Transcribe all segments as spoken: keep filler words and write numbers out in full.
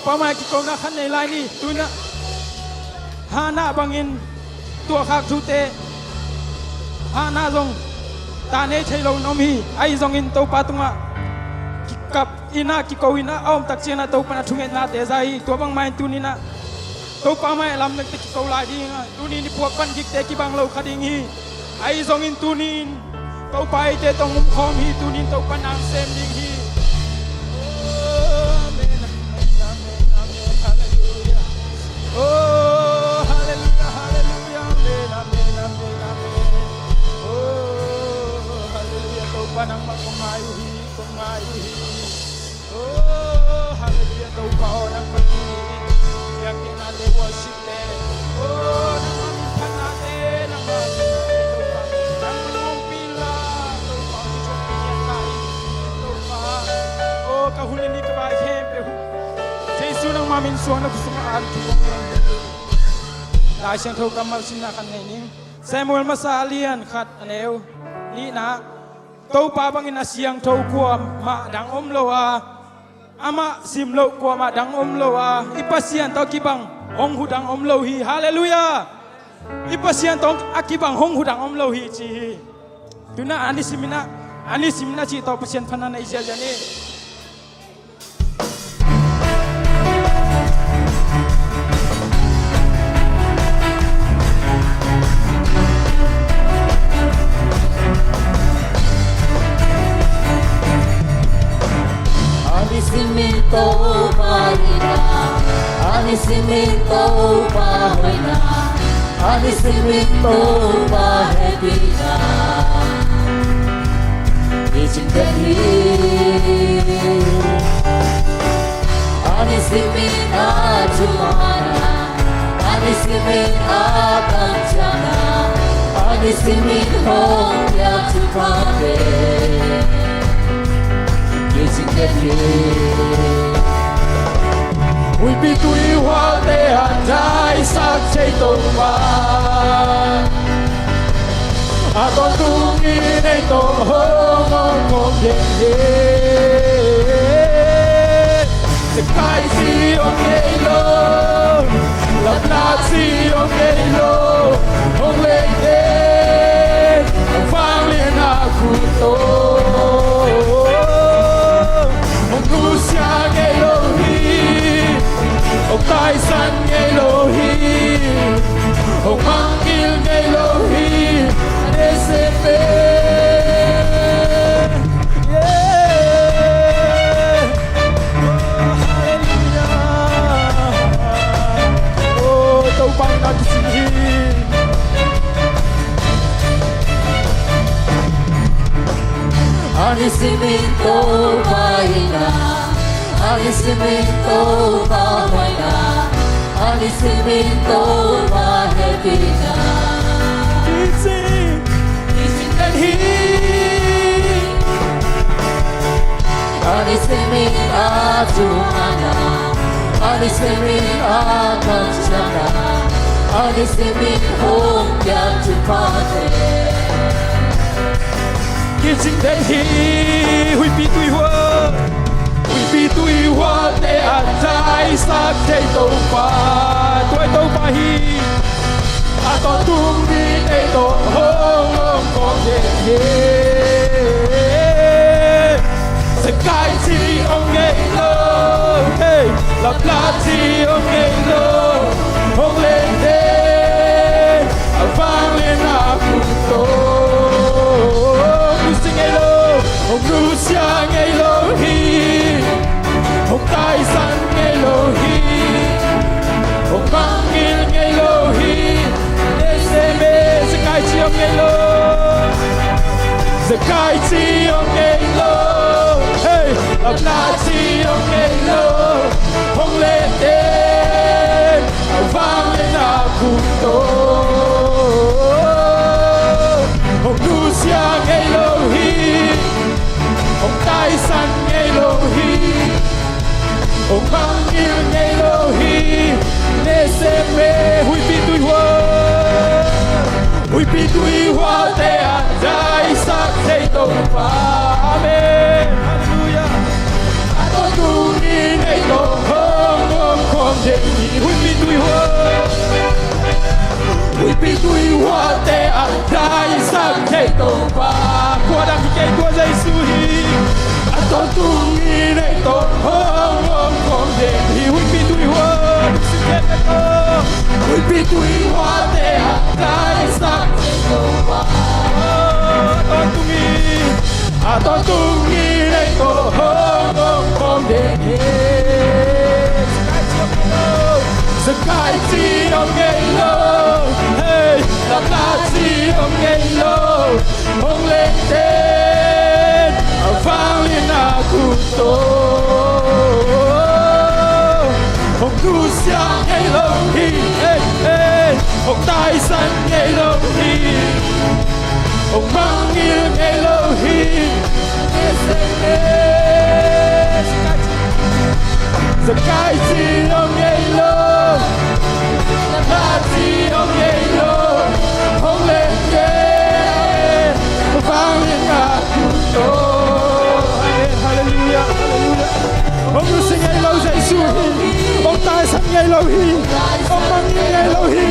Pamai kikona khat nei lai ni. Tuna Hannah bangin tuahkhak thute, Hannah zong ta nei thei lo in om hi. Ahi zongin Topa tungah kikap inah, kiko inah a om tak ciangah Topa na thungetnate za hi. Tua bangmah in tuninah Topa mai a lam nekte kiko lai dingah tuni ni puak pan gikte kibang lo kha ding hi. Ahi zongin tuni in Topa eite tawh hong um khawm hi. Tuni in Topa nang sem ding hi. Oh, amen, amen, amen, amen. Hallelujah. Oh, hallelujah, hallelujah. Amen, amen, amen, amen. Oh, hallelujah. Topa nangmah kong ngai uh hi, kong ngai uh hi. Oh, hallelujah, Topa aw, nangmah hi. Biakpiaknate, worshipte. Oh, nangmah minthannate, nangmah minthannate, Topa. Nangmah hong pila, Topa, hong thong pia ka hi, Topa. Oh, ka hun le ni ka vai khempeuh Jesu nangmah min suang na khut sungah an thu kong ngen. Lai Siangtho kammal simna khat nei ning. Samuel masa a lian khat a neu nihna. Topa bangin a siangtho kuamah dang om lo a, amah sim loh kuamah dang om lo a, i Pasian tawh kibang hong hu dang om lo hi. Halleluiah. I Pasian tawh a kibang hong hu dang om lo hi ci hi. Tuna a ni siminah, a ni siminah cih tawh Pasian phatna nei ziahziah ni. A ni simin Topa hihna, a ni simin Topa hoihna, a ni simin Topa hehpihna. Kicing den hi. A ni simin a thumanna, a ni simin a kamciamna, a ni simin hong piak thuphate. Kicing den hi. Huihpi tuihualte a daisak thei Topa, a tawntung in ei tawh hong om khawm den hi. Zekai ci om ngei lo, Lapna ci om ngei lo, hong lei den, a vanglian a khut tawh hong nusia ngei lo hi, hong taisan ngei lo hi, hong mangngilh ngei lo hi. Amen. Yeah. Oh, hallelujah. Oh, Topa na kicing hi. A ni simin Topa hihna, a ni simin Topa hoihna, a ni simin Topa hehpihna. Kicing, kicing den hi. A ni simin a thumanna, a ni simin a kamciamna, a ni simin hong piak thuphate. Kicing den hi. Huihpi tuihual, huihpi tuihualte a daisak thei Topa, tua Topa hi. A tawntung in ei tawh hong om khawm den hi. Zekai ci om ngei lo, hey, Lapna ci om ngei lo, hong lei den, a vanglian a khut tawh hong nusia ngei lo, hong nusia ngei lo hi, hong taisan ngei lo hi, hong mangngilh ngei lo hi. Amen. Zekai ci om ngei lo, Zekai ci om ngei lo, hey, Lapna ci om ngei lo, hong lei den, a vanglian a khut tawh hong nusia ngei lo hi, hong taisan ngei lo hi, hong mangngilh ngei Huihpi tui huate ah taisan thei Topa. Khua dang hi kei, tua Jesu hi. A tawntung in ei tawh hong om khawm ding hi. Huihpi tui hua, huihpi tui huate ah taisan thei Topa. A tawntung in, a tawntung in ei tawh hong om khawm ding hi. Zakai ci om ngei lo, hei, Lapla ci om ngei lo. Hong leng ten a vangliatna khut tawh hong nusia ngei lo hi, hei, hei. Hong taisan ngei lo hi. Hong mangngilh ngei lo hi. Zakai ci om ngei lo, Lapla ci om ngei lo. Hong leng ten a vangliatna khut tawh. Amen. Halleluiah, halleluiah. Hong nusia ngei lo Jesu hi. Hong taisan ngei lo hi. Hong mangngilh ngei lo hi.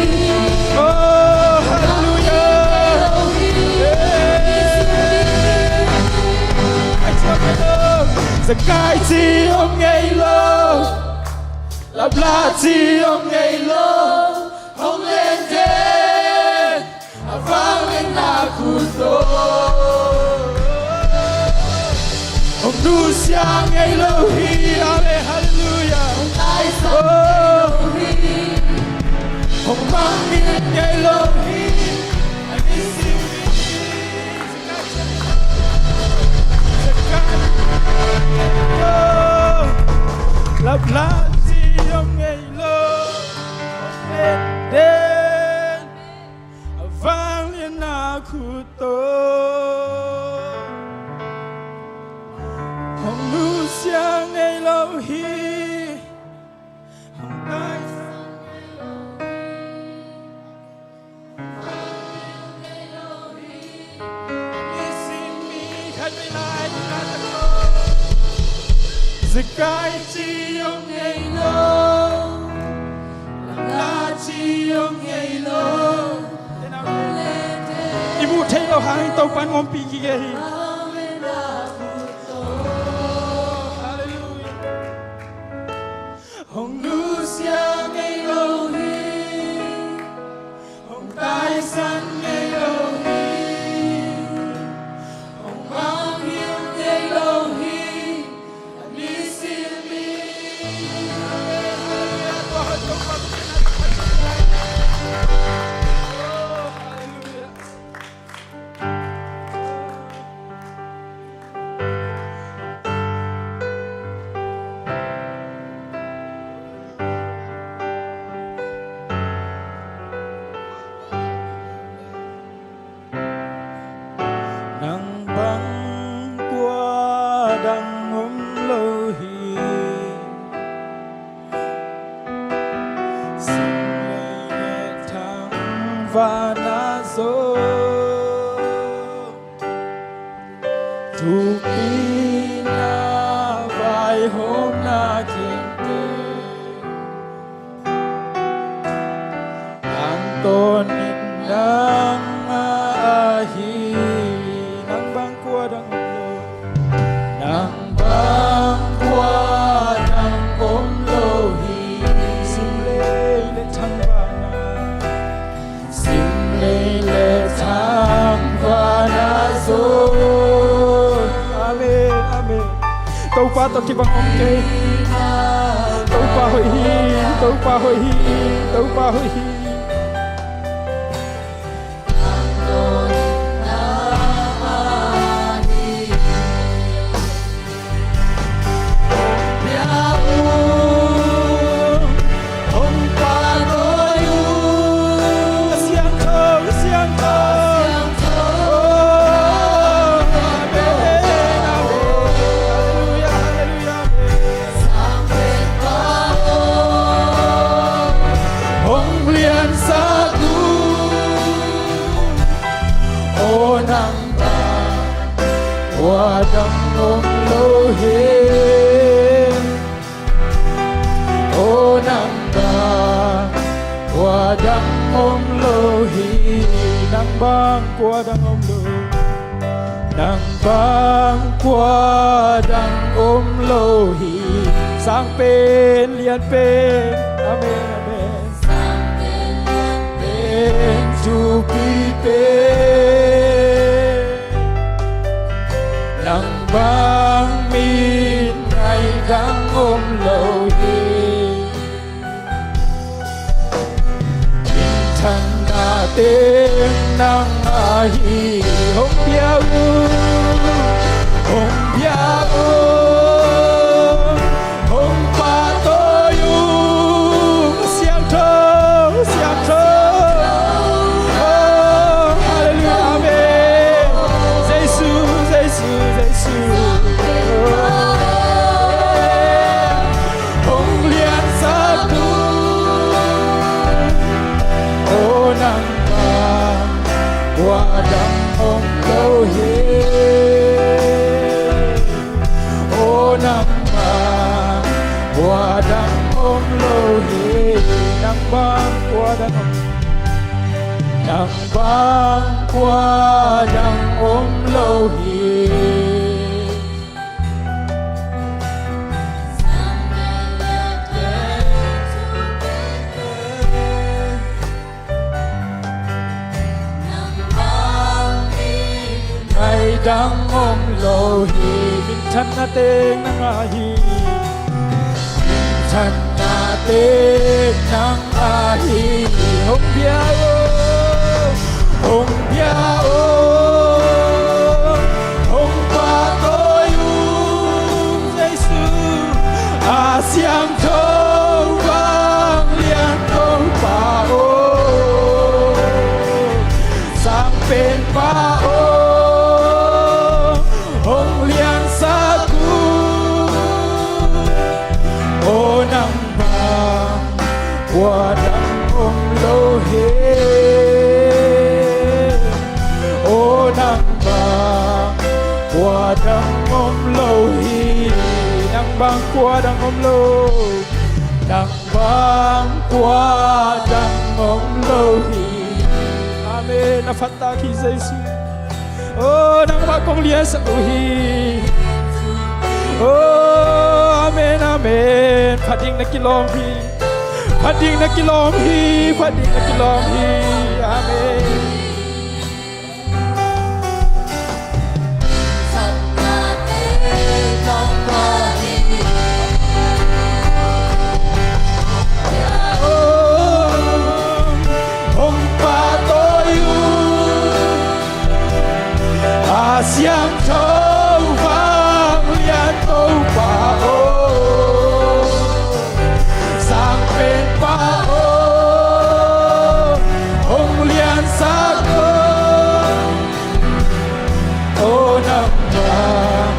Oh, halleluiah. Zakai ci om ngei lo, Lapla ci om ngei lo. Hong leng ten a vangliatna khut tawh hong nusia ngei lo hi. Amen. Halleluiah. Hong taisan ngei lo hi. Hong mangngilh ngei lo hi. A nisim ni. Lapla ci om ngei lo. Hong leng ten a vangliatna khut tawh hong nusia ngei lo hi. Hong taisan ngei lo hi. Hong taisan ngei lo hi. A nisim ni khat vei lai ni khat a ko. Zakai ci om ngei lo. Lapla ci om ngei lo. I muh theih loh hangin Topa'n ompih kik hi. Halleluiah. Hong nusia ngei lo hi. Hong taisan ngei lo hi. Hong mangngilh ngei lo hi. Nang bang kua dang om lo hi. Sim lei le thangvahna zong, thupina vaihawmna khempeuh, tangtawnin nang ahi. Nang bang kua dang om lo. Nang bang kua dang om lo hi. Sim lei le thangvahna, sim lei le thangvahna zong. Amen, amen. Topa tawh kibang om kei. Topa hoih hi, Topa hoih hi, Topa hoih hi. Hong liansak un. Aw nang bang kua dang om lo hi. Aw nang bang kua dang om lo hi. Nang bang kua dang om lo. Nang bang kua dang om lo hi. Sang pen, lian pen. Amen, amen. Sang pen, lian pen, thupi pen. Nang bang min ngaih dang om lo hi. Minthanna teng nang ahi. Hong pia un, hong pia un, hong pahtawi un. Siangtho, siangtho. Oh, halleluiah, amen. Jesu, Jesu, Jesu. Oh, hong liansak un. Oh, nang bang kua dang om lo hi. Oh, nang bang kua dang om lo hi. Nang bang kua dang om. Nang bang kua dang om lo hi. Ngaih dang om lo hi. Minthanna teng nang ahi. Minthanna teng nang ahi. Hong pia un, hong pia un, hong pahtawi un. Jesu, a siangtho vanglian Topa aw, sang pen Pa aw, hong liansak un. Aw, nang bang kua dang om lo hi. Aw, nang bang kua dang om lo hi. Nang bang kua dang om lo. Nang bang kua dang om lo hi. Amen. A phattak hi Jesu. Oh, nangmah kong liansak uh hi. Oh, amen, amen. Phat ding na kilawm hi. Phat ding na kilawm hi. Phat ding na kilawm hi. Amen. Hong pahtawi un, a siangtho vanglian Topa aw, sang pen Pa aw, hong liansak un. Aw, nang bang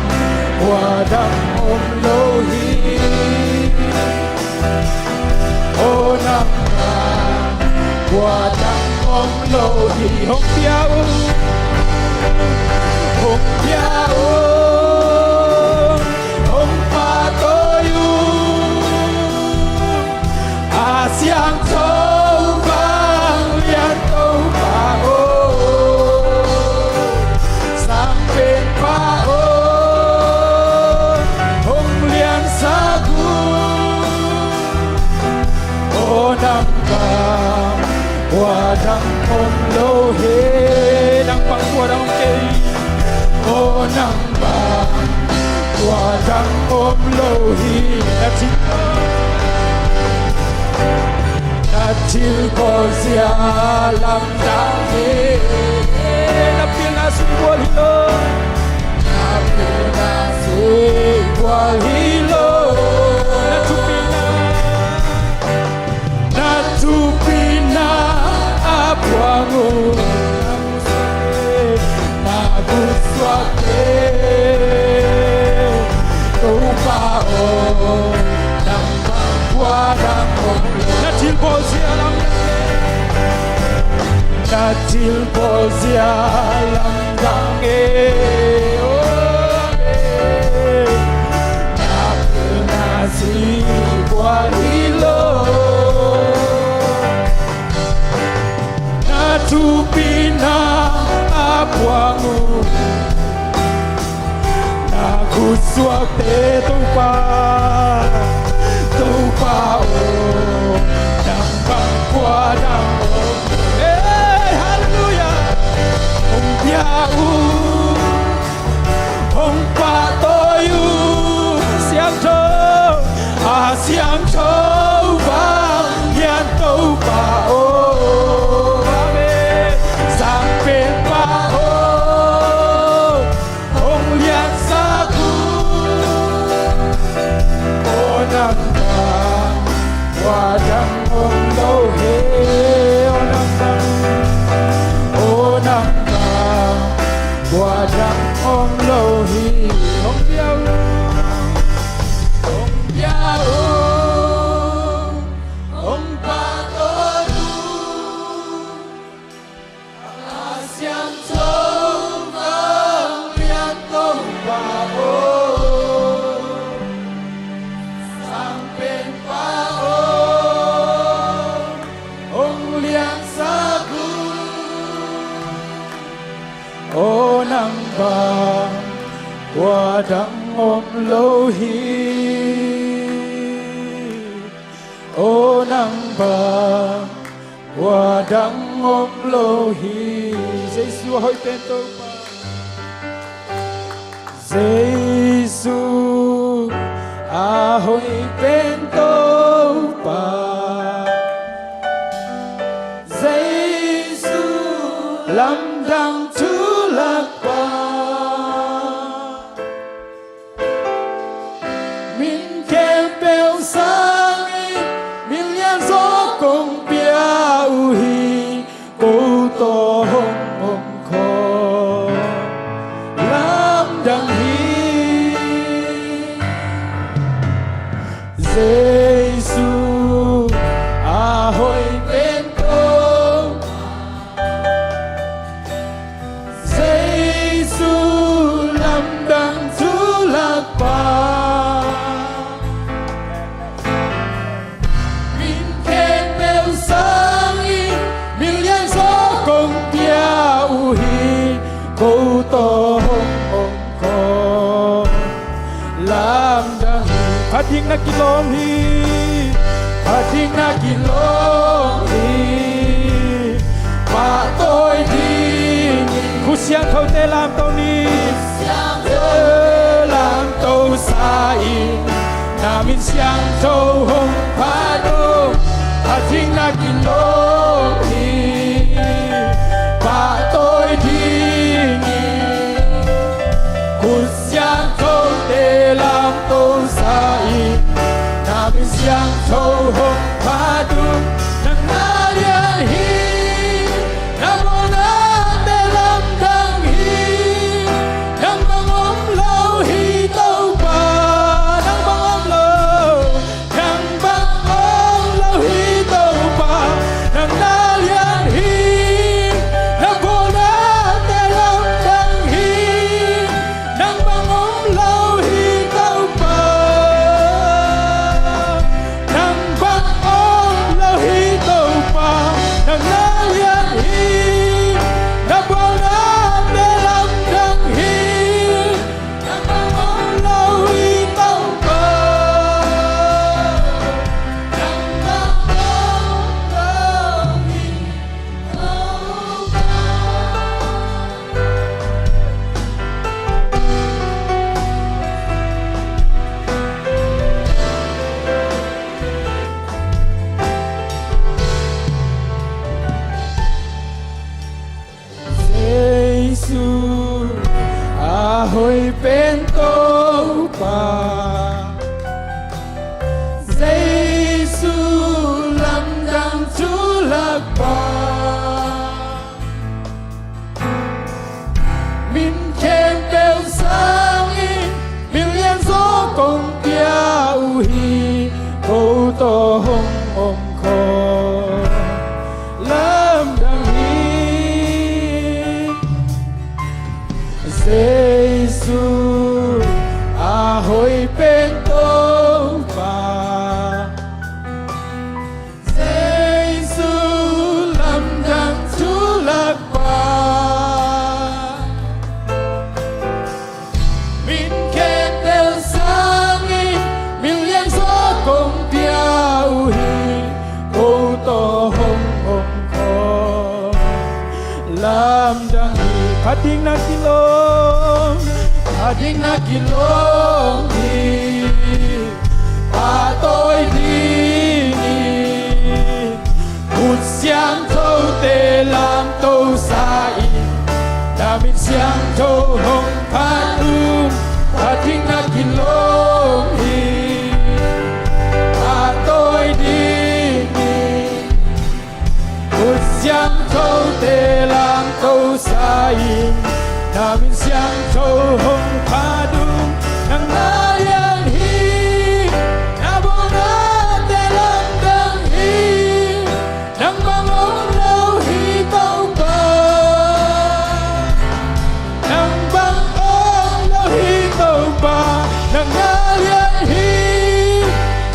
kua dang om lo hi. Aw, nang bang kua dang om lo hi. Hong pia un, hong pia un, hong pahtawi un. A siangtho vanglian Topa aw, sang pen Pa aw, hong liansak un. Aw, nang bang kua dang om lo hi. Nang bang kua dang om kei. Aw, nang bang kua dang om lo hi. Na thil, na thilbawl zia lamdang hi. Na pilna sung bual hi lo. Na pilna sung bual hi lo. Na thupina, na thupina a phuang uh, na vutsuak hi. Topa aw, nang bang kua dang om lo. Na thilbawl zia lamdang hi. Na thilbawl zia lamdang hi. Oh, amen. Na pilna sung bual hi lo. Na thupina bang uh. Na khutsuakte Topa, Topa aw, nang bang kua dang om. Ei, halleluiah. Hong pia uh, hong pahtawi uh, siangtho, a siangtho vanglian Topa aw. Amen. Sangpenpa aw, hong liansak uh. Aw nang bang kua dang om lo hi. Aw nang bang, aw nang bang kua dang om lo hi. Hong pia uh, hong pia uh, hong pahtawi uh. A siangtho vanglian Topa aw, sangpenpa aw, hong liansak uh. Aw nang bang kua dang om lo hi. Aw nang bang kua dang om lo hi. Jesu a hoih pen Topa. Jesu a hoih pen Topa. Jesu lamdang thu lakpa. Min khempeuh sangin min lianzaw kong pia uh hi. Ko tawh hong om khawm lamdang hi. Jesu a hoih pen Topa. Jesu lamdang thu lakpa. Min khempeuh sangin min lianzaw kong pia uh hi. Ko tawh hong om khawm lamdang hi. Phat ding na kilawm hi. Phat ding na kilawm hi. Pahtawi dingin khut siangthote lamto ni. Siangthote lamto sa-in, na min siangtho hong phat uh. Phat ding na kilawm hi. Pahtawi dingin khut siangthote lamto sa-in, na min siangtho hong phat uh. Nang na lian hi. Nang mawhnate lamdang hi. Nang bang om lo hi Topa. Nang bang om lo. Nang bang om lo hi Topa. tawh hong om khawm lamdang hi. Phat ding na kilawm, phat ding na kilawm hi. Pahtawi dingin Khut Siangthote lamto sa in, na min siangtho hong phat ding, phat ding na kilawm hi. Pahtawi dingin Khut Siangthote lamto sa in, na min siangtho hong phat ding. Nang na lian hi, na bawnate lamdang hi. Nang bang om lo hi Topa, nang bang om lo hi Topa. Nang na lian hi,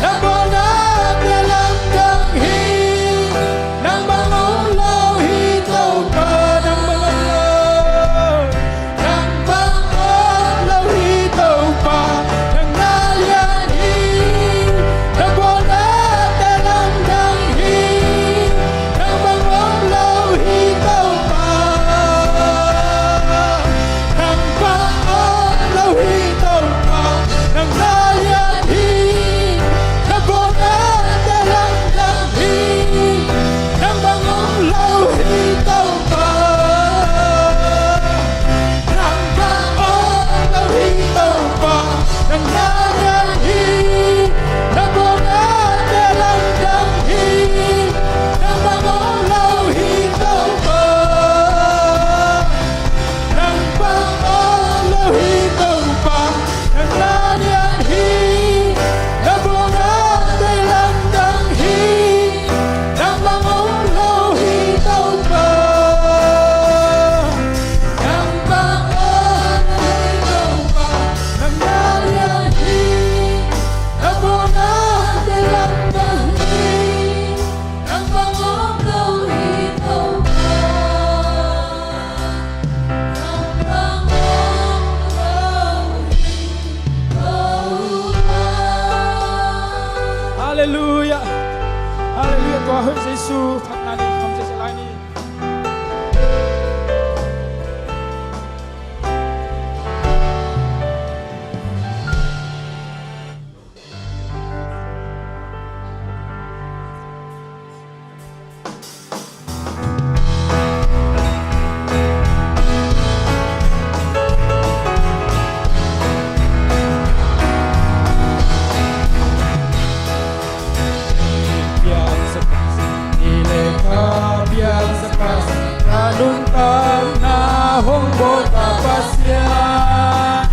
na bawnate lamdang hi. Nang bang om lo hi Topa, nang bang om lo, nang bang om lo hi Topa. Nang na lian hi, na bawnate lamdang hi. Nang bang om lo hi Topa, nang bang om lo hi Topa. Nang na lian hi, na bawnate lamdang hi. Nang bang om lo hi Topa, nang bang om lo hi Topa. Nang na lian hi, na bawnate lamdang hi. Nang bang om lo hi Topa, nang bang om lo hi Topa. Nang na lian hi, na bawnate lamdang hi. Nang bang om lo hi Topa, nang bang om lo hi Topa. Nang na lian hi, na bawnate lamdang hi. Nang bang om lo hi Topa, nang bang om lo hi Topa. Halleluia. Halleluia. Tua hoih Jesu phatna nei kham sese lai ni. Piangsak, ni le ka piangsak, ka nuntakna hong bawlpa Pasian.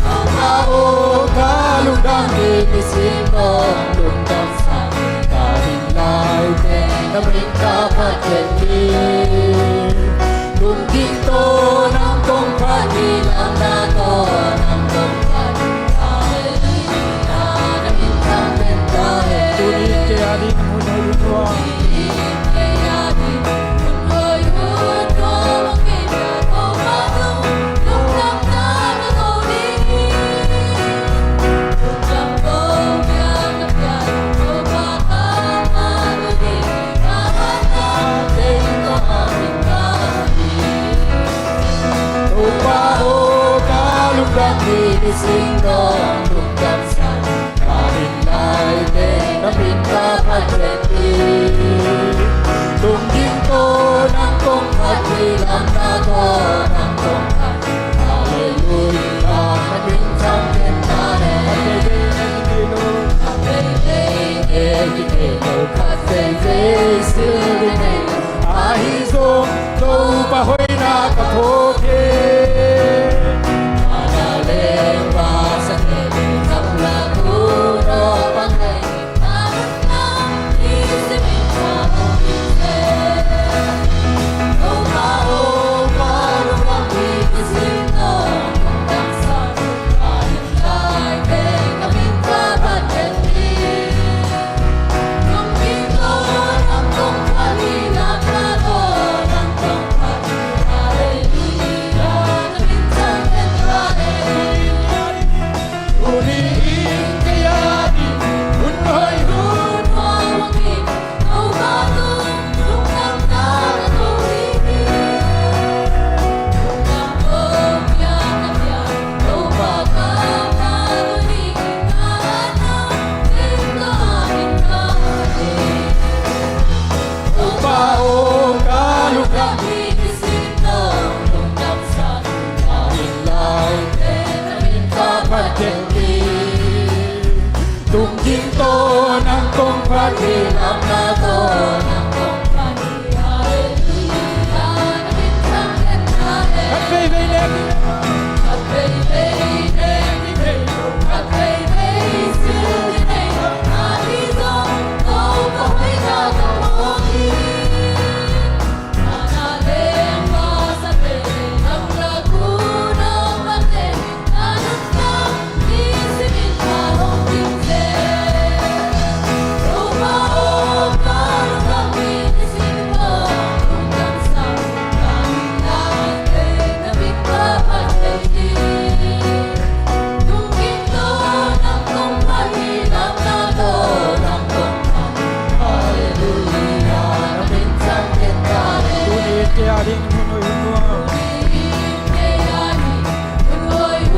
Topa aw, ka lungdam ding i sin dong, lungdam sak ka ding lai teng, na min ka phat den ding. Lungdam tawh nang kong phat ding, lamdang tawh nang kong phat ding. Halleluia, na min ka phat den ding. Tuni kei a ding hun hoih hun tua. Topa aw, ka lungdam ding i sin dong, lungdam sak ka ding lai teng, na min ka phat den ding. Lungdam tawh nang kong phat ding, lamdang tawh nang kong phat ding. Halleluia, na min thang den ta le. Khat veivei nei ding lo, khat veivei nei ding lo, khat veivei sil ding nei lo. Ahi zong Topa hoihna ka phawk hi.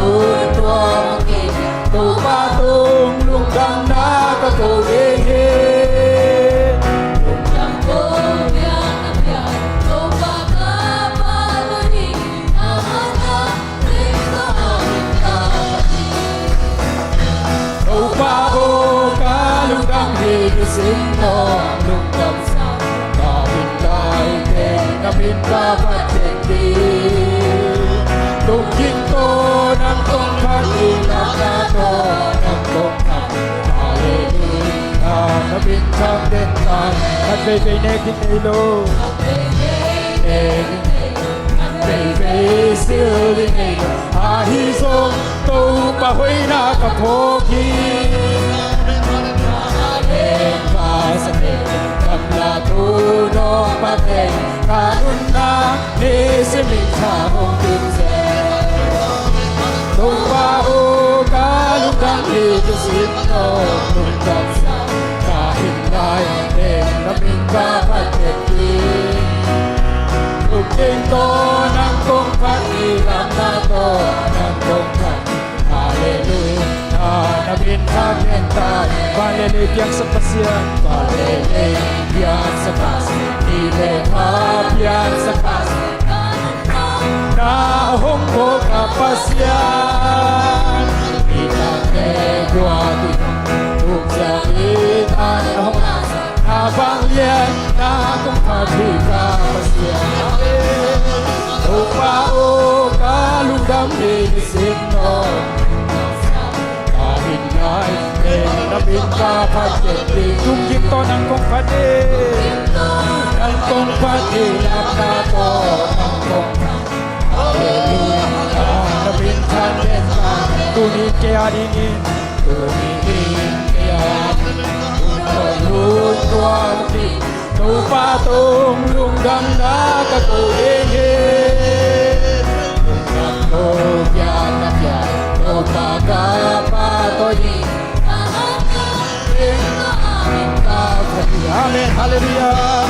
Hun tua bangin Topa tung lungdamna ka ko ding hi. Lungdam ko biak na biak Topa ka pa lo ding na hana ding ka hana ka hi. Topa aw ka lungdam hi, nisim nong lungdam sa ka hin lai teng na min ka phat den ding. Tungking tawh nang kong phat, i lapna tawh nang kong phat. Halleluiah, na min kham den ta. Khat veivei nek ding nei lo. Khat veivei nek ding nei lo. Khat veivei sil ding nei lo. Ahi zong Topa hoihna ka phawk hi. Ka leng ka sa teng, gamla thu nong pha teng, ka nunna nisim in tha hong kim zen. Topa aw ka lungdam hi, nisim nong lungdam sa ka hin lai teng na min ka phat den hi. Tungking tawh nang kong phat, i lapna tawh nang kong phat. Halleluiah, na min kham den ta. Van le lei piangsak Pasian, van le lei piangsak Pasian, ni le kha piangsak Pasian, na hong phawk a Pasian. I tan le guak i tung sia i tan hong na vanglian na kong phat hi ka Pasian. Topa aw ka lungdam hi, nisim nong ka hin lai teng na min ka phat den hi. Tungking tawh nang kong phat hi. Nang kong phat hi, lapna tawh nang kong phat. Halleluiah, na min kham den ta. Tuni kei a dingin, tuni kei a dingin, hun tua bangin Topa tung lungdamna ka ko ding hi. Lungdam ko biak na biak Topa ka pa tawh hi. Amen. Halleluiah.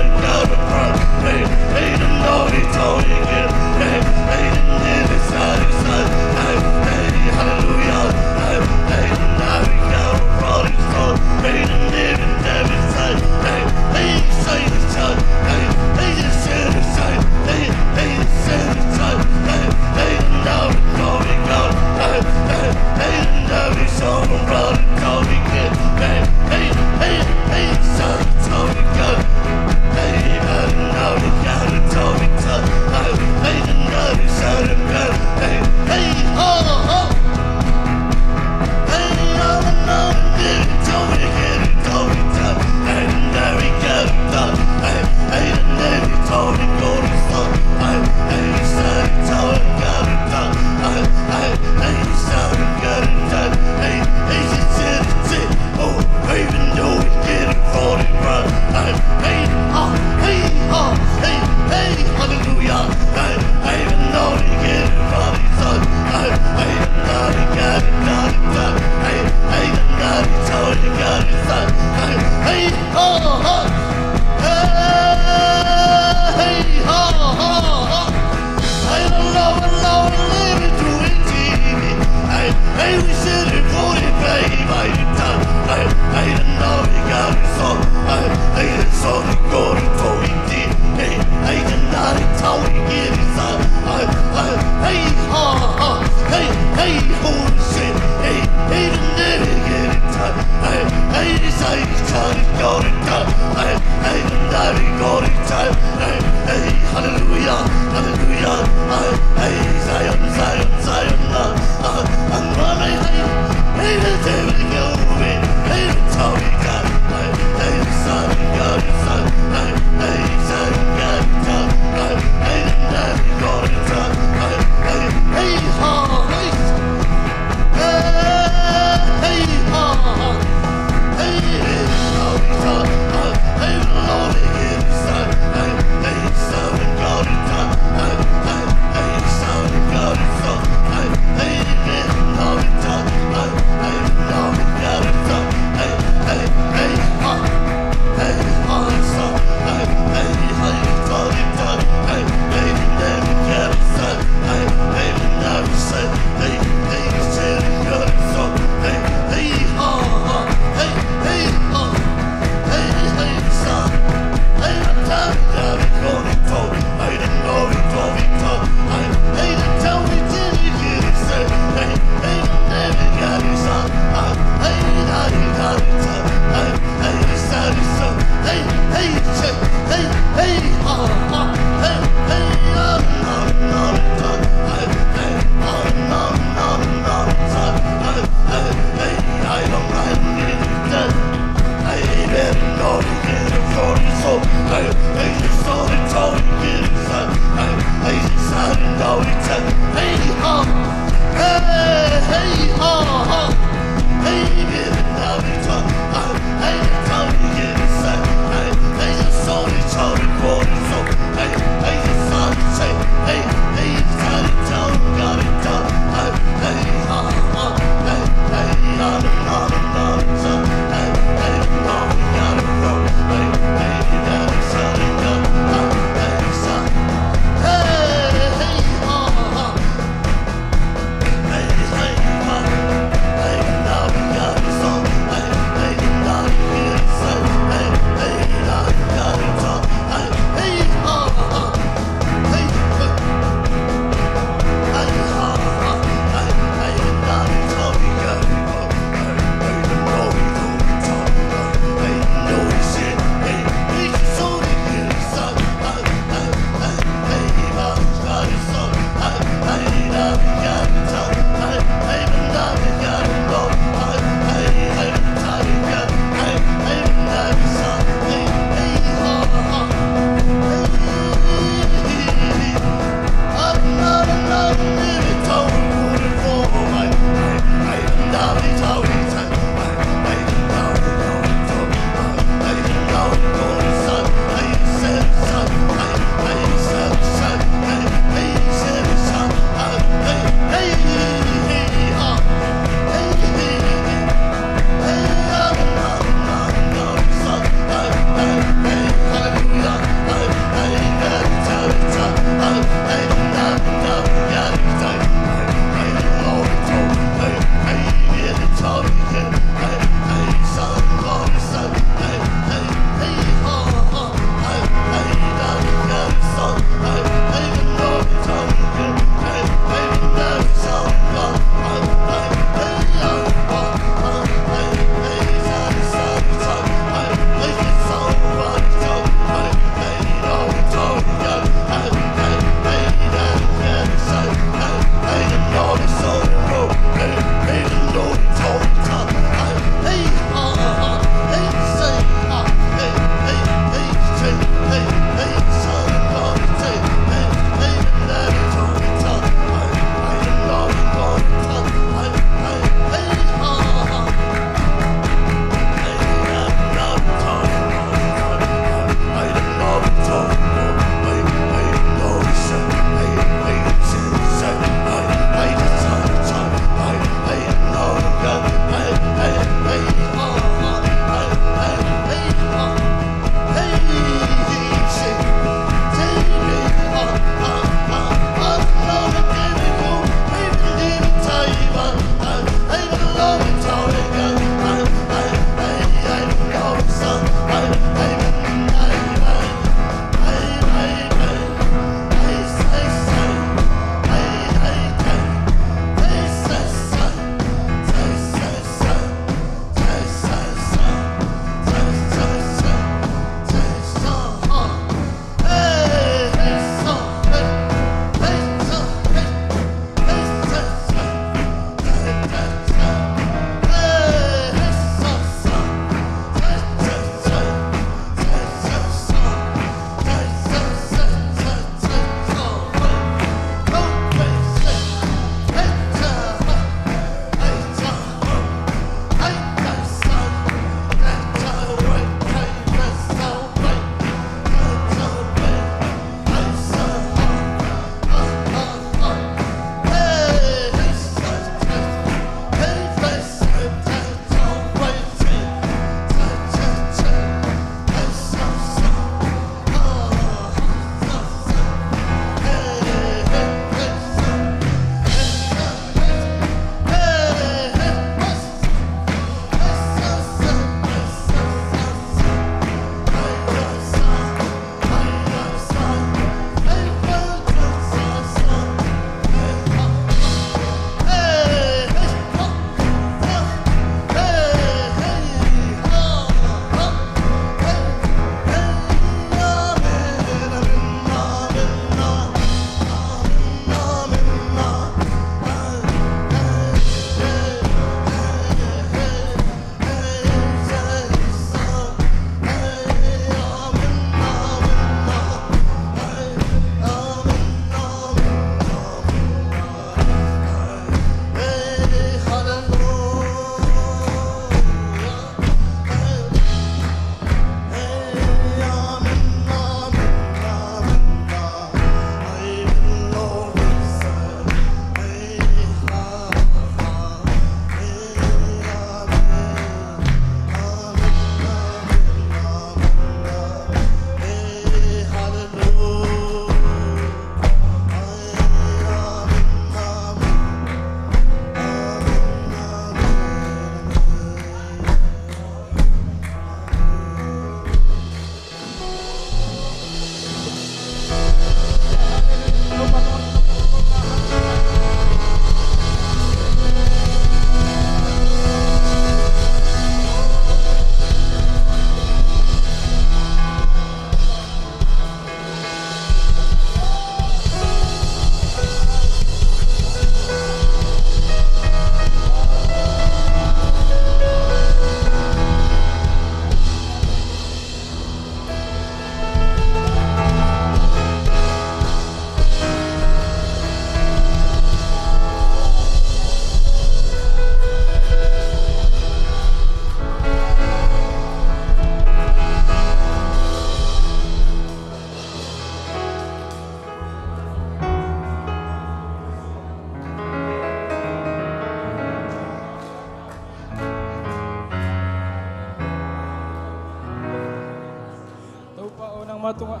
Nangma tungah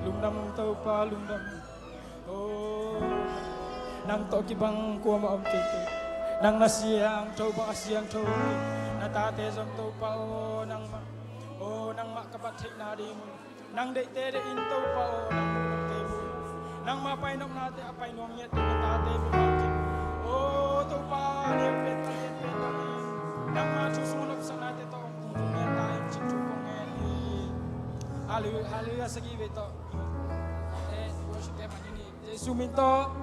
lungdam ung Topa, lungdam ung. Oh, nang tawh kibang kuamah om kei kei. Nang na siangtho bang a siangtho kei. Na tate zong Topa aw, nangmah, oh, nangmah ka bat theihna ding un. Nang deihte deih in Topa aw, nang muh nopte muh in. Nangma pai nopnate a pai nuam ngiat na tate muh bang kei. Oh, Topa, lian pen ta, lian pen ta in. Nangma thu sung nopsaknate tawh hong tung ngiat ta in cih thu kong ngen hi. Halleluiah, halleluiah, sagih vei tawh. Eh, worship team, a ni ni. Jesu min tawh.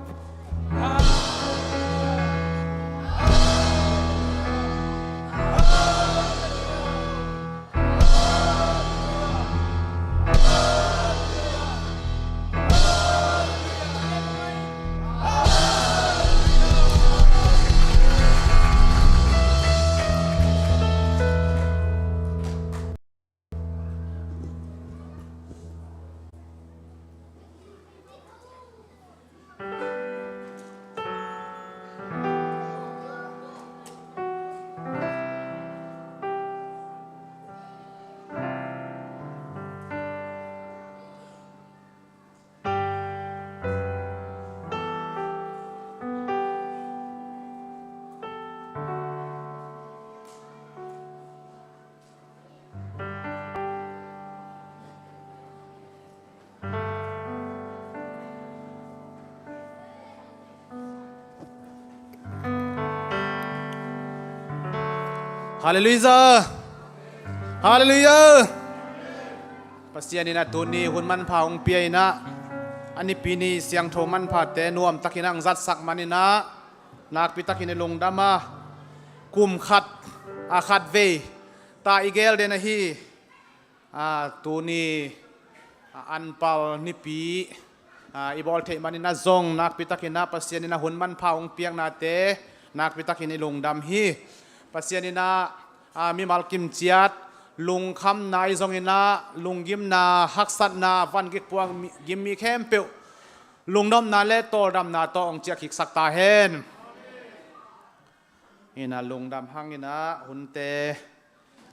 Halleluiah. Halleluiah. Pasian in a tuni hun manpha hong pia in a, a nipi ni siangtho manphate nuamtakin a hong zatsak man in a, nakpitakin i lungdam a, kum khat a khat vei ta i gel den ahi. A, tuni, a, anpal nipi, a, i bawl theih man in a zong nakpitakin a Pasian in a hun manpha hong piaknate nakpitakin i lungdam hi. Pasian in a, a, mimal kimciat, lungkhamna ahi zongin a, lunggimna, haksatna, van gik puang mi, gim mi khempeuh lungnopna le tawldamna tawh hong ciah khiksak ta hen. In a lungdam hang in a hunte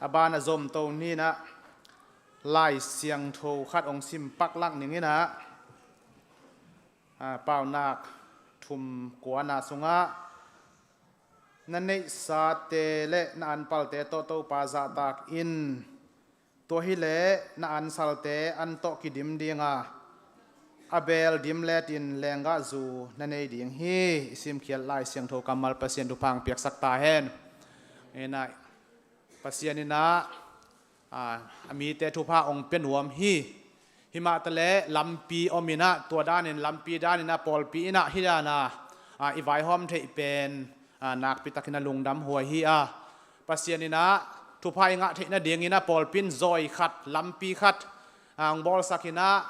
a ban a zomto ni in a Lai Siangtho khat hong sim paklak ning in a, a, Paunak thum kuana sungah, na neihsate le na anpalte tawh Topa zahtak in, tua hileh na ansalte an tawh kidim ding a, a beel dim letin lenggahzu na nei ding hi. I simkhiat Lai Siangtho kammal Pasian thupha hong piaksak ta hen. In a, Pasian in a, a, a mite thupha hong pia nuam hi. Himah taleh lampi om in a, tua danin lampi dan in a pawlpi in a hih dan a, a, i vaihawm theih pen, a, nakpitakin a lungdam huai hi a. Pasian in a thupha i ngah theih nadingin a pawlpi in zawi khat, lampi khat, a, hong bawlsak in a,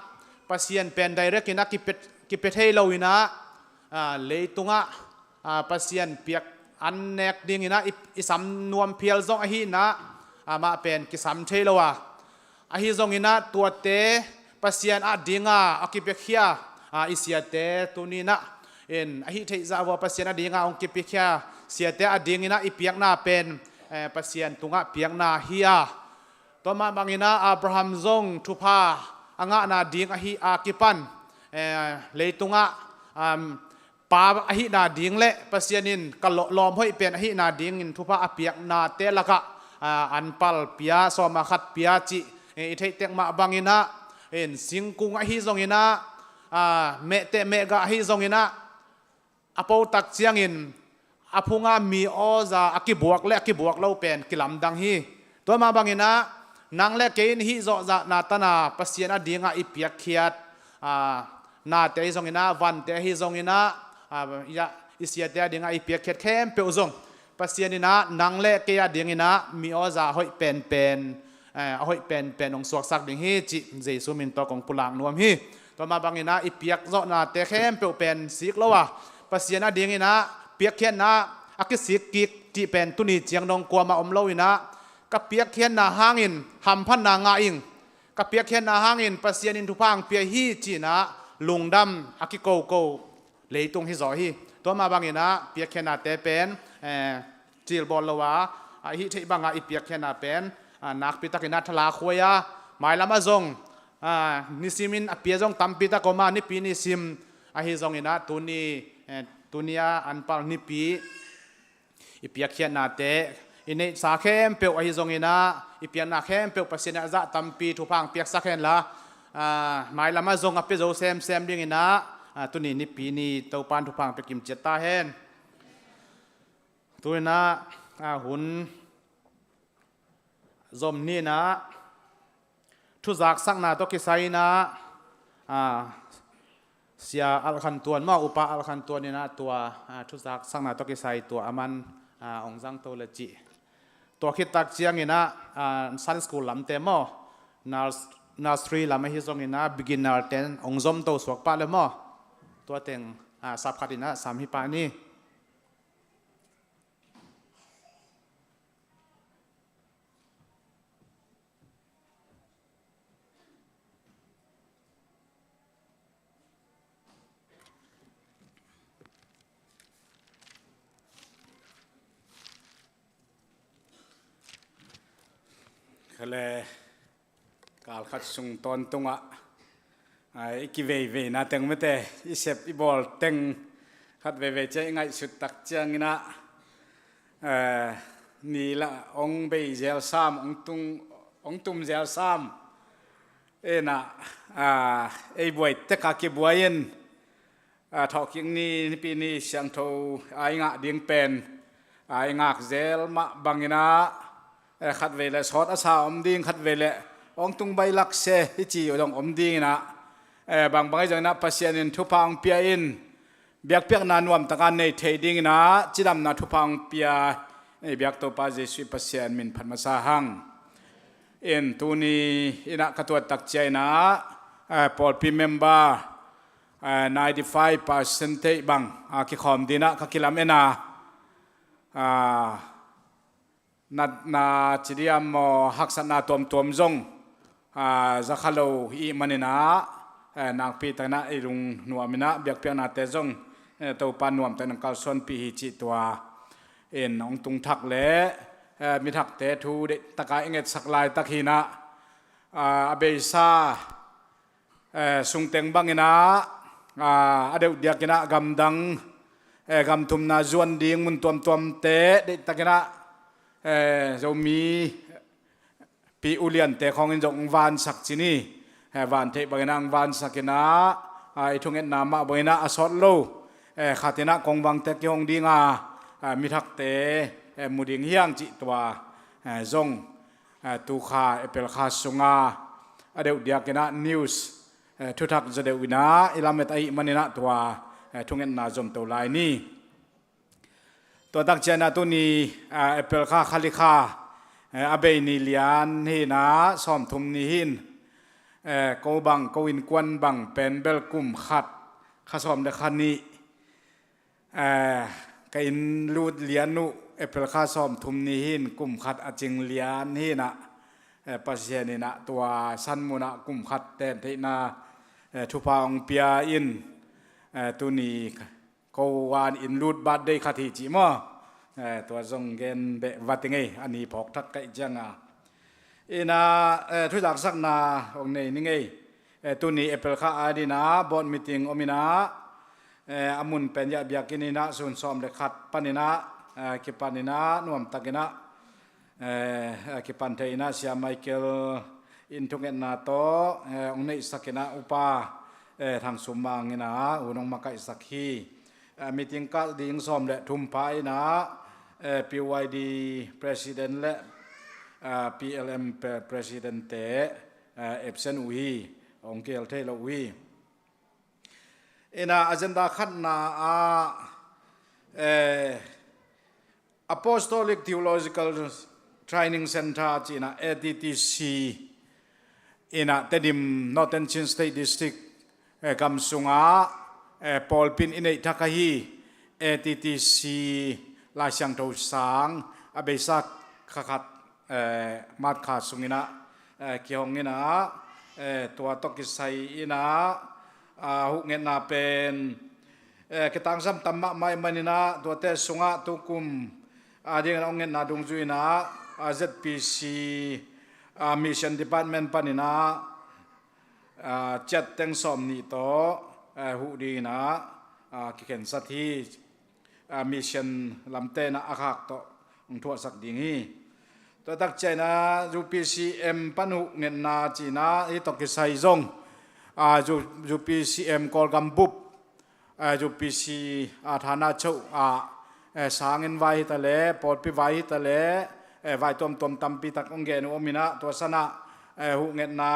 Pasian pen direct in a kipia, kipia thei lo in a, a, leitungah, a, Pasian piak an nek ding in a i, i sam nuam phial zong ahi in a, amah pen kisam thei lo a. Ahi zongin a tuate Pasian a ding a, a kipiakhia, a, i siate tuni in a, in, ahi theih zah vua Pasian a ding a hong kipiakhia siate a ding in a i piakna pen, eh, Pasian tungah piakna hi a. Tua mah bangin a Abraham zong thupha a ngahna ding ahi a kipan, eh, leitungah, um, pa ahihna ding le Pasian in ka law-, lawm hoih pen ahihna dingin thupha a piaknate lakah, ah, anpal pia, sawma khat pia cih, eh, i theih tek mah bangin a, in singkung ahi zongin a, ah, mehteh mehgah ahi zongin a, a potak ciangin a phunga mi awza a kibuak le a kibuak lo pen kilamdang hi. Tua mah bangin a, nang le kei in hih zawhzahna tan a Pasian a ding a i piakkhiat, a, nate ahi zongin a, vante ahi zongin a, a, i a, i siate a ding a i piakkhiat khempeuh zong Pasian in a nang le kei a dingin a mi awza hoih penpen, eh, a hoih penpen hong suaksak ding hi cih Jesu min tawh kong pulak nuam hi. Tua mah bangin a i piak zawhnate khempeuh pen sik lo a, Pasian a dingin a piakkhiatna a kisik kik cih pen tuni ciang dong kuamah om lo in a, ka piakkhiatna hangin hamphatna ngah ing, ka piakkhiatna hangin Pasian in thupha hong pia hi ci in a lungdam a kikoko leitung hi zaw hi. Tua mah bangin a piakkhiatnate pen, eh, cilbawl lo a, a hih theih bang a i piakkhiatna pen, a, nakpitakin a thalak huai a, mailam ah zong, Ah, nisimin a pia zong tampi tak om a, nipi nisim ahi zongin ah tuni, eh, tuni a anpal nipi i piakkhiatnate, i neihsa khempeuh ahi zongin ah i piakna khempeuh Pasian in a zah tampi thupha hong piaksak hen la, ah, mailam ah zong a pia zo semsem dingin ah, ah, tuni nipi ni Topan thupha hong pia kimciat ta hen. Tu in ah, ah, hun zom ni in ah thuzaksakna tawh kisai in ah, ah, Sia Al Khan Tuan maw, Upa Al Khan Tuan in ah tua, ah, thuzaksakna tawh kisai tua a man, ah, hong zang to le cih. Tua khit tak ciangin ah, ah, Sunday school lamte maw, nurs-, nursery lam ahi zongin ah beginner ten hong zom to suak pah le maw. Tua teng, ah, sap khat in ah sam hi pah ni. Khale, kal khat sung tawntungah, ah, i kiveiveina teng mete, i sep i bawl teng khat veivei ciang i ngaihsut tak ciangin ah, eh, ni la hong bei zel sam, hong tung, hong tum zel sam. Ei in ah, ah, ei buai tek a kibuai in, ah, thawhkik ni, nipi ni siangtho a i ngah ding pen, ah, i ngak zel mah bangin ah, eh, khatvei le sawt a sa om ding, khatvei le hong tung baih lak se i ci uh dong om dingin ah, eh, bangbang ahi zongin ah Pasian in thupha hong pia in, biakpiakna nuamtaka nei thei dingin ah cidamna thupha hong pia, eh, biak Topa Jesuh i Pasian min phat masa hang. In tuni in ah ka tuat tak ciang in ah, eh, pawlpi member, eh, ninety five percent teih bang, ah, kikhawm dingin ah ka kilamen a, ah, natna ci diam maw, haksatna tuamtuam zong, ah, za kha lo i hih manin ah, eh, nakpi takin ah i lungnuam in ah biakpiaknate zong, eh, Topa nuamtakin hong kalsuanpih hi cih tua in hong tung thak le, eh, mi thakte thu deih taka i ngetsak laitak hi in ah, ah, a beisa, eh, sungteng bangin ah, ah, a deuh diakin ah gamdang, eh, gam thumna zuan ding mun tuamtuamte deih takin ah, eh, Zomi pi uliante khawngin zong hong vansak ci ni. Eh, van theih bangin ah hong vansak in ah, ah, i thungetna mah bangin ah a sawt lo, eh, khat in ah kongvangte kihong ding a, ah, mi thakte, eh, mu ding hi hang cih tua, eh, zong, eh, tu kha April kha sunga a deuh diakin ah news, eh, thuthak zaw deuh in ah i lamet ahih manin ah tua, eh, thungetna zom to lai ni. Tua tak ciang in ah tuni, ah, April kha kha li kha, eh, a bei ni lian hi in ah sawmthum ni hi in, eh, ko bang, ko innkuan bang pen bel kum khat, kha sawm le kha nih, eh, ka inn lut lian uh April kha sawmthum ni hi in kum khat a cing lian hi in ah, eh, Pasian in ah tua san mun ah kum khat ten theihna, eh, thupha hong pia in, eh, tuni ko a inn lut birthday khat hi cih maw? Eh, tua zong gen beh vat i ngei, a ni phawk thak kaih ciang a. In ah, eh, thuzaksakna hong nei ni ngei. Eh, tuni April kha a dingin ah board meeting om in ah, eh, a mun pen Yah biakinn in ah sun sawm le khat panin ah, eh, kipan in ah nuamtakin ah, eh, eh, kipan thei in ah Sia Michael in thungetna tawh, eh, hong neihsak in ah Upa, eh, Thang Sum Mang in ah hun hong makaihsak hi. Eh, meeting kal ding sawm le thum pha in ah, eh, P Y D President le, eh, P L M Pre-, President te, eh, absent uh hi, hong kihel thei lo uh hi. In ah agenda khatna ah, eh, Apostolic Theological Training Center ci in ah A T T C in ah Tedim, Northern Chin State District, eh, gam sungah, eh, pawlpi in i neih thak ahi A T T C Lai Siangtho sang a beisa kha khat, eh, March kha sung in ah, eh, kihong in ah, eh, tua tawh kisai in ah, ah, huhngetna pen, eh, kitangsam tam mahmah ahih manin ah tuate sungah tukum a dingin a hong ngetna dungzui in ah, ah, Z P C, ah, Mission Department panin ah, Ciat teng sawm nih tawh huh dingin ah kikhensat hi. Mission lamte in ah a khak tawh hong thuahsak ding hi. Tua tak ciangin ah U P C M pan huh ngetna ci-in ah hih tawh kisai zong U P C M Kawlgam bup, U P C thana choh ah sangin vai hi ta leh, pawlpi vai hi ta leh, vai tuamtuam tampi tak hong gen uh om in ah, tua san ah huh ngetna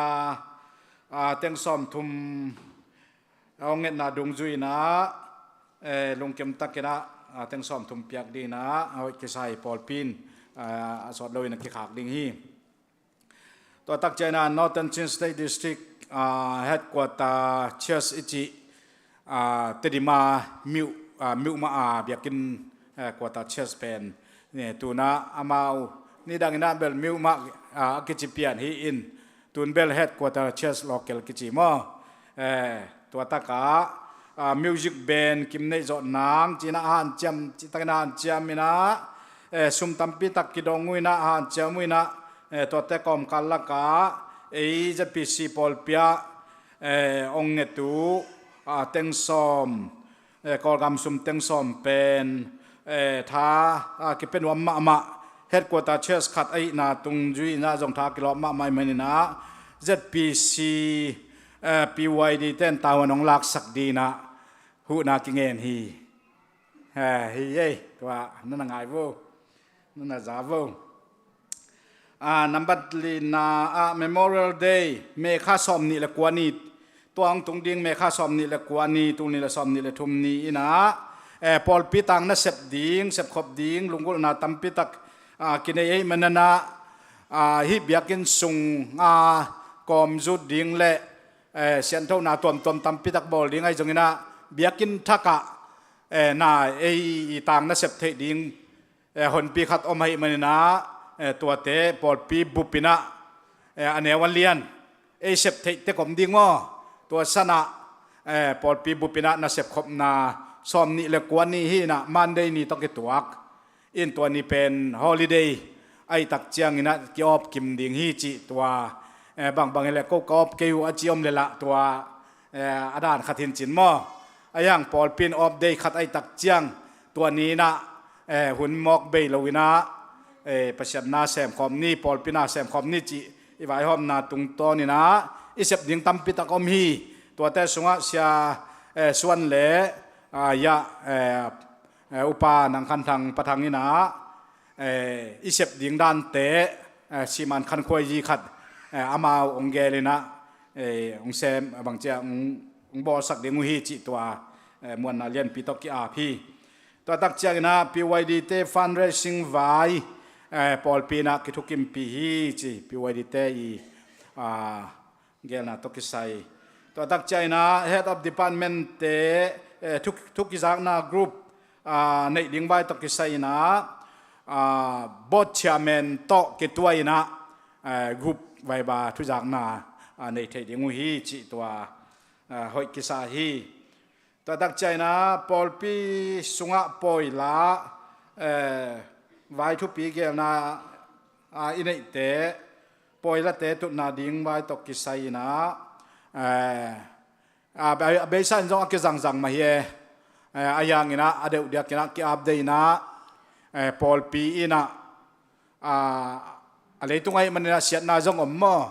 teng sawmthum hong ngetna dungzui in ah lungkim takin ah teng sawmthum piak dingin ah hoih kisai pawlpi in a sawt loin a kikhak ding hi. Tua tak ciangin ah Northern Chin State District Headquarter Church i cih Tedim a Myo Mah a biakinn Headquarter Church pen tu-in ah amau nidangin ah bel Myo Mah a kici pian hi-in, tu-in bel Headquarter Church Local kici maw? Tua tak ah music band kim neih zawh nang ci-in ah hanciam, cih takin ah hanciam in ah sum tampi tak kidong uh in ah, hanciam uh in ah, tuate kawmkal lakah ei Z P C pawlpi ah hong nget uh teng sawm, Kawlgam sum teng sawm pen tha kipia nuam mahmah, Headquarter Church khat ahihna dungzui in ah zong tha kilawp mahmah ahih manin ah Z P C P Y D ten tavuan hong laksak dingin ah huhna kingen hi. Hi ei, tua na na ngai vo, na na za vo. Nambat lina ah Memorial Day, May kha sawm nih le kua ni, tua hong tung ding May kha sawm nih le kua ni, tul nih le sawm nih le thum ni in ah pawlpi tang nasep ding, sepkhop ding lunggulhna tampi tak kinei ahih manin ah hih biakinn sung a kawmzut ding le sianthona tuamtuam tampi tak bawl ding ahi zongin ah biakinn thak ah na ei i tang nasep theih ding honpi khat om ahih manin ah tuate pawlpi bup in ah a neu a lian ei sep theih tek om ding maw? Tua san ah pawlpi bup in ah nasep khopna sawm nih le kua ni hi in ah Monday ni tawh kituak in, tua ni pen holiday ahih tak ciangin ah ki-off kim ding hi cih tua, bangbang hi leh ko ka off kei uh a ci om leh lah tua a dan khat hi in cin maw? Ahi hang pawlpi in off day khat ahih tak ciang tua ni in ah hun mawk bei lo in ah Pasian na semkhawm ni, pawlpi na semkhawm ni cih i vaihawmna tungtawn in ah i sep ding tampi tak om hi. Tuate sungah Sia Suan le Yah Upa Nang Khan Thang Pa Thang in ah i sep ding dante Siman Khan Khuai Zi khat amau hong gel in ah hong sem bang ciah hong bawlsak ding uh hi cih tua muanna lianpi tawh ki-ap hi. Tua tak ciangin ah P Y D te fundraising vai pawlpi in ah kithukimpih hi ci, P Y D te i gelna tawh kisai. Tua tak ciangin ah Head of Department te thu, thu kizakna group neih ding vai tawh kisai in ah Board Chairman tawh kituak in ah group vaiba thuzakna nei thei ding uh hi cih tua hoih kisa hi. Tua tak ciangin ah pawlpi sungah pawi la vai thupi gelna i neihte, pawi late tutna ding vai tawh kisai in ah a beisa in zong a kizangzang mah hi e. Ahi hangin ah a deuh diakin ah ki-update in ah pawlpi in ah a leitung ahih manin ah siatna zong om maw,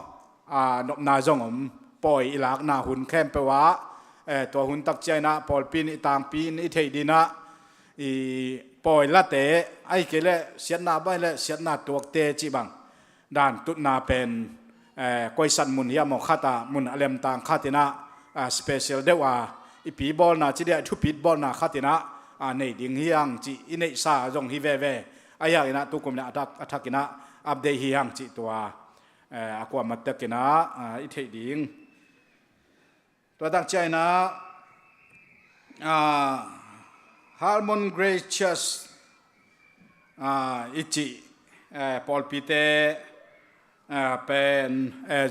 nopna zong om, pawi i lakna hun khempeuh ah tua hun tak ciangin ah pawlpi in i tangpi in i theih dingin ah i pawi late, ahih kei leh siatna bang leh siatna tuakte cih bang dan tutna pen koisan mun hiam aw khat ah mun a lemtang khat in ah special deuh a i pi bawlna ci dia, i thupit bawlna khat in ah nei ding hi hang cih i neihsa zong hi veve. Ahi hangin ah tukum in ah a thak, a thak in ah update hi hang cih tua a kuamah tek in ah i theih ding. Tua tak ciangin ah Harmon Grace Church i cih pawlpite pen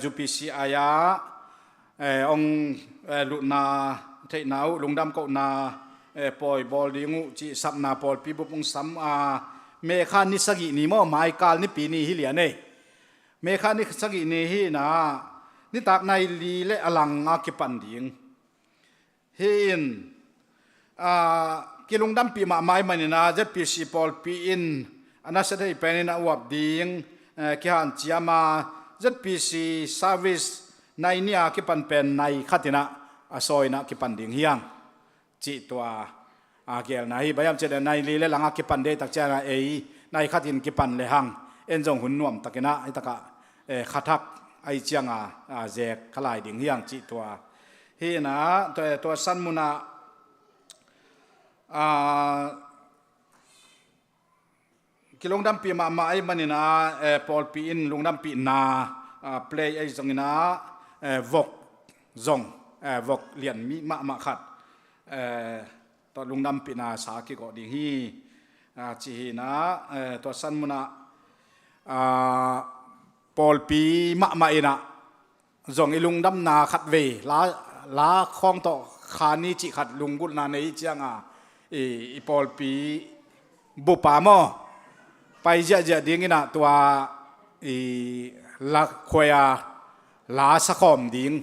U P C ah hong lutna theihna uh lungdam kohna pawi bawl ding uh cih sapna pawlpi bup hong sam a, May kha ni sagih ni maw, maikal nipi ni hi lian ei. May kha ni sagih ni hi in ah nitak nai li le a lang a kipan ding. Hi in, aa, kilungdampih mahmah ahih manin ah Z P C pawlpi in a nasia thei pen in a uap ding, eh, kihanciam a, Z P C service nai nih a kipan pen nai khat in ah a sawi in ah kipan ding hi hang cih tua, a, geelna hi. Bang hiam cih leh nai li le lang a kipan deihtak ciangin ah ei nai khat in kipan le hang en zong hun nuamtak in ah, hi tak ah, eh, kha thak ahih ciangin ah, a, zek kha lai ding hi hang cih tua. Hi in ah, tua, tua san mun ah, a, kilungdampih mahmah ahih manin ah, eh, pawlpi in lungdampihna, ah, play ahi zongin ah, eh, vok zong, eh, vok lian mi mahmah khat, eh, tua lungdampihna sa kigawh ding hi, ah, ci hi in ah, eh, tua san mun ah, ah, pawlpi mahmah in ah zong i lungdamna khat vei, la, la khawng tawh kha ni cih khat lunggulhna nei ciangin ah, i, i pawlpi bup ah maw, pai ziahziah ding in ah tua i la khuai a la sakhawm ding.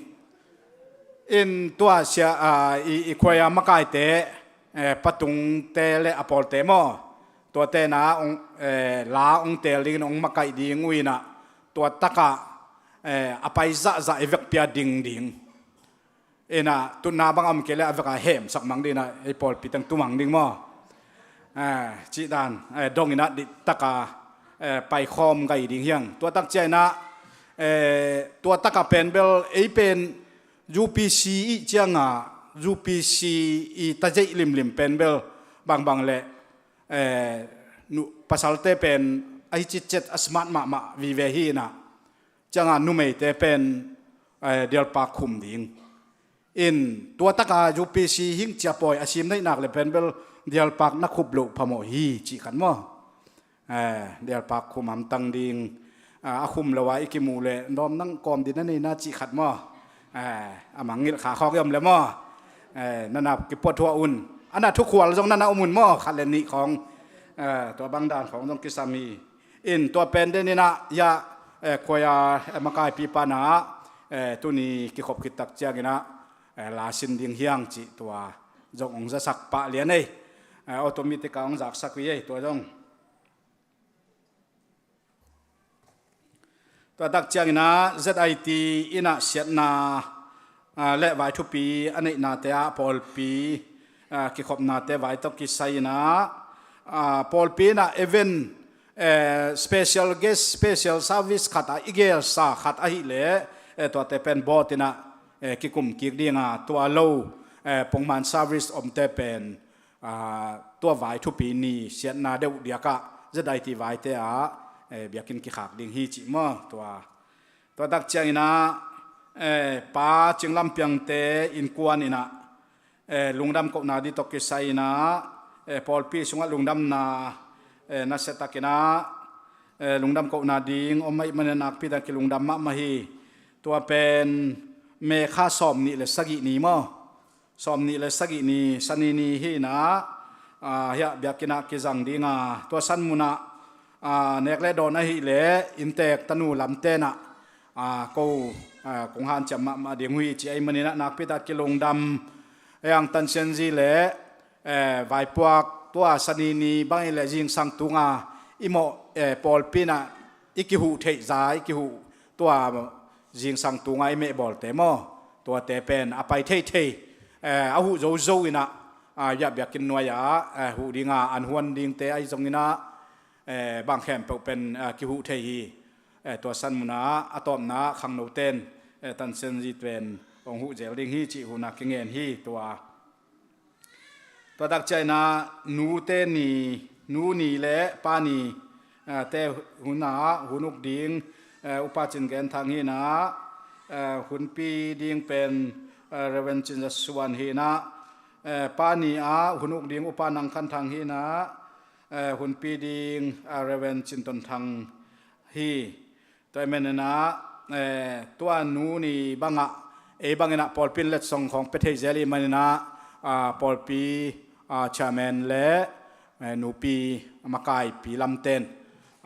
In tua sia, a, i, i khuai a makaite, eh, patungte le a pawlte maw, tuate in ah hong, eh, la hong teel ding in hong makaih ding uh in ah, tua tak ah, eh, a pai zahzah i vekpi ah ding ding. In ah tutna bang a om kei leh a vek ah hemsak mang ding in ah, ei pawlpi teng tu mang ding maw. Eh, cih dan, eh, dong in ah diktak a, eh, paikhawm gai ding hi hang. Tua tak ciangin ah, eh, tua tak ah pen bel ei pen U P C i hih ciangin ah, U P C i tazeih limlim pen bel bangbang leh, eh, nu, pasalte pen ahi citcet a smart mahmah vive hi in ah, ciangin ah numeite pen, eh, dialpak khum ding. In tua tak ah U P C hing cia pawi a sim neihnak le pen bel dialpak na khup loh phamawh hi cih khat maw. Eh, dialpak khum hamtang ding, ah, a khum lo ah i kimuh leh dawm nang kawm ding na nei na cih khat maw. Eh, a mangngilh kha khawk i om le maw. Eh, na na kipuathuah un. A na thukhual zong na na om un maw, khat le nih khawng. Eh, tua bang dan khawng zong kisam hi. In tua pen den in ah, ya, eh, khuai a, eh, makaipipa in ah, eh, tuni kikhop khit tak ciangin ah, eh, la sin ding hi hang cih tua zong hong zasak pah lian ei. Eh, automatic ah hong zaksak hi ei, tua zong. Tua tak ciangin ah Z I T in ah siatna, ah, le vai thupi a neihnate ah pawlpi, ah, kikhopnate vai tawh kisai in ah, ah, pawlpi in ah event, eh, special guest, special service khat ah i gelsa khat ahih leh, eh, tuate pen bawt in ah, eh, kikum kik ding a, tua lo, eh, pongman service omte pen, ah, tua vai thupi ni siatna deuh diak ah Z I T vaite ah, eh, biakinn kikhak ding hi cih maw. Tua, tua tak ciangin ah, eh, Pa Cing Lam Piangte innkuan in ah, eh, lungdam kohna ding tawh kisai in ah, eh, pawlpi sungah lungdamna, eh, nasia tak in ah, eh, lungdam kohna ding om ahih manin ah nakpi tak kilungdam mahmah hi. Tua pen May kha sawm nih le sagih ni maw. Sawm nih le sagih ni, Sani ni hi in ah, ah, hiah biakinn ah kizang ding a, tua san mun ah, ah, nek le dawn ahih leh inntek tanu lamte in ah, ah, ko, ah, kong hanciam mahmah ding uh hi ci ahih manin ah nakpi tak kilungdam. Ei ang Tan Sian Zi le, eh, vaipuak tua Sani ni bang ahih leh zingsang tung a i mawh, eh, pawlpi in ah i kihuh theih za, i kihuh tua zingsang tung a i mehbawlte maw, tuate pen a pai theithei, eh, a huh zozo in ah, ah, ya biakinn nuai ah, eh, huh ding a an huan dingte ahi zongin ah, eh, bang khempeuh pen, eh, kihuh thei hi. Eh, tua san mun ah a tawpna khangnote in, eh, Tan Sian Zi pen hong huh zel ding hi cih hun ah kingen hi tua. Tua tak ciangin ah nute ni, nu ni le pa ni, eh, te hun ah hun uk ding, eh, Upa Cin Gen Thang hi in ah, eh, hunpi ding pen, eh, Reverend Cin Za Suan hi in ah, eh, pa ni ah hun uk ding Upa Nang Khan Thang hi in ah, eh, hunpi ding, eh, Reverend Cin Ton Thang hi. Tua ahih manin ah, eh, tua nu ni bang ah, ei bangin ah pawlpi in letsong khawng pia thei zel ahih manin ah, ah, pawlpi, ah, chairman le, eh, nupi makaipi lamte in,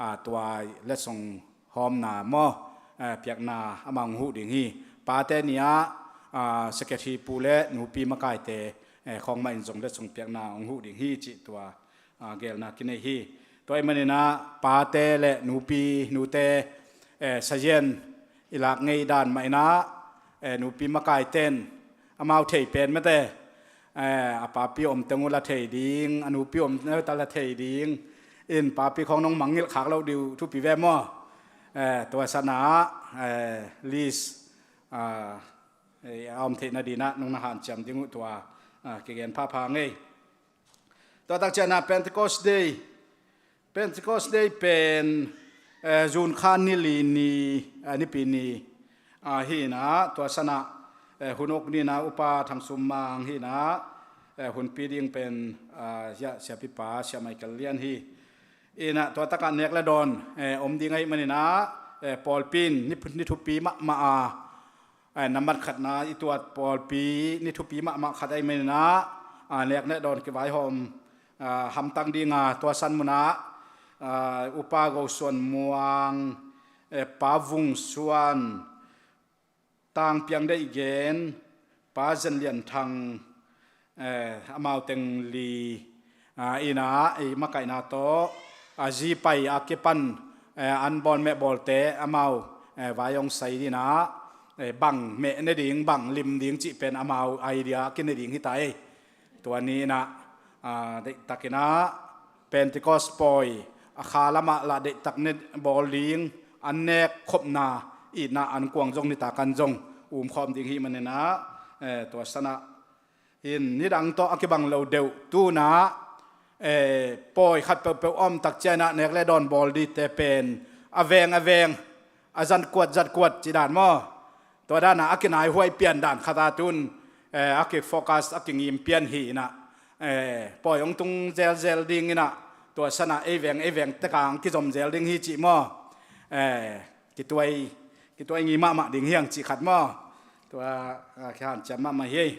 ah, tua letsong hawmna maw, eh, piakna amah hong huh ding hi. Pate ni-ah, aa, secretary pu le nupi makaite, eh, khawng mah in zong letsong piakna hong huh ding hi cih tua, aa, gelna kinei hi. Tua ahih manin ah pate le nupi, nute, eh, sazian i lak ngei dan mah in ah, eh, nupi makaite in amau thei pen mate, eh, a papi om teng uh la thei ding, a nupi om teng uh la thei ding. In papi khawng nong mangngilh khak loh ding uh thupi ve maw? Eh, tua sanah, eh, list, ah, eh, a om theihna dingin ah nong na hanciam ding uh tua, ah, kigen phapha ngei. Tua tak ciangin ah Pentecost Day, Pentecost Day pen, eh, June kha ni li ni, eh, Nipi ni, ah, hi in ah, tua sanah, eh, hun uk dingin ah Upa Thang Sum Mang hi in ah, eh, hunpi ding pen, ah, Sia, Siapipa, Sia Michael Lian hi. In ah tua takah nek le dawn, eh, om ding ahih manin ah, eh, pawlpi in ni, ni thupi mahmah a, eh, nambat khatna i tuat pawlpi ni thupi mahmah khat ahih manin ah, ah, nek le dawn kivaihawm, ah, hamtang ding a, tua san munah, ah, Upa Go Suan Muang, eh, Pa Vung Suan, Tang Piang Deih Gen, Pa Zen Lian Thang, eh, amau teng li, ah, in ah, i makaihna tawh, ah, zi pai a kipan, eh, an bawl meh bawlte amau, eh, vai hong sai dingin ah, eh, bang meh ne ding, bang lim ding cih pen amau idea kine ding hi ta ei. Tua ni in ah, ah, deihtakin ah Pentecost pawi a kha lamah lah deihtak ne bawl ding, an nek khopna itna an kuang zong nitak an zong umkhawm ding hi manin ah, eh, tua sanah in nidang tawh a kibang lo deuh tu in ah, eh, pawi khat peuhpeuh a om tak ciangin ah nek le dawn bawl dingte pen a veng a veng, a zan kuat zat kuat cih dan maw? Tua dan ah a kinaihuai pian dan khat ah tu in, eh, a kifocus, a kingim pian hi in ah, eh, pawi hong tung zelzel dingin ah, tua sanah ei veng ei veng tek a hong kizom zel ding hi cih maw? Eh, kituai, kituai ngei mahmah ding hi hang cih khat maw? Tua, ah, kihanciam mahmah hi.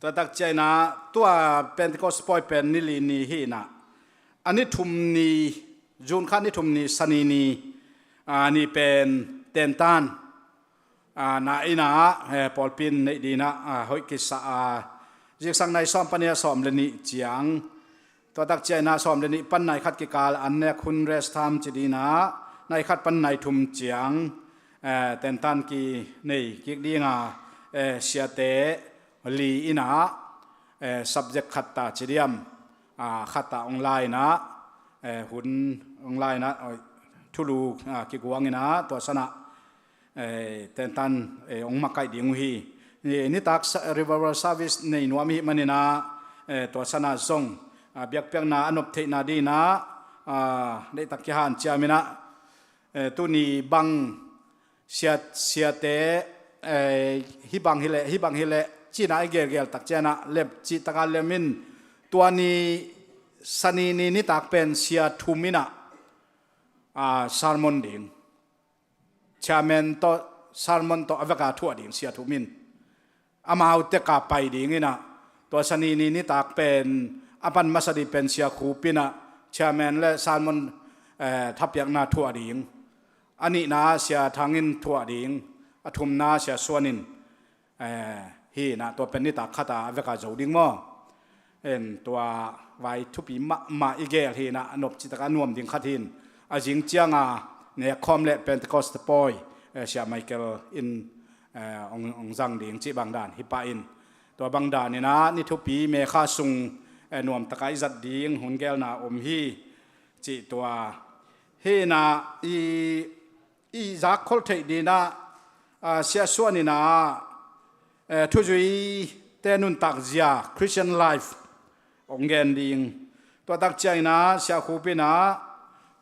Tua tak ciangin ah, tua Pentecost pawi pen ni li ni hi in ah, a ni thum ni, June kha ni thum ni, Sani ni, ah, ni pen tentan, ah, na in ah, eh, pawlpi in neih dingin ah, ah, hoih kisa a, zingsang nai sawm pan ni a sawm le nih ciang, tua tak ciangin ah sawm le nih pan nai khat kikal an nek hun rest time ci dingin ah, nai khat pan nai thum ciang, eh, tentan kinei kik ding a, eh, siate li in ah, eh, subject khat ta ci diam, ah, khat ta hong la in ah, eh, hun hong la in ah, oi, thulu, ah, kiguang in ah, tua sanah, eh, tentan, eh, hong makaih ding uh hi. Ni, nitak sa-, revival service nei nuam ahih manin ah, eh, tua sanah zong, ah, biakpiakna a nop theihna dingin ah, ah, deihtak kihanciam in ah, eh, tuni bang sia, siate, eh, hih bang hi leh, hih bang hi leh, ci in ah i gelgel tak ciangin ah lem, cih tak a lem in, tua ni Sani ni nitak pen sia thum in ah, ah, sermon ding. Chairman tawh, sermon tawh a vek a thuah ding sia thum in. Amau tek a pai dingin ah, tua Sani ni nitak pen a pan masa ding pen Sia Khup in ah, chairman le sermon, eh, thapiakna thuah ding. A nihna Sia Thang in thuah ding. A thumna Sia Suan in, eh, hi in ah, tua pen nitak khat a vek a zo ding maw? En, tua vai thupi mahmah i gel hi in ah, a nop cih tak a nuam ding khat hi in. A zing ciang a nek khawm le Pentecost pawi, eh, Sia Michael in, eh, hong, hong zang ding cih bang dan hi pah in. Tua bang dan in ah ni thupi May kha sung, eh, nuam tak a i zat ding hun gelna om hi cih tua. Hi in ah i, i zak khol theih dingin ah, ah, Sia Suan in ah, eh, thuzuite nuntak zia, Christian life, hong gen ding. Tua tak ciangin ah Sia Khup in ah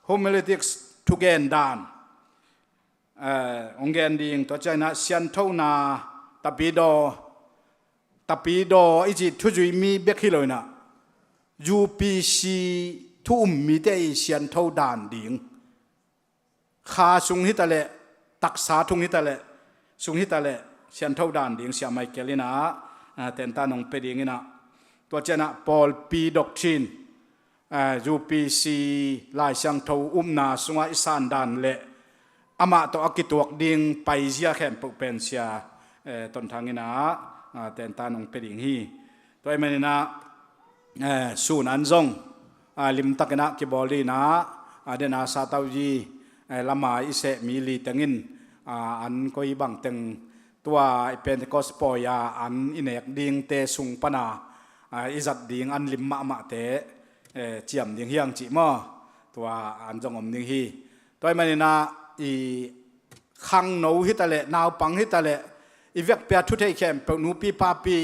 homiletics, thugen dan, eh, hong gen ding. Tua ciangin ah sianthona, tapidaw, tapidaw i cih thuzui mi bek hi lo in ah, U P C thu um mite i siantho dan ding. Kha sung hi ta leh, taksa thung hi ta leh, sung hi ta leh, siantho dan ding Sia Michael in ah, ah, tentan hong pia dingin ah. Tua ciangin ah pawlpi doctrine, ah, U P C Lai Siangtho upna sungah i san dan le amah tawh a kituak ding paizia khempeuh pen sia, eh, Tonthang in ah, ah, tentan hong pia ding hi. Tua ahih manin ah, eh, sun an zong, ah, limtakin ah kibawl ding in ah, ah, den a sa tau hi, eh, lamai i seh mi li teng in, ah, an koi bang teng tua i Pentecost pawi a an i nek dingte sung pan a, ah, i zat ding an lim mahmahte, eh, ciam ding hi hang cih maw. Tua an zong om ding hi. Tua ahih manin ah i khangno hi ta leh, naupang hi ta leh, i vekpi a thu thei khempeuh, nupi papi,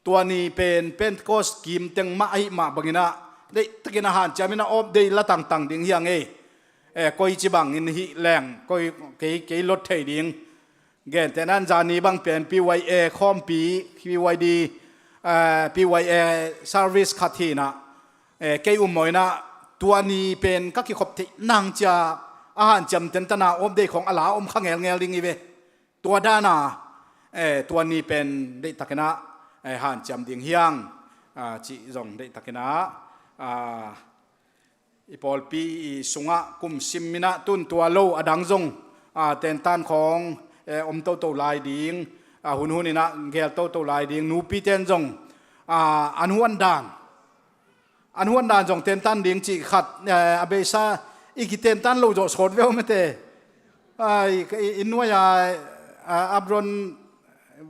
tua ni pen Pentecost kim teng mah ahih mah bangin ah, deihtakin a hanciam in a update la tangtang ding hi hang ei. Eh, koici bangin hih leng, koi, kei, kei lot thei ding. Gentehna in zani bang pen P Y A khawmpi, P Y D, eh, P Y A service khat hi in ah, eh, kei um maw in ah, tua ni pen ka kikhop theih nang ci a, a hanciam tentan a update khawng a la om kha ngelngel ding hi ve. Tua dan a, eh, tua ni pen deihtakin ah, eh, hanciam ding hi hang, ah, cih zong deihtakin ah, ah, i pawlpi i sungah kum sim in ah tun tua lo a dang zong, ah, tentan khawng, eh, om toto lai ding, ah, hunhun in ah gel toto lai ding, nupiten zong, ah, an huan dan, an huan dan zong tentan ding cih khat, eh, a beisa i kitentan lo zawh sawt ve aw mate. Ai, i, i nuai a, ah, Abron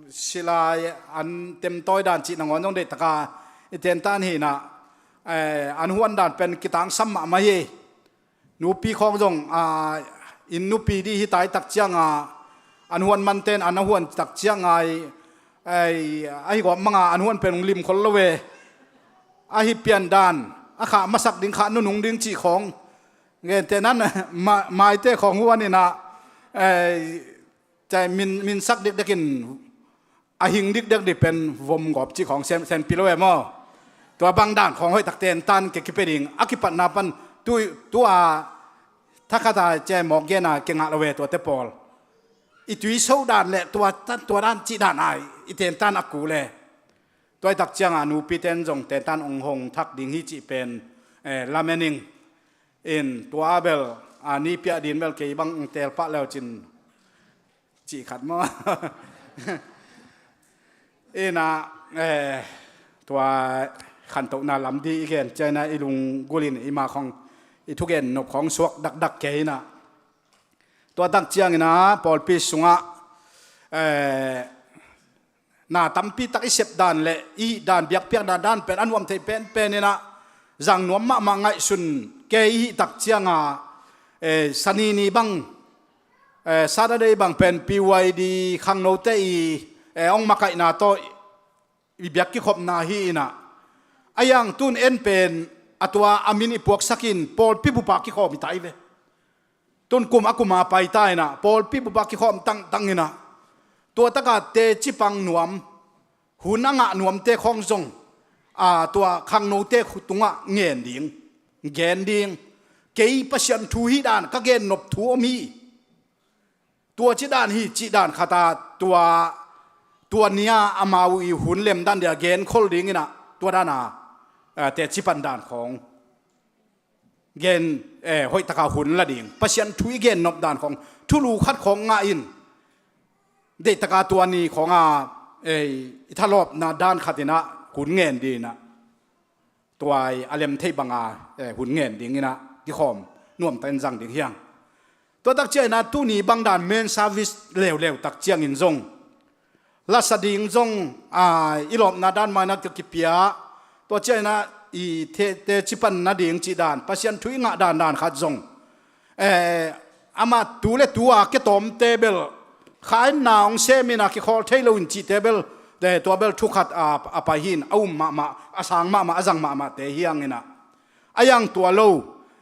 silai an temtawi dan cih nangawn zong deihtaka i tentan hi in ah, eh, an huan dan pen kitangsam mahmah hi. Nupi khawng zong, ah, inn nupi dih hi tai tak ciang a, an huan manten an a huan tak ciang a, ai, ahi gawp mang a an huan pen hong lim khol lo ve. Ahi pian dan, a khah masak ding, khah nunung ding cih khawng. Gentehna in, ma-, maite khawng huan in ah, eh, cai min, min sak dikdekin a hing dikdek dih pen vom gawp cih khawng sem, sem pi lo e maw. Tua bang dan khawng hoih tak tentan ke kipia ding. A kipatna pan tu, tua thakhat a cai mawk gen a kingah lo e tuate pawl. I tui so dan le tua tan tua dan cih dan a i tentan a kul e. Tua i tak ciang a nupiten zong tentan hong hong thak ding hi cih pen, eh, lamenting in tua bel, ah, ni piah din bel kei bang hong teel pah leu cin cih khat maw. In ah, eh, tua khantohna lam dih i gen ciang in ah i lunggulh in i ma khawng i thugen nop khawng suak dakdak kei in ah. Tua tak ciang in ah pawlpi sungah, eh, na tampi tak i sep dan le i dan biakpiakna dan pen a nuam thei penpen in ah zang nuam mahmah ngaihsun kei i hih tak ciang a, eh, Sani ni bang, eh, Saturday bang pen P Y D khangnote i, eh, hong makaihna tawh i biak kikhopna hi in ah, a yang tun en pen a tua a min i puaksak in pawlpi bup a kikhawm hi ta hi ve. Tun kum a kum a pai ta in ah pawlpi bup a kikhawm tangtang in ah, tua tak a teci pang nuam, hun a ngah nuamte khawng zong, a, tua khangnote tungah ngen ding, gen ding. Kei Pasian thu hi dan ka gen nop thu om hi. Tua ci dan hi, ci dan khat a tua, tua ni a amau i hun lem dan dia gen khol ding in ah, tua dan a, a, teci pan dan khawng gen, eh, hoih tak a hun la ding. Pasian thu i gen nop dan khawng, thulu khat khawng ngah in, deih tak a tua ni khawng a, eh, i thalawpna dan khat in ah hun ngen ding in ah, tua i a lem thei bang a, eh, hun ngen ding in ah kikhawm nuam tak in zang ding hi hang. Tua tak ciang in ah tuni bang dan main service leuleu tak ciangin zong lasa ding zong, a, i lawpna dan mah in ah kipia. Tua ciang in ah i te, teci pan nading cih dan, Pasian thu i ngah dan dan khat zong, eh, amah tu le tu a ke tawmte bel kha in na hong sem in ah kikhawl thei lo in cihte bel, eh, tua bel thu khat a, a pai hi in, a um mahmah, a sang mahmah, a zang mahmahte hi hang in ah. A yang tua lo,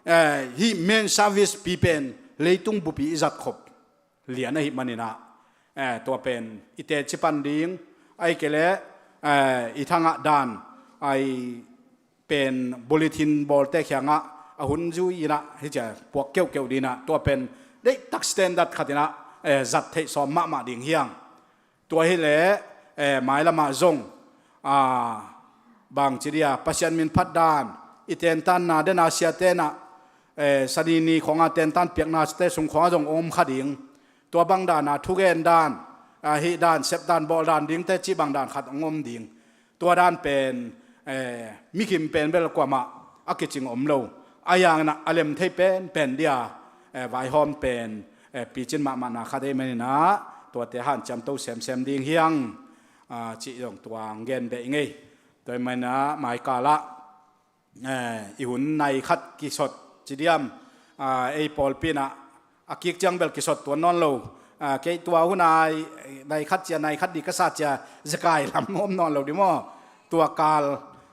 eh, hih main service pi pen leitung bup i zat khop lian ahih manin ah, eh, tua pen i teci pan ding, ahih kei leh, eh, i thangah dan, a, i pen bulletin bawlte kiangah a hun zui in ah, hi cia puak keuhkeuh ding in ah, tua pen deih tak standard khat in ah, eh, zat theih sawm mahmah ding hi hang. Tua hi leh, eh, mailam ah zong, a, bangci dia, Pasian min phat dan, i tentanna den a siate in ah, eh, sanini khawng a tentan piaknate sung khawng ah zong om kha ding. Tua bang dan a thugen dan, ah, hih dan, sep dan, bawl dan dingte cih bang dan khat hong om ding. Tua dan pen, eh, mikim pen bel kuamah a kicing om lo. A yang inah a lem thei pen pen dia, eh, vaihawm pen, eh, picin mahmahna khat ei manin ah tuate hanciam to semsem ding hi hang, ah, cih zong tua hong gen beh ing ei. Tua ei manin ah maikal ah, eh, i hun nai khat kisot ci diam, ah, ei pawlpi inah a kik ciang bel kisot tuan nawn lo. Ah, kei tua hun a nai khat cia, nai khat di ka sa cia, zekai lam om nawn lo di maw? Tua kal,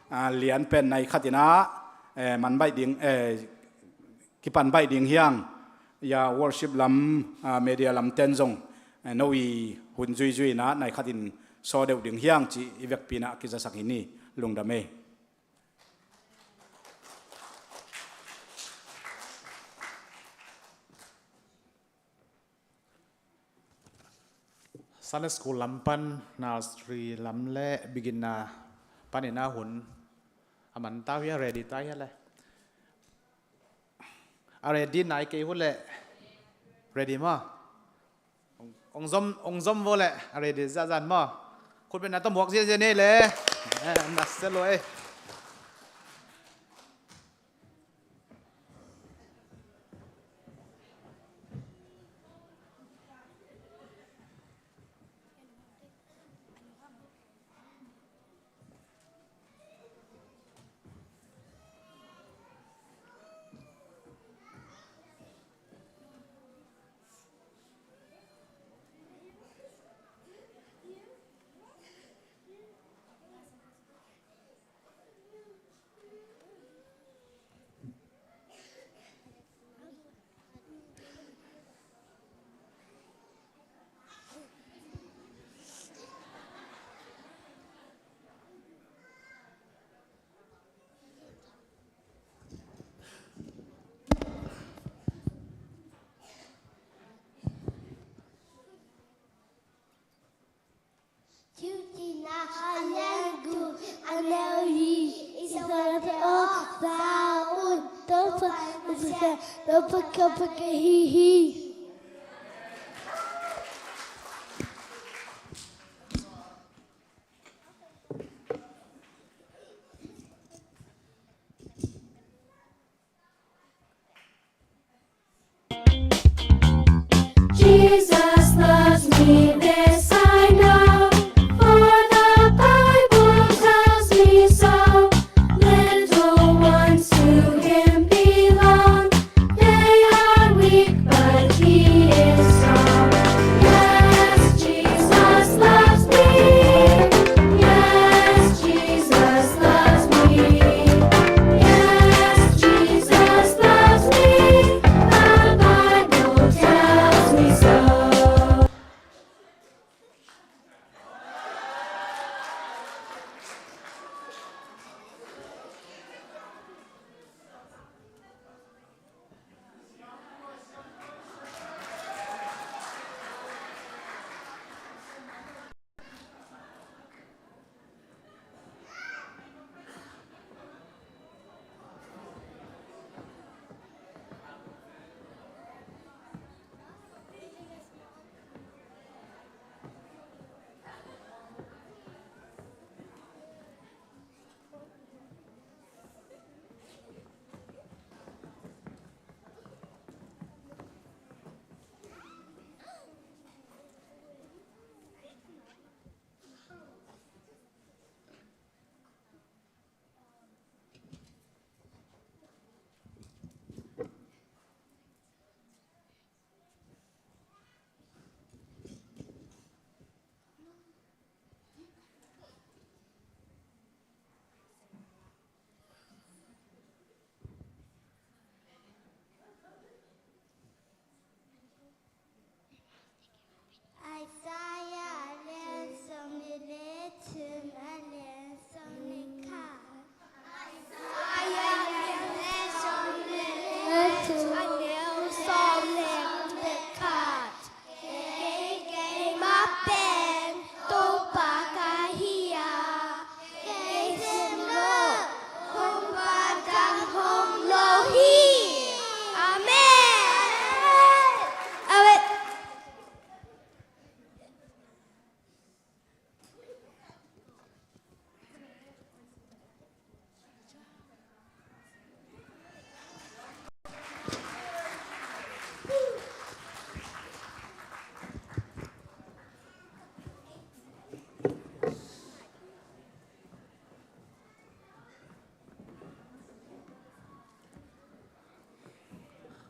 ah, lian pen nai khat inah, eh, man baih ding, eh, kipan baih ding hi hang. Ya worship lam, ah, media lam ten zong, eh, no i hun zuizui inah nai khat in saw deuh ding hi hang cih i vekpi inah kizasak hi ni. Lungdam ei. Sunday school lam pan, nursery lam le beginner pan inah hun a man ta uh hia, ready ta uh hia le? A ready nai kei uh leh ready maw? Ong, ong zom, ong zom vo leh a ready zahzah maw? Khut beng na tawh muak ziahziah ni le. Eh, na se lo ei. Tutina a lian guk a neu li i suante aw, va un, Topa Pasian, Topa ka Pasian hi hi. Jesus loves me, this I know, for the Bible tells me so. Little ones to him belong, they are weak, but he is strong. Yes, Jesus loves me. Yes, Jesus loves me. Yes, Jesus loves me. The Bible tells me so.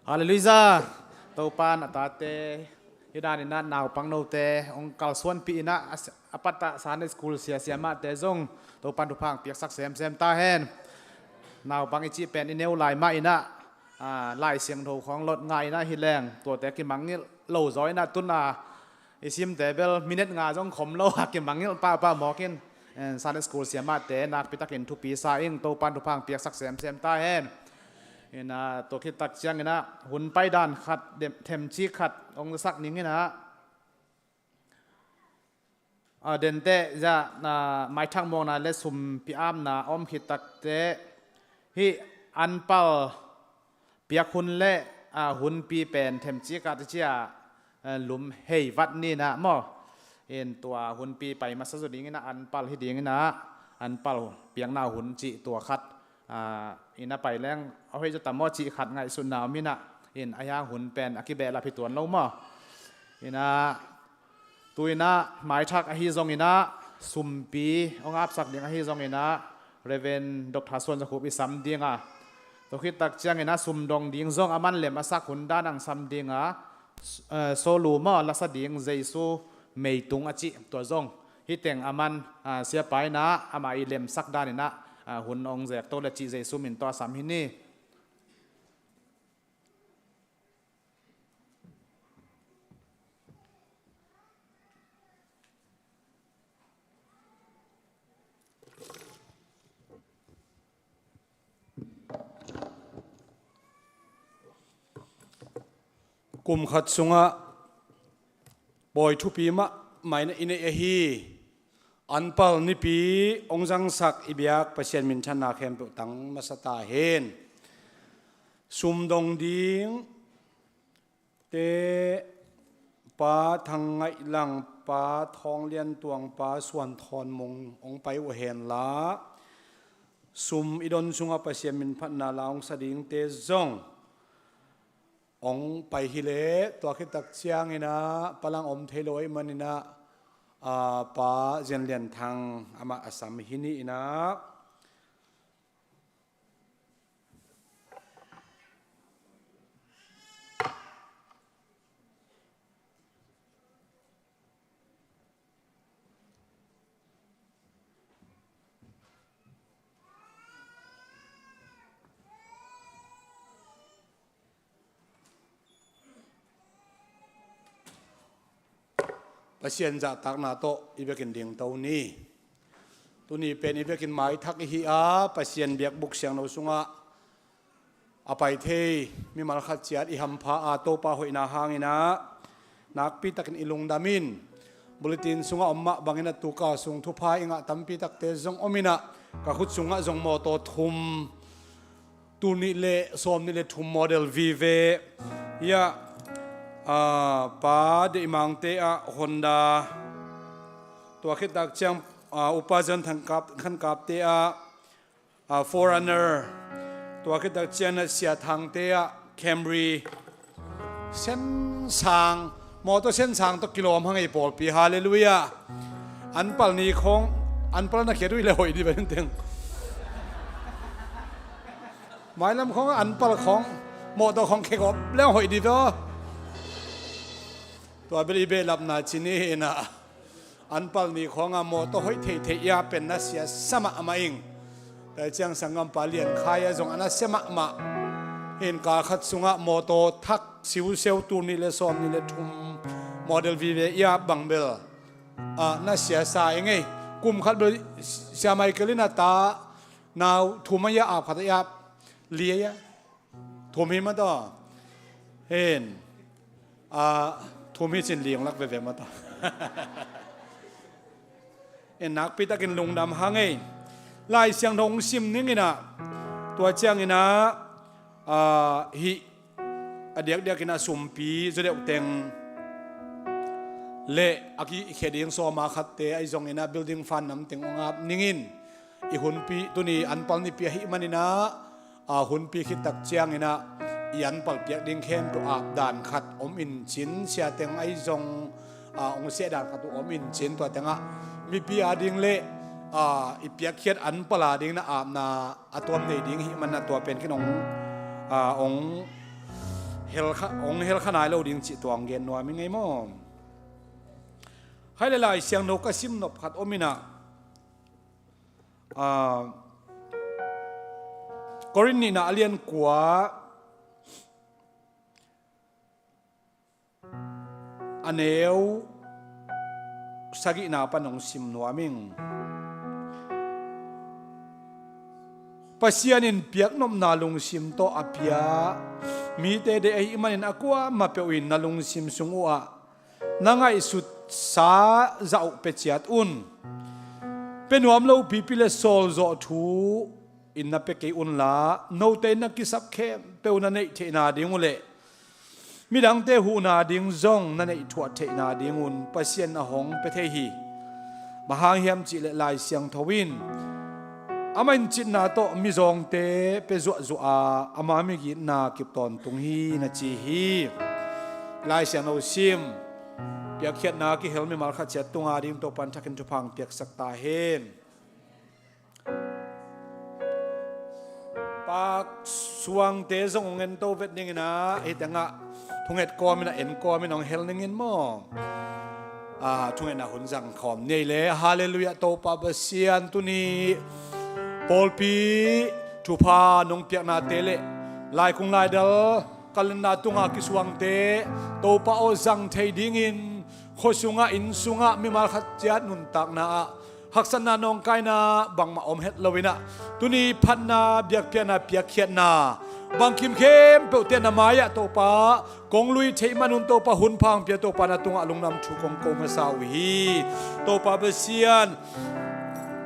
Halleluiah. Topan a tate, hi danin ah naupang note hong kalsuanpih in ah, a s-, a patah Sunday School sia siamahte zong Topan thupha hong piaksak semsem ta hen. Naupang i cih pen i neu lai mah in ah, a, Lai Siangtho khawng lot ngah in ah hi leng, tuate kimangngilh lo zaw in ah tun a i simte bel minute nga zong khom lo a kimangngilh pahpah mawk in, en, Sunday School siamahte nakpi takin thupi sa ing, Topan thupha hong piaksak semsem ta hen. In ah, tua khit tak ciangin ah hun pai dan khat, dem-, themcik khat hong sak ning in ah, a, denteh zah, a, maithak muakna le sumpi apna a om khit takteh hih anpal piak hun le, a, hunpi pen themcik ah, a, lum hei vat ni in ah maw. In tua hunpi pai masa zaw ding in ah anpal hi ding in ah, anpal piakna hun cih tua khat, a, in ah pai leng a hoih zaw tam maw cih khat ngaihsutna om in ah, in a hiang hun pen a kibehlap hi tuan lo maw. In ah, tu in ah maithak ahi zongin ah, sumpi hong apsak ding ahi zongin ah, Reverend Doctor Suan Za Khup i sam ding a, tua khit tak ciangin ah sumdong ding zong a man lem a sak hun dan ang sam ding a, s-, eh, solo maw, lasa ding Jesu Meitung a cih tua zong, hih teng a man, ah, siapa in ah ama i lemsak dan in ah, ah, hun hong zek to le cih Jesu min tawh a sam hi ni. Kum khat sungah pawi thupi mahmah in ah i neih ahi anpal nipi hong zangsak i biak Pasian minthanna khempeuh tang masa ta hen. Sumdong ding te Pa Thang Ngaih Lang, Pa Thawng Lian Tuang, Pa Suan Thawn Mung hong pai uh hen la, sum i don sungah Pasian min phatna la hong sa dingte zong hong pai hi leh, tua khit tak ciangin ah palang om thei lo ahih manin ah, a, Pa Zian Lian Thang amah a sam hi ni in ah, Pasian zahtakna tawh i vekin dingto ni. Tuni pen i vekin maithak ihi a, Pasian biakbuk siangtho sungah a pai thei mimal khat ciat i hampha a, Topa hoihna hangin ah nakpi takin i lungdam in. Bulletin sungah om mah bangin ah tu kal sung thupha i ngah tampi takte zong om in ah, ka khut sungah zong mawtaw thum, tul nih le sawm nih le thum model Vive, ia, a, Pa Deih Mangte ah Honda, tua khit tak ciang, a, Upa Zan Thang Kap, Khan Kapte ah, a, Forerunner, tua khit tak ciang ah Sia Thangte ah Camry, sen sang, mawtaw sen sang tawh kilawm hang ei pawlpi, halleluiah. Anpal ni khawng, anpal na khiat uh hi le hoih dih ven teng. Mailam khawng anpal khawng, mawtaw khawng khegawp leng hoih dih ve aw. Tua bel i behlapna ci ni in ah. Anpal ni khawngah mawtaw hoih theihtheih ia pen na sia sa mahmah ing. Tua ciang sanggampa Lian Khai ah zong a na sia mahmah. Hin kal khat sungah mawtaw thak siuseu tul nih le sawm nih le thum model Vive ia bang bel, a, na sia sa ing ei. Kum khat bel Sia Michael in a ta nau thum a ia, ap khat a ia, li a ia. Thum hi mah tawh. Hin. A, thum hi cin ling lak veve mah tawh. En nakpi takin lungdam hang ei. Lai Siangtho hong sim ning in ah, tua ciangin ah, a, hih a diakdiakin a sumpi zaw deuh teng le a kikhia ding sawma khatte ahi zongin ah building fund nam teng hong ap ning in, i hunpi tuni anpal nipi ahih manin ah, a, hunpi khit tak ciangin ah i anpal piak ding khempeuh ap dan khat om in cin, sia teng ahi zong, a, hong seh dan khat uh om in cin, tua tengah mipi a ding le, a, i piakkhiat anpal a ding na apna a tuam nei ding hih manin ah tua pen khin hong, a, hong hel kha, hong hel kha nai lo ding cih tua hong gen nuam ing ei maw. Hai le Lai Siangtho ka sim nop khat om in ah, ah, Korin nihna a lian kua, a neu sagihna pan hong sim nuam ing. Pasian in piaknopna lungsim tawh a pia mite deih ahih manin a kuamah peuh in na lungsim sung uhah na ngaihsutsa zah uh pia ciat un. Pia nuam lo pipi le sawlzawh thu in na pia kei unla, note in na kisap khempeuh na neih theihna ding uh leh midangte huhna ding zong na neih thuah theihna dingun Pasian a hong pia thei hi. Bang hang hiam cihleh Lai Siangtho in, amah in citna tawh mizawngte pia zuahzuah a, ama migitna kip tawntung hi, na ci hi. Lai Siangtho sim, piakkhiatna kihel mimal khat ciat tunga ding Topa'n thakin thupha hong piaksak ta hen. Pak suangte zong hong en to vet dingin ah, hih tengah thunget kawmin ah, en kawmin hong hel dingin maw. Ah, thungetna hun zang khawm ni ei le. Halleluiah, Topa Pasian, tuni pawlpi thupha nong piaknate le laikung laidal kalenda tunga kisuangte Topa aw zang thei dingin khua sungah, inn sungah mimal khat ciat nuntakna ah haksatna nawngkaina bangmah om het loin ah, tuni phatna, biakpiakna, piakkhiatna bangkim khempeuhte na mai-ah Topa kong lui theih manun Topa hun pha hong pia, Topa na tungah lungdam thu kong ko masa uh hi. Topa Pasian,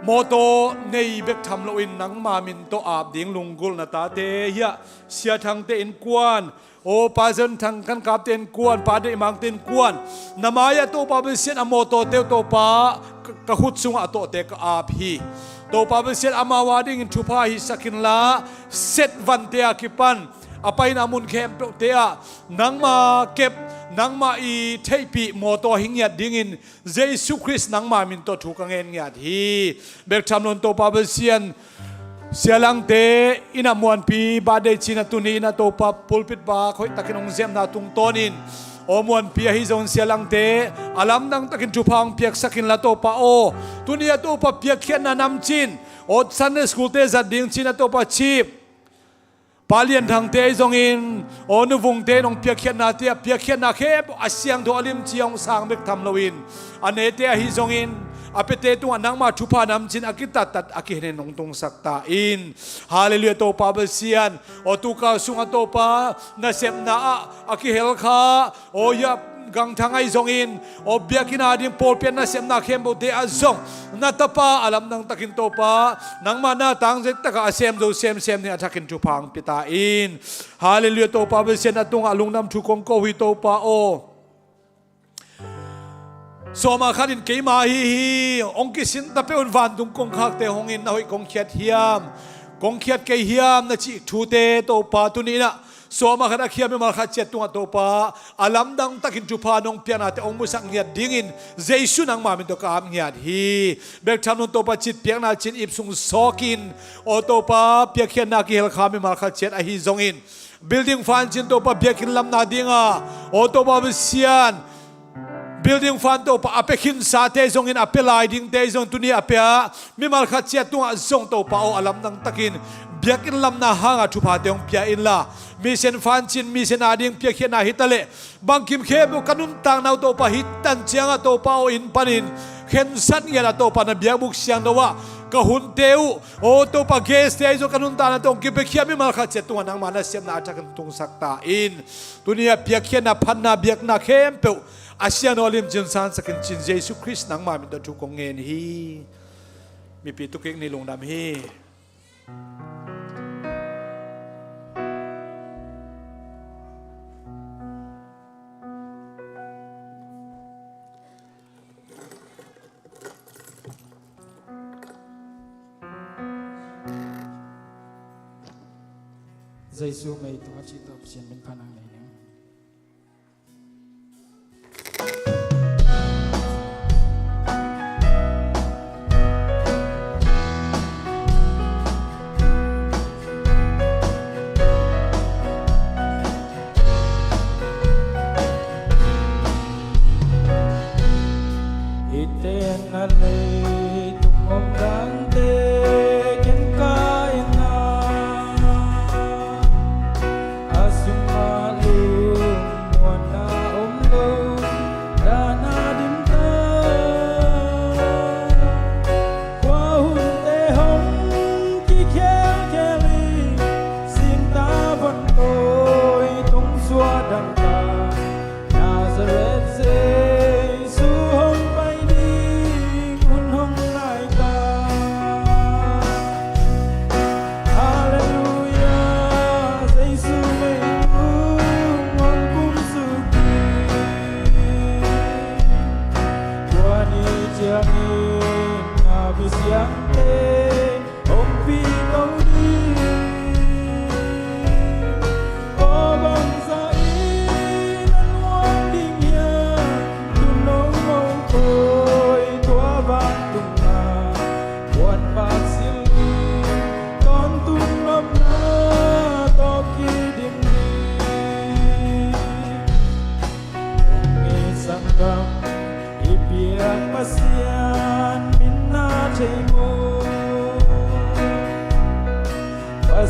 mawtaw nei bek tham loin nangma min tawh ap ding lunggulh na tate hiah Sia Thangte innkuan, aw Pa Zon Thang Khankapte innkuan, Pa Deih Mangte innkuan, na mai-ah Topa Pasian a mawtawte uh Topa ka, ka khut sungah a tawhte ka ap hi. Topa Pasian amau a dingin thupha hisak inla, set vante a kipan a paina mun khempeuhte ah nangma kep, nangma i theihpih mawtaw hi ngiat dingin Jesu Khrist nangma min tawh thu ka ngen ngiat hi. Bek tham loin Topa Pasian, Sia Langte in ah Muanpi birthday ci-in ah tuni in ah Topa pulpit bak hoih takin hong zemna tungtawnin, aw Muanpi ahi zongin Sia Langte a lamdang takin thupha hong piaksak inla Topa aw, tuni ah Topa piakkhiatna namcin, aw Sunday School-te zat ding ci-in ah Topa Chief Pa Lian Thangte ahi zongin, aw Nu Vungte in hong piakkhiatnate ah piakkhiatna khempeuh a siangtho a limci hong sang bek tham loin, a nete ahi zongin a piate tungah nangma thupha namcin a kitattat a kihenin hong tungsak ta in. Halleluiah Topa Pasian, aw tukau sungah Topa nasepna ah a kihel kha, aw hiah Gangthang ahi zongin, aw biakinn a ding pawlpi a nasepna khempeuhte ah zong na tapa a lamdang takin Topa nangma na tangzet takah a sem zo semsem ding a thakin thupha hong pia ta in. Halleluiah Topa Pasian, a tungah lungdam thu kong ko hi Topa aw. Sawma khat in keima ahi hi, hong kisin ta peuh un vantung kongkhakte hong in na hoih kong khiat hiam, kong khiat kei hiam na cih thute Topa tuni in ah sawma khat a khia mimal khat ciat tungah Topa a lamdang takin thupha nong piaknate hong musak ngiat dingin Jesu nangma min tawh ka ap ngiat hi. Bek tham loin Topa citpiakna cin ip sung sawkin, aw Topa piakkhiatna kihel kha mimal khat ciat ahi zongin, building fund cin Topa biakinn lamna dinga, aw Topa Pasian, building fund Topa a pia khinsate zongin, a pia lai dingte zong tuni a pia mimal khat ciat tungah zong Topa aw a lamdang takin biakinn lamna hanga thuphate hong pia inla, mission fund cin mission a ding piakkhiatna hi ta leh, bangkim khempeuh ka nuntakna uh Topa hih tan ciangah Topa aw inn panin khensat ngiat a Topa na biakbuk siangtho ah ka hunte uh, aw Topa guest-te ahi zong ka nuntakna tawh hong kipiakhia mimal khat ciat tungah nangma nasepna a thakin tungsak ta in. Tuni a piakkhiatna, phatna, biakna khempeuh a siangtho a limcin sansak in ci-in Jesu Khrist nangma min tawh thu kong ngen hi. Mipi tukik ni lungdam hi. Jesu mei tawh a cih tawh Pasian min phan ang nei ning.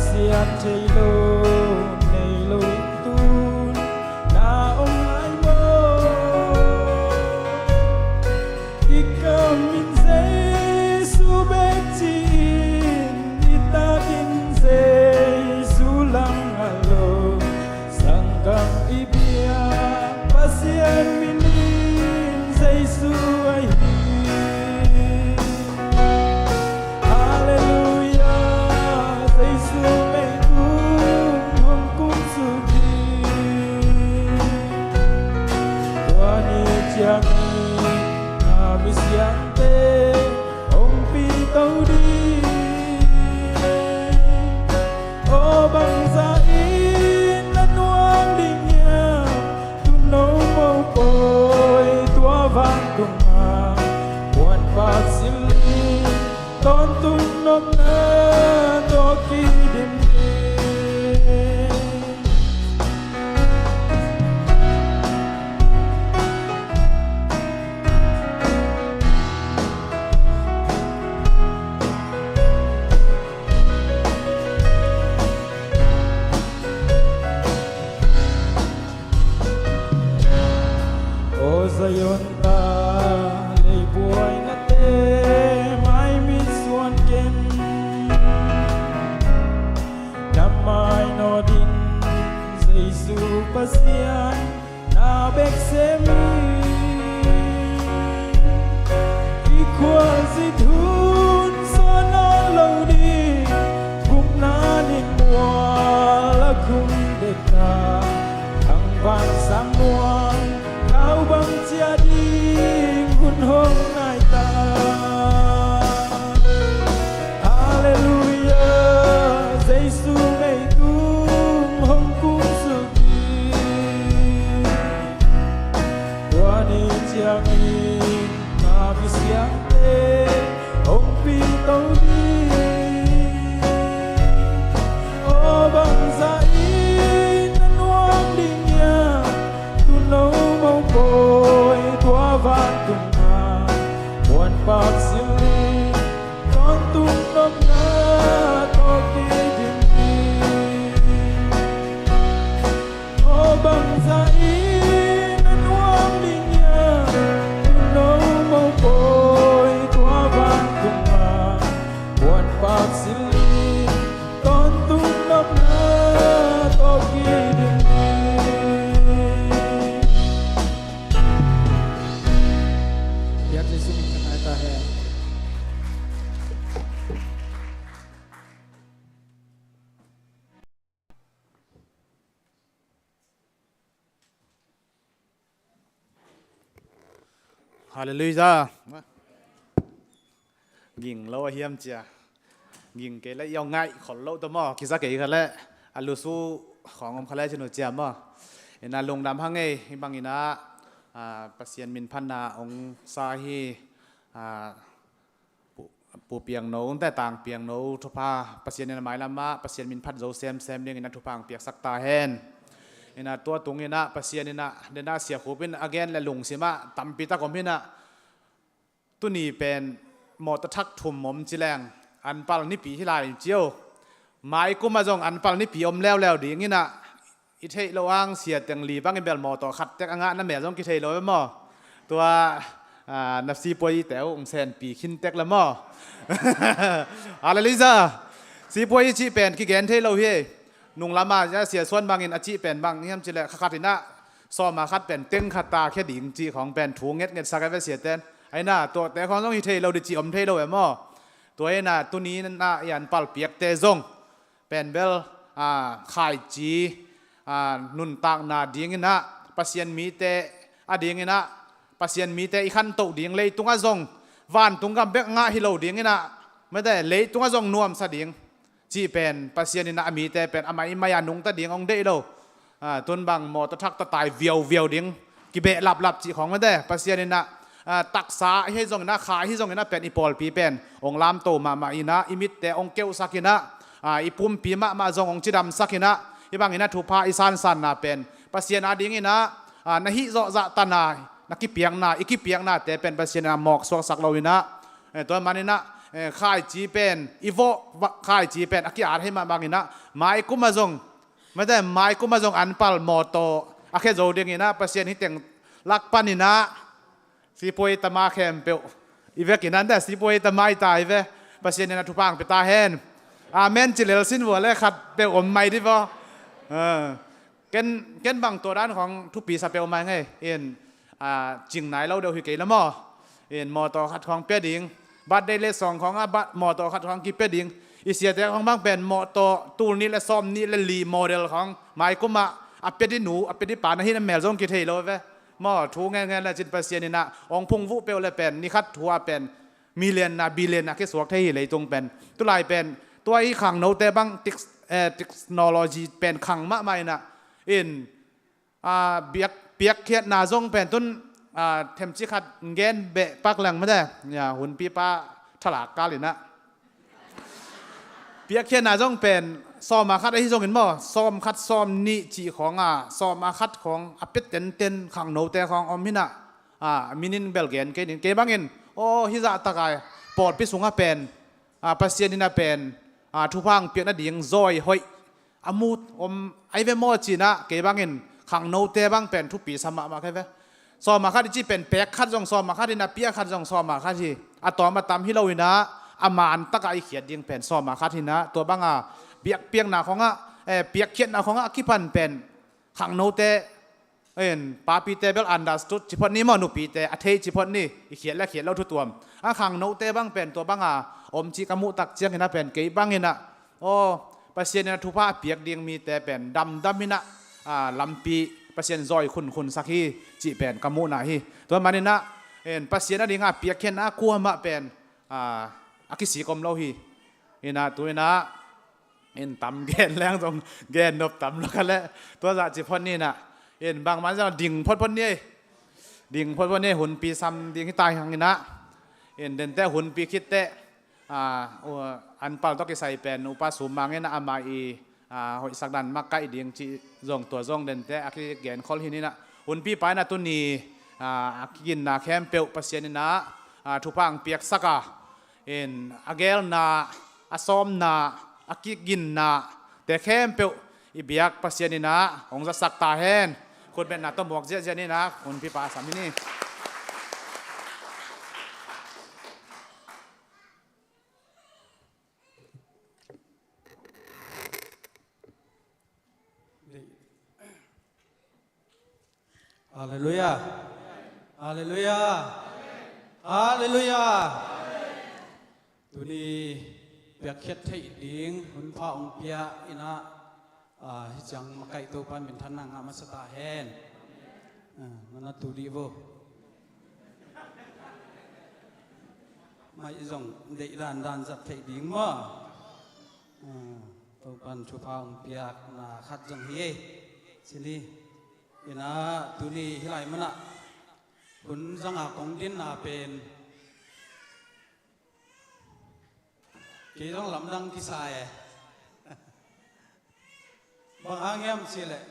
Sian thei lo, nei lo in tun na om lai maw? I kam in Jesu bek ci-in, i tak in Jesu lam ngah lo. Sanggam i biak Pasian min in Jesu ahi. Halleluia, Jesu mei tung hong kum suk hi. Tua ni ciangin na misiangte hong pito ding. Aw bangzah in na nuam ding hiam? Tuuno mopawi tua vantungah puanpak silh in, tawntung nopna tawh kidim ding. Aw Zion ta, leibuainate mai mit suan ken. Na mai nawn ding Jesu Pasian na bek sem hi. I khualzin hun suah nawn lo ding, gupna ning mual a khum dek a, thangvang sang mual, kau bang ciah ding hun hong nai ta. Halleluia, Jesu mei tung hong kum suk hi. Tua ni ciangin na misiangte hong pito ding. Aw bangzah in na nuam ding hiam? Tuuno mopawi tua vantungah puanpak silh in, tawntung nopna tawh kidim ding. Aw bangzah in na nuam ding hiam? Tuuno mopawi tua vantungah puanpak silh in, tawntung nopna tawh kidim ding. Biak Jesu min ka ngai ta hen. Halleluia. Ging lo a hiam cia. Ging kei le i aw ngaih khol lo ta maw. Kiza kei kha le a lusu khawng om kha le cinu cia maw. Ina lungdam hang ei, i bang ina, ah, Pasian min phatna ong sa hi, ah, Pu, Pu Piangno, Ung Te Tang Piangno, thupha Pasian in a mailam ah Pasian min phat zo semsem dingin a thupha ang piaksak ta hen. Ina tua tung ina Pasian ina dena Sia Khup in a gen le lungsim ah tampi tak om hi ina, tuni pen mawtaw thak thum om ci leng anpal nipi hi lai cio. Mai kum ah zong anpal nipi om leuleu ding ina, i theih loh ang sia teng li bangin bel mawtaw khat tek a ngah na mel zong kithei lo e maw? Tua, ah, na sipuai te uh ung senpi khin tek la maw? Halleluia. Sipuai cih pen kigen thei lo hi. Nunglam ah sia suan bangin a cih pen bang hiam cih leh kha khat ina sawm a khat pen teng khat ta khia ding cih khawng pen thu ngetnget sak a ve sia ten. Aina tuate khawng zong hi thei lo di cih om thei lo e maw? Tua ina tuni ina i anpal piakte zong pen bel, ah, khaici, ah, nuntakna ding ina, Pasian mite a ding ina, Pasian mite i khantoh ding, leitung ah zong vantung gam bek ngah hi lo ding ina, mete leitung ah zong nuamsa ding cih pen Pasian ina a mite pen a mai mai a nungta ding ong deih lo. Ah, tun bang mawtaw thak ta tai viauviau ding, kibeh laplap cih khawng mete Pasian ina, ah, taksa hi zong ina, kha hi zong ina pen i pawlpi pen ong lamto mahmah ina, i mitte ong keuhsak ina, ah, i pumpi mahmah zong ong cidamsak ina, i bang ina thupha i sansanna pen Pasian a ding ina, ah, na hih zawh zah tana na kipiakna, i kipiaknate pen Pasian ina mawk suaksak lo ina, eh, tua man ina eh, khaici pen, i vawh va-, khaici pen a ki-at hei mah bangin ah, mai kum ah zong, mate, mai kum ah zong an pal mawtaw a khia zo dingin ah, Pasian hih teng lak panin ah, sipuai tama khempeuh i vekin ah, mate, sipuai tama i ta i ve, Pasian in ah thupha hong pia ta hen. Amen ci lel sin vua le khat peuh om mai di vaw. Ah. Ken, ken bang tua dan khawng thupi sa peuhmah ing ei. In, ah, cing nai lo deuh hi kei la maw. In, mawtaw khat khawng pia ding. Birthday letsong khawng ah, ba-, mawtaw khat khawng kipia ding. I siate khawng bang pen mawtaw tul nih le sawm nih le li model khawng, mai kum ah a pia di nu, a pia di pa na hi na mel zong kithei lo ve. Maw, thu ngen ngen le cin Pasian in ah hong phungvuh peuh le pen, ni khat thu ah pen million na, billion na kisuak thei hi leitung pen. Tulai pen, tua i khangnote bang tek-, eh, technology pen khang mahmah in ah. In, ah, biak, piakkhiatna zong pen tun, ah, themci khat gen beh pak leng mate. Ya, hunpipa thalak kal in ah. Piakkhiatna zong pen sawm a khat ahi zongin maw, sawm khat sawm nih cih khawng ah, sawm a khat khawng a pia tenten khangnote khawng om hi in ah. Ah, minin bel gen kei ning. Kei bangin, aw, hih zahtak a pawlpi sungah pen, ah, Pasian in ah pen, ah, thupha hong piak nading zawi hoih a mu om ahi ve maw ci in ah, kei bangin khangnote bang pen thupi sa mahmah kei ve. Sawm a khat i cih pen pek khat zong sawm a khat hi in ah, pia khat zong sawm a khat hi. A tawm a tam hi lo in ah, a man tak a i khiat ding pen sawm a khat hi in ah, tua bang a biakpiakna khawng ah, eh, piakkhiatna khawng ah a kipan pen khangnote, in, papite bel understood ci phot ni maw, nupite a thei ci phot ni, i khiat le khiat lo thu tuam. A khangnote bang pen tua bang a om cih ka muh tak ciangin ah pen kei bangin ah, aw, Pasian in ah thupha a piak ding mite pen damdam in ah, ah, lampi Pasian zawi khunkhun sak hi cih pen ka muhna hi. Tua manin ah, in, Pasian a ding a piakkhiatna kuamah pen, ah, a kisik om lo hi. In ah, tu in ah, in, tam gen leng zong gen nop tam lo kha leh, tua zah ci phot ni in ah. In, bangmah zong ding photphot ni ei. Ding photphot ni ei, hunpi sam ding hi ta hi hang in ah. In, dente hunpi khit teh, ah, u-, an pal tawh kisai pen Upa Sum Mang in ah, amah i, ah, hoihsak dan makaih ding cih zong, tua zong dente a kigen khol hi in ah. Hunpipa in ah tuni, ah, a kiginna khempeuh Pasian in ah, ah, thupha hong piaksak a, in, a gelna, a sawmna, a kiginna te khempeuh i biak Pasian in ah hong zasak ta hen. Khutbetna tawh muak ziahziah ni in ah, hunpipa sam hi ni. Halleluiah. Halleluiah. Halleluiah. Tuni piakkhiat theih ding hunpha hong pia in ah, ah, hih ciang makaih Topa'n minthanna ngah masa ta hen. Ah, mana tu dih vo. Mai zong deih dandan zat theih ding maw. Ah, Topa'n thupha hong piakna khat zong hi ei. Ci ni. In ah tuni hih lai manah hun zanga kong dinna pen kei zong lamdang kisa e. Bang hang hiam cih leh,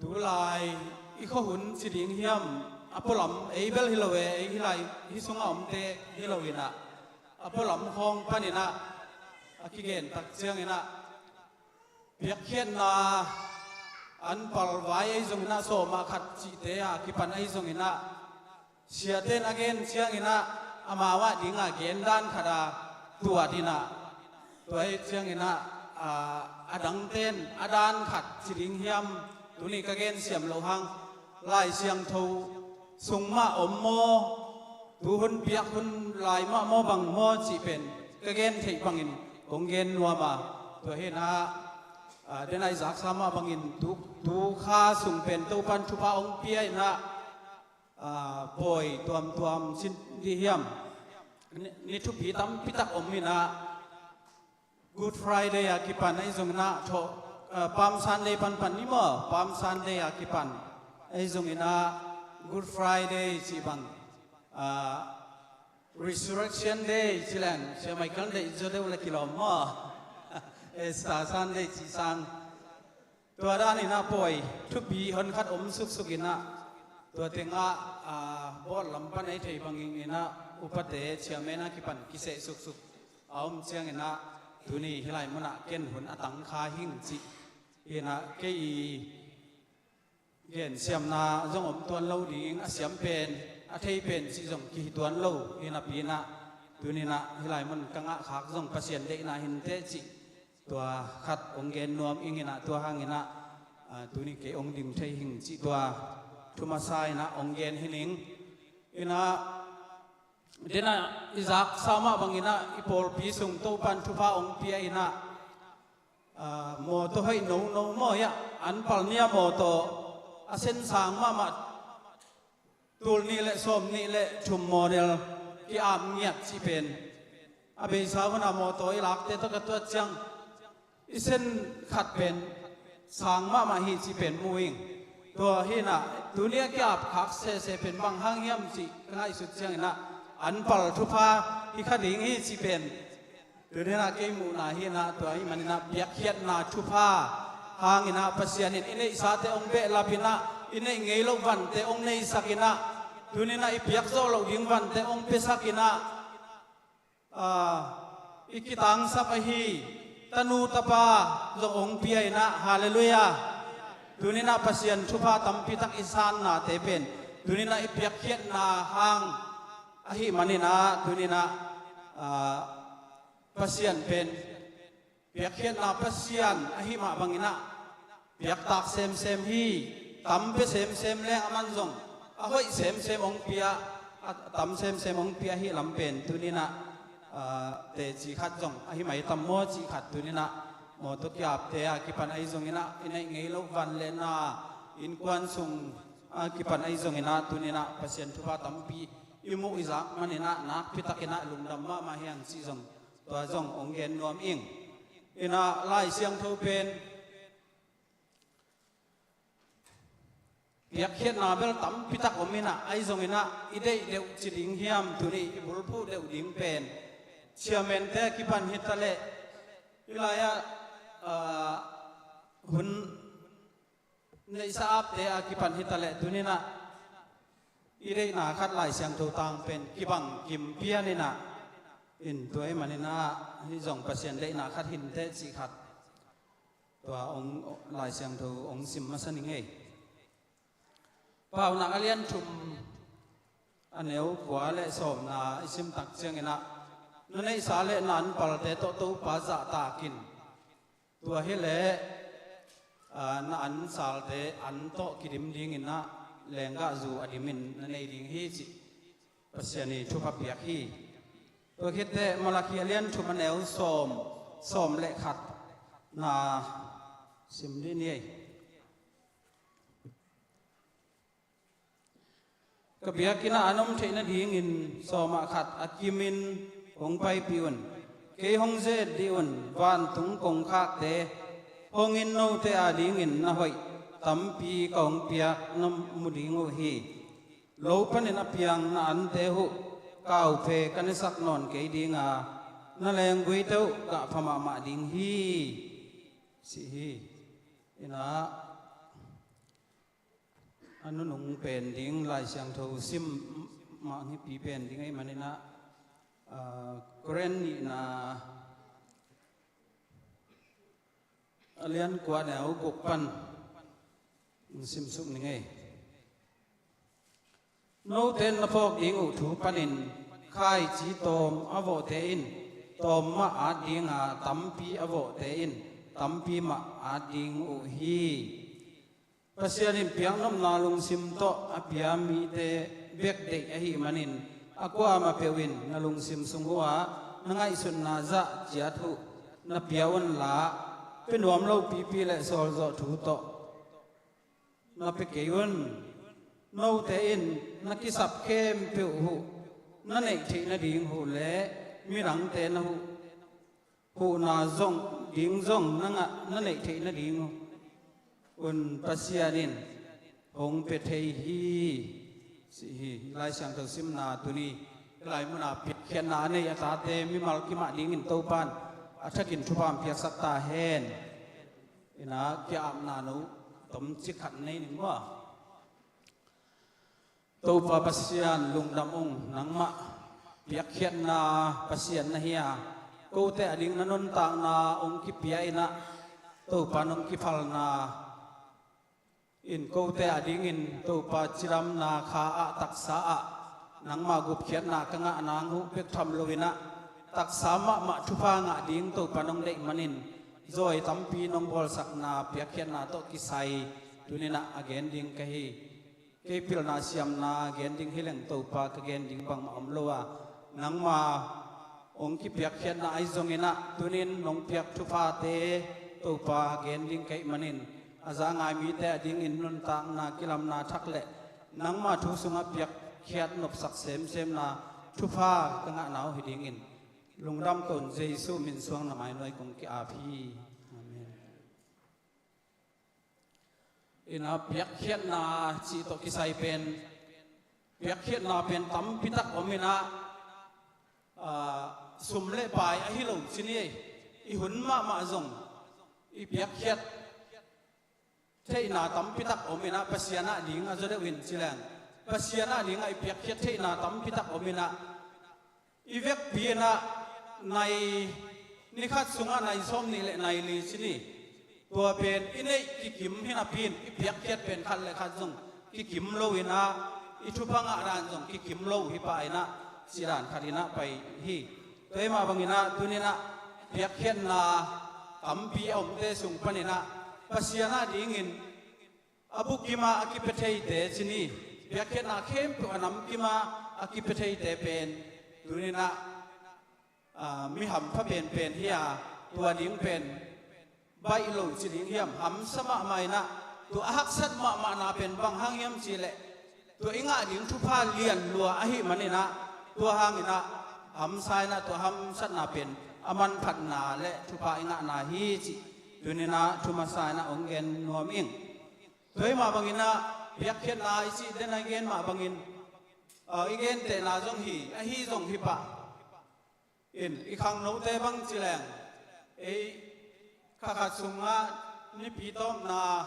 tulai i khuahun ci ding hiam, a pualam ei bel hi lo e, ei hih lai, hih sungah omte hi lo in ah, a pualam khawng panin ah a kigen tak ciangin ah, piakkhiatna an palvai ahi zongin ah, sawm ah khat cihte a kipan ahi zongin ah, siate'n a gen ciangin ah, amau a ding a gen dan khat a tuat in ah, tua hi ciangin ah, a, a dangte'n a dan khat ci ding hiam, tuni ka gen siam loh hang, Lai Siangtho sung mah om maw, tu hun piak hun lai mah maw, bang maw cih pen ka gen theih bangin kong gen nuam a, tua hi in ah, a, den a i zaksa mah bangin tu, tu kha sung pen Topa'n thupha hong pia in ah, a, pawi tuamtuam ci dih hiam, ni, ni thupi tampi tak om in ah, Good Friday a kipan ahi zongin ah, tho, a, Palm Sunday panpan ni maw, Palm Sunday a kipan ahi zongin ah, Good Friday cih bang, a, Resurrection Day ci leng, Sia Michael deih zaw deuh leh kilawm maw. Easter Sunday cih sang. Tua dan in ah pawi thupi honkhat om suksuk in ah, tua teng ah, a, board lam pan ei thei bangin ah, upate chairman a kipan kiseh suksuk a om ciangin ah tuni hih lai munah ken hun a tangkha hing cih hi-in ah kei i gensiamna zong om tuan lo ding, a siam pen a thei pen cih zong kihi tuan lo hi napi-in ah tuni-in ah hih lai mun ka ngahkhak zong Pasian deihna hi inteh cih tua khat hong gen nuam ing in ah tua hangin ah, ah, tuni kei hong ding thei hing cih tua thu masa in ah hong gen hi ning. In ah den ah i zaksa mah bangin ah i pawlpi sung Topa'n thupha hong pia in ah, ah, mawtaw hoih nono maw, ia an pal ni-a mawtaw a sen sang mahmah, tul nih le sawm nih le thum model ki-ap ngiat cih pen a beisa hun a mawtaw i lakte tawh ka tuat ciang i sen khat pen sang mahmah hi cih pen mu ing. Tua hi-in ah tuni a ki-ap khak sese pen bang hang hiam cih ka ngaihsut ciangin ah an pal thupha hi kha ding hi cih pen tuni-in ah kei muhna hi-in ah tua ahih manin ah piakkhiatna thupha hangin ah Pasian in i neihsate hong behlap in ah i neih ngei loh vante hong neisak in ah tuni-in ah i piak zawh loh ding vante hong piasak in ah, ah, i kitangsap ahi tanu tapa zong hong pia in ah, halleluiah. Tuni-in ah Pasian thupha tampi tak i sannate pen tuni-in ah i piakkhiatna hang ahih manin ah tuni-in ah, ah, Pasian pen piakkhiatna Pasian ahih mah bangin ah piaktak semsem hi. Tam pia semsem leng aman zong a hoih semsem hong pia, a tam semsem hong pia ahih lam pen tuni-in ah, ah, teci khat zong ahi mai tam maw cih khat tuni-in ah mawtaw ki-apte a kipan ahi zongin ah i neih ngei loh van le na, innkuan sung a kipan ahi zongin ah tuni-in ah Pasian thupha tampi i muh i zak manin ah nakpi takin ah lungdam mahmah hi hang cih zong tua zong hong gen nuam ing. In ah Lai Siangtho pen piakkhiatna bel tampi tak om in ah ahi zongin ah i deih deuh ci ding hiam, tuni i bulphuh deuh ding pen chairman-te a kipan hi ta leh hih lai-ah, ah, hun neihsa apte a kipan hi ta leh tuni-in ah i deihna khat Lai Siangtho tang pen kibang kim pian in ah, in tua ahih manin ah hih zong Pasian deihna khat hi inteh cih khat tua hong, Lai Siangtho hong sim masa ning ei. Paunak a lian thum a neu kua le sawmna i sim tak ciangin ah na neihsa le na anpalte tawh Topa zahtak in. Tua hi leh, aa, na ansalte an tawh kidim dingin ah lenggahzu a dimin na nei ding hi cih Pasian i thupha piak hi. Tua khit teh Malakhi a lian thum a neu sawm, sawm le khat na sim dih ni ei. Ka biakinn ah an om theih nadingin sawmah khat a kimin hong paipih un. Kei hong ze-et dih un, vantung kongkhakte hong in note adingin na hoih tampi ka hong piak na mu ding uh hi. Lo panin a piang na ante uh kauphe ka nesak nawn kei ding a, na lengguite uh gah pha mahmah ding hi, ci hi. Inah a nunung pen ding Lai Siangtho sim mah hipi pen ding ahih manin ah, aa, Korin nihna a lian kua neu guk pan simsuk ning ei. Note in na phawk ding uh thu panin khaici tawm a vawhte in tawm mah at ding a, tampi a vawhte in tampi mah at ding uh hi. Pasian in piaknopna lungsim tawh a pia mite bek deih ahih manin a kuamah peuh in na lungsim sung uhah na ngaihsutna zah ciat uh na pia unla, pia nuam lopipi le sawlzawh thu tawh na pia kei un. Note in na kisap khempeuh uh na neih theih nading uh le midangte na uh huhna zong ding zong na ngah na neih theih nading uh un Pasian in hong pia thei hi, ci hi. Lai Siangtho simna tuni hih lai munah piakkhiatna a nei a tate mimal kimah dingin Topa'n a thakin thupha hong piaksak ta hen. Inah ki-apna no tomcik khat nei ning maw. Topa Pasian lungdam ung, nangmah Piakkhiatna Pasian na hi a, kote ading na nuntakna hong kipia in ah, Topa nong kiphalna in kote adingin Topa cidamna kha ah taksa ah nangma gupkhiatna ka ngah nang uh bek tham lo in ah, taksa mahmah thupha ngah ding Topa nong deih manin, zawi tampi nong bawlsakna piakkhiatna tawh kisai tuni in ah a gen ding ka hi. Kei pilna siamna gen ding hi leng Topa ka gen ding bangmah om lo a, nangma hong kipiakkhiatna ahi zongin ah, tunin nong piak thuphate Topa gen ding ka hih manin, a za ngai mite adingin nuntakna kilamna thak le nangma thu sungah piakkhiat nopsak semsemna thupha ka ngahna uh hi dingin, lungdam koin Jesu min suang na mai nuai kong ki-ap hi. Amen. In ah piakkhiatna cih tawh kisai pen, piakkhiatna pen tampi tak om in ah, aa, sum le pai ahi lo ci ni ei. I hun mahmah zong i piakkhiat theihna tampi tak om in ah, Pasian ading a zaw deuh in ci leng, Pasian ading ah i piakkhiat theihna tampi tak om in ah, i vekpi in ah nai, ni khat sungah nai sawm nih le nai li ci ni. Tua pen i neih kikim hi napi in, i piakkhiat pen khat le khat zong kikim lo in ah, i thupha ngah dan zong kikim lo hi pah in ah, cih dan khat in ah pai hi. Tua hi mah bangin ah, tuni in ah piakkhiatna tampi a omte sung panin ah, Pasian adingin a bukim ah a kipia theite ci ni, piakkhiatna khempeuh a namkim ah a kipia theite pen, tuni in ah, aa, mi hampha penpen hi a, tua ding pen baih lo ci ding hiam, hamsa mahmah in ah, tua a haksat mahmahna pen bang hang hiam cih leh, tua i ngah ding thupha lian lua ahih manin ah, tua hangin ah hamsa in ah, tua hamsatna pen a manphatna le thupha i ngahna hi cih tuni in ah thu masa in ah hong gen nuam ing. Tua hi mah bangin ah, piakkhiatna i cih den ah i gen mah bangin, aa, i gentehna zong hi, ahi zong hi pah. In, i khangnote bang ci leng, ei kha khat sungah nipi tawpna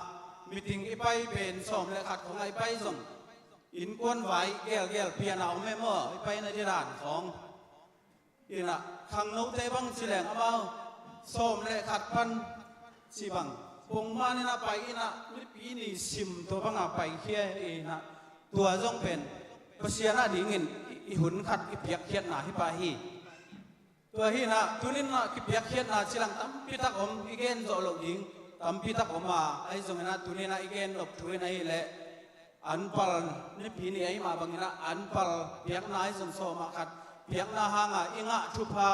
meeting i pai pen sawm le khat khong ah i pai zong, innkuan vai gelgel pian a om e maw, i paina ding dan khong. In ah khangnote bang ci leng amau sawm le khat pan ci bang, pongman in ah pai in ah, nipi ni sim tua bang a paikhia in ah, tua zong pen Pasian adingin i, i hun khat i piakkhiatna hi pah hi. Tua hi in ah, tuni in ah kipiakkhiatna ci leng tampi tak om, i gen zawh loh ding tampi tak om a, ahi zongin ah tuni in ah i gen nop thu in ahih leh, anpal, nipi ni ahih mah bangin ah anpal piakna ahi zong, sawm ah khat piakna hang a i ngah thupha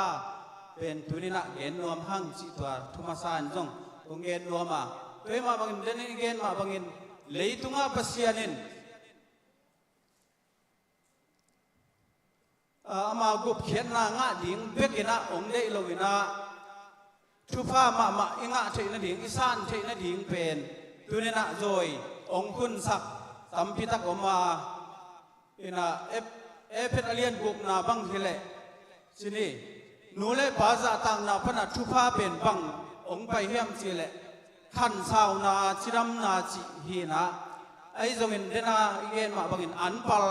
pen tuni in ah gen nuam hang cih tua thu masa in zong kong gen nuam a. Tua hi mah bangin, den in i gen mah bangin, leitungah Pasian in, aa, ama gupkhiatna ngah ding bek in ah hong deih lo in ah, thupha mahmah i ngah theih nading, i san theih nading pen tuni in ah zawi hong khunsak tampi tak om a. In ah, Ep-, Efesa a lian gukna bang hi leh ci ni, nu le pa zahtakna pan ah thupha pen bang hong pai hiam cih leh, khansauna, cidamna cih hi in ah, ahi zongin den ah i gen mah bangin anpal,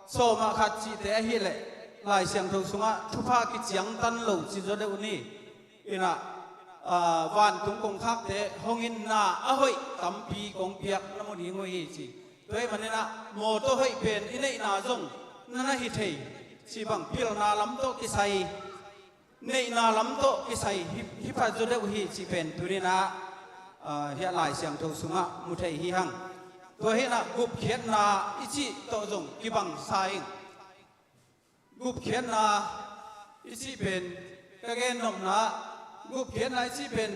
sawm ah khat cihte ahih leh, Lai Siangtho sungah thupha kiciangtan lo ci zaw deuh ni. In ah, aa, vantung kongkhakte hong in na a hoih tampi kong piak na mu ding uh hi ci. Tua ahih manin ah mawtaw hoih pen i neihna zong na na hi thei, ci bang pilna lam tawh kisai, neihna lam tawh kisai hi, hi pah zaw deuh hi cih pen tuni in ah, aa, hiah Lai Siangtho sungah mu thei hi hang. Tua hi in ah gupkhiatna i cih tawh zong kibang sa ing. Gupkhiatna i cih pen, ka gen nopna, gupkhiatna i cih pen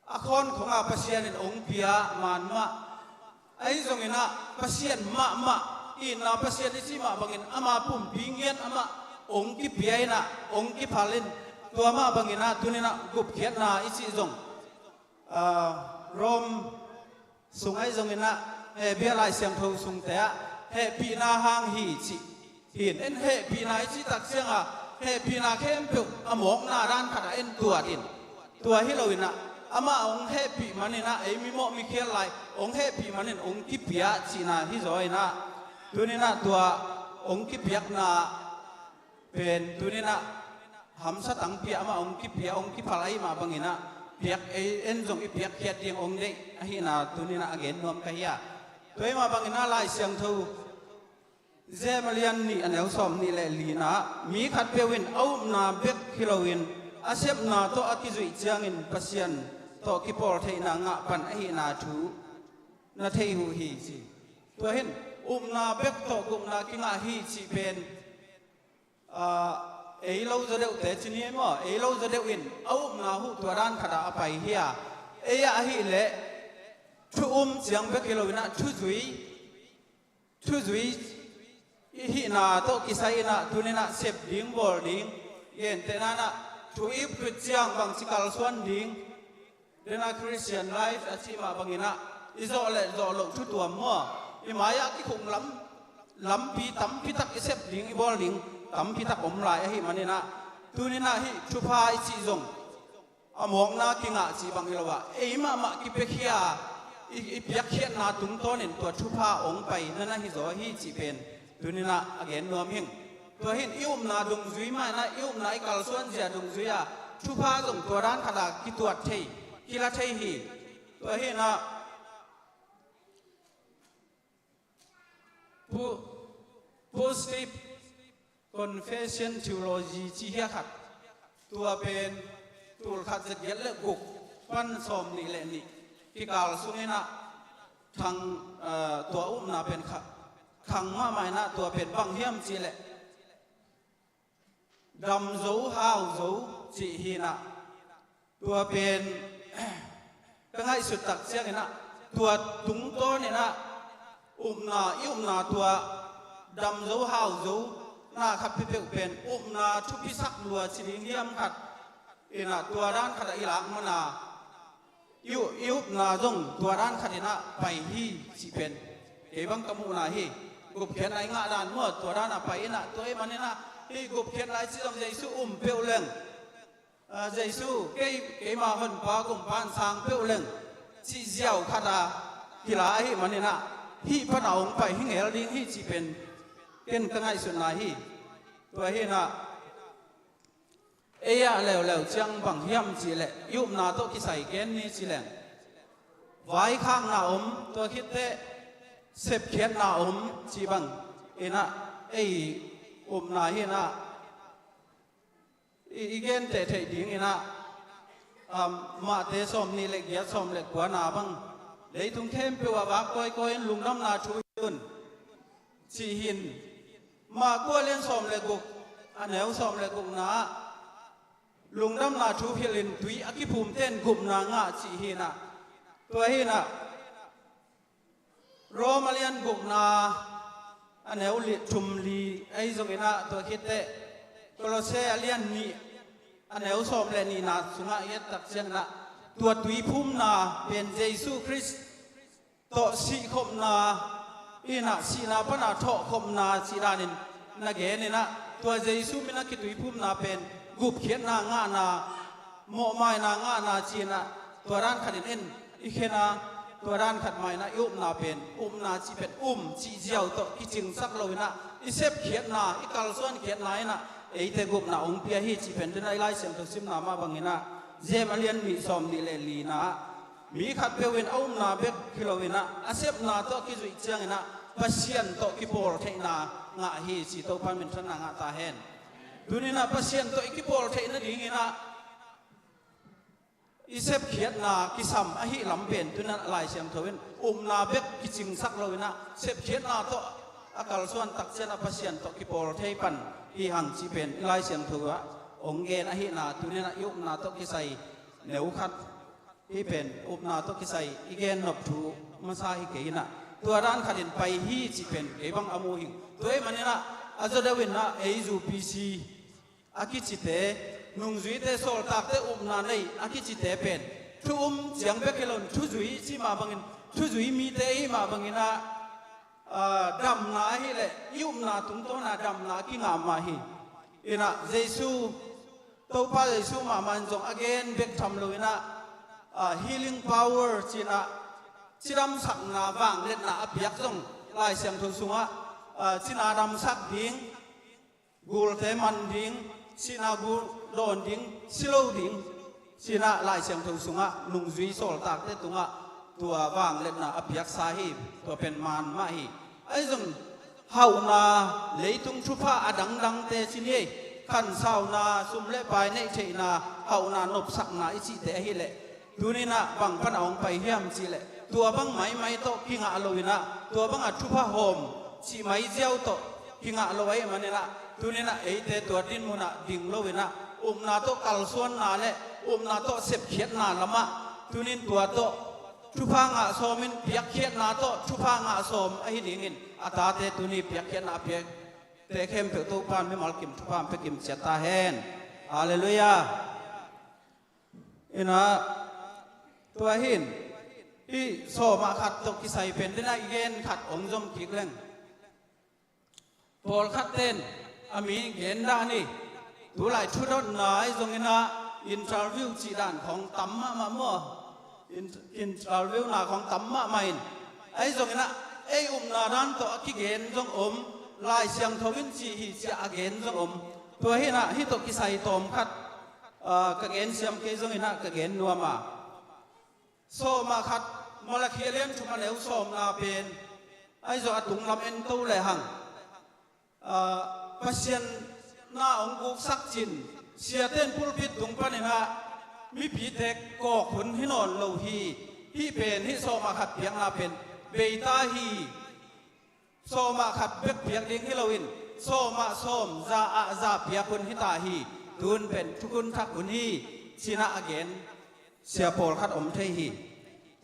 a khawn khong a Pasian in hong pia man mah. Ahi zongin ah Pasian mahmah, itna Pasian i cih mah bangin ama pumpi ngiat amah hong kipia in ah, hong kiphal in, tua mah bangin ah tuni in ah gupkhiatna i cih zong, aa, Rom sung ahi zongin ah, Hebru Lai Siangtho sungte ah hehpihna hang hi cih hi in, en hehpihna i cih tak ciang a, hehpihna khempeuh a mawkna dan khat ah en tuat in. Tua hi lo in ah, amah hong hehpih manin ah, ei mimawh mikhial lai hong hehpih manin hong kipia cihna hi zaw in ah, tuni in ah tua hong kipiakna pen tuninah hamsa tangpi ah amah hong kipia, hong kiphal ahih mah banginah piak ei en zong i piakkhiat ding hong deih ahihna tuninah a gen nuam ka hi a. Tua ahih mah banginah Lai Siangtho Jem a lian nih a neu sawm nih le lina ah mi khatpeuh in a upna bek hi loin a sepna tawh a kizuih ciangin Pasian tawh kipawl theihna ngah pan ahihna thu na thei uh hi ci. Tua hin upna bek tawh gupna kingah hi cih pen ei lo zaw deuhte ci ni maw, ei lo zaw deuh in a upna huh tua dan khatah a pai hi a. Ei ah ahih leh thu um ciang bek hi loinah thuzui thuzui i hihna tawh kisai inah tuninah sep ding bawl ding, gentehna inah thu i up khit ciang bangci kalsuan ding, dena Christian life a cih mah banginah i zawh le zawh loh thu tuam maw, i mai-ah kikhuk lam lampi tampi tak i sep ding i bawl ding tampi tak om lai ahih maninah tuninah hih thupha i cih zong a mawkna kingah cih bang hi lo ah ei mahmah kipiakhia i, i piakkhiatna tungtawnin tua thupha hong pai nana hi zaw hi cih pen tuninah a gen nuam hing. Tua hin i upna dungzui mah inah i upna i kalsuan zia dungzui ah thupha zong tua dan khatah kituat thei, kila thei hi. Tua hinah Pu-, Positive Confession Theology ci hi a khat. Tua pen tul khat za giat le guk pan sawm nih le nih kikal sunginah thang, ah, tua upna pen kha-, khang mahmah inah tua pen bang hiam cih leh dam zo hau zo cih hinah. Tua pen ka ngaihsut tak cianginah tua tungtawninah upna, i upna tua dam zo hau zo na khat peuhpeuh pen upna thupisak lua ci ding hiam khat inah tua dan khatah i lak mana i u-, i upna zong tua dan khatinah pai hi cih pen kei bang ka muhna hi. Gupkhiatna i ngah dan maw, tua danah pai inah tua i maninah hih gupkhiatna i cih zong Jesu um peuh leng, ah, Jesu kei, keima honpa gumpa in sang peuh leng cih ziau khatah kila ahih maninah hih panah hong pai hi ngel ding hi cih pen ken ka ngaihsutna hi. Tua hinah ei ah leuleu ciang bang hiam cih leh i upna tawh kisai gen ni ci leng vaikhakna om, tua khitteh sepkhiatna om cih bang inah ei upna hinah i, i gen teh theih dinginah, um, Mahte sawm nih le giat sawm le kuana bang leitung khempeuh ah vak kawikawi in lungdamna thu hi un cih hin. Mah kua lian sawm le guk a neu sawm le gukna ah lungdamna thu hilhin tui a kiphumte in gupna ngah cih hinah. Tua hinah Rom a lian gukna a neu li, thum li ahi zonginah tua khitteh Kolose a lian nih a neu sawm le nihna sungah i et tak cianginah tua tuiphumna pen Jesu Khrist tawh sihkhopna inah sihna pana thawhkhopna cih danin na geninah tua Jesu minah kituiphumna pen gupkhiatna ngahna, mawhmaina ngahna cinah tua dan khatin en i khena, tua dan khat mah inah i upna pen upna cih pen um cih ziau tawh kicingsak loinah i sepkhiatna, i kalsuankhiatna inah eite gupna hong pia hi cih pen dena i Lai Siangtho simna mah banginah Jem a lian nih sawm nih le lina ah mi khatpeuh in a upna bek hi loinah a sepna tawh kizuih cianginah Pasian tawh kipawl theihna ngah hi ci. Topa minthanna ngah ta hen. Tuninah Pasian tawh i kipawl theih nadinginah i sepkhiatna kisam ahih lam pen tuninah Lai Siangtho in upna bek kicingsak loinah sepkhiatna tawh a kalsuan tak cianah Pasian tawh kipawl thei pan hi hang cih pen i Lai Siangtho ah hong gen ahihna tuninah i upna tawh kisai neu khat hih pen upna tawh kisai i gen nop thu masa hi kei inah tua dan khatin pai hi cih pen kei bang a mu hing. Tua ahih maninah a zaw deuh inah ei zu P C a kicite, nungzuite, sawltakte upna nei a kicite pen thu um ciang bek hi loin thuzui cih mah bangin thuzui mite i hih mah banginah, ah, damna ahih leh i upna tungtawna damna a kingah mah hi. Inah Jesu, Topa Jesu mahmah in zong a gen bek tham loinah, ah, healing power cinah cidamsakna vangliatna a piak zong Lai Siangtho sungah, ah, cina damsak ding, gulte man ding, sihna gul dawn ding, si lo ding, ci-in ah Lai Siangtho sungah nungzui sawltakte tungah tua vangliatna a piaksa hi. Tua pen man mah hi. Ahi zong hauhna, leitung thupha a dangdangte ci ni ei, khansauna, sum le pai neih theihna, hauhna, nopsakna i cihte ahih leh, tuni-in ah bang pan a hong pai hiam cih leh, tua bang maimai tawh kingah lo-in ah, tua bangah thupha hawm cih mai ziau tawh kingah lo ahih manin ah, tuni-in ah eite tua dinmun ah ding lo-in ah, upna tawh kalsuanna le upna tawh sepkhiatna lamah, tuni-in tua tawh thupha ngah sawmin, piakkhiatna tawh thupha ngah sawm ahi dingin, a tate tuni piakkhiatna a piakte khempeuh Topa'n mimal kim thupha hong pia kim ciat ta hen. Halleluiah. In ah, tua hi-in, hih sawm ah khat tawh kisai pen den ah i gen khat hong zom kik leng, pawlkhatte in a mi gen dan hi. Tulai thudotna ahi zongin ah, interview cih dan khawng tam mahmah maw? In-, interview-na khawng tam mahmah in, ahi zongin ah ei upna dan tawh a kigen zong om, Lai Siangtho in ci hi ci-a a gen zong om. Tua hi-in ah hih tawh kisai tawm khat, ah, ka gen siam kei zongin ah ka gen nuam a. Sawm ah khat, Malakhi a lian thum a neu sawmna pen, ahi zong a tunglam en to lehang, ah, Pasian na hong guksak cin, siate in pulpit tung panin ah mipite kawk hun hi nawn lo hi. Hih pen, hih sawm ah khat piakna pen bei ta hi. Sawm ah khat bek piak ding hi loin, sawm ah sawm, za ah za piak hun hi ta hi. Tu-in pen thukhun thak hun hi, ci-in ah a gen sia pawlkhat om thei hi.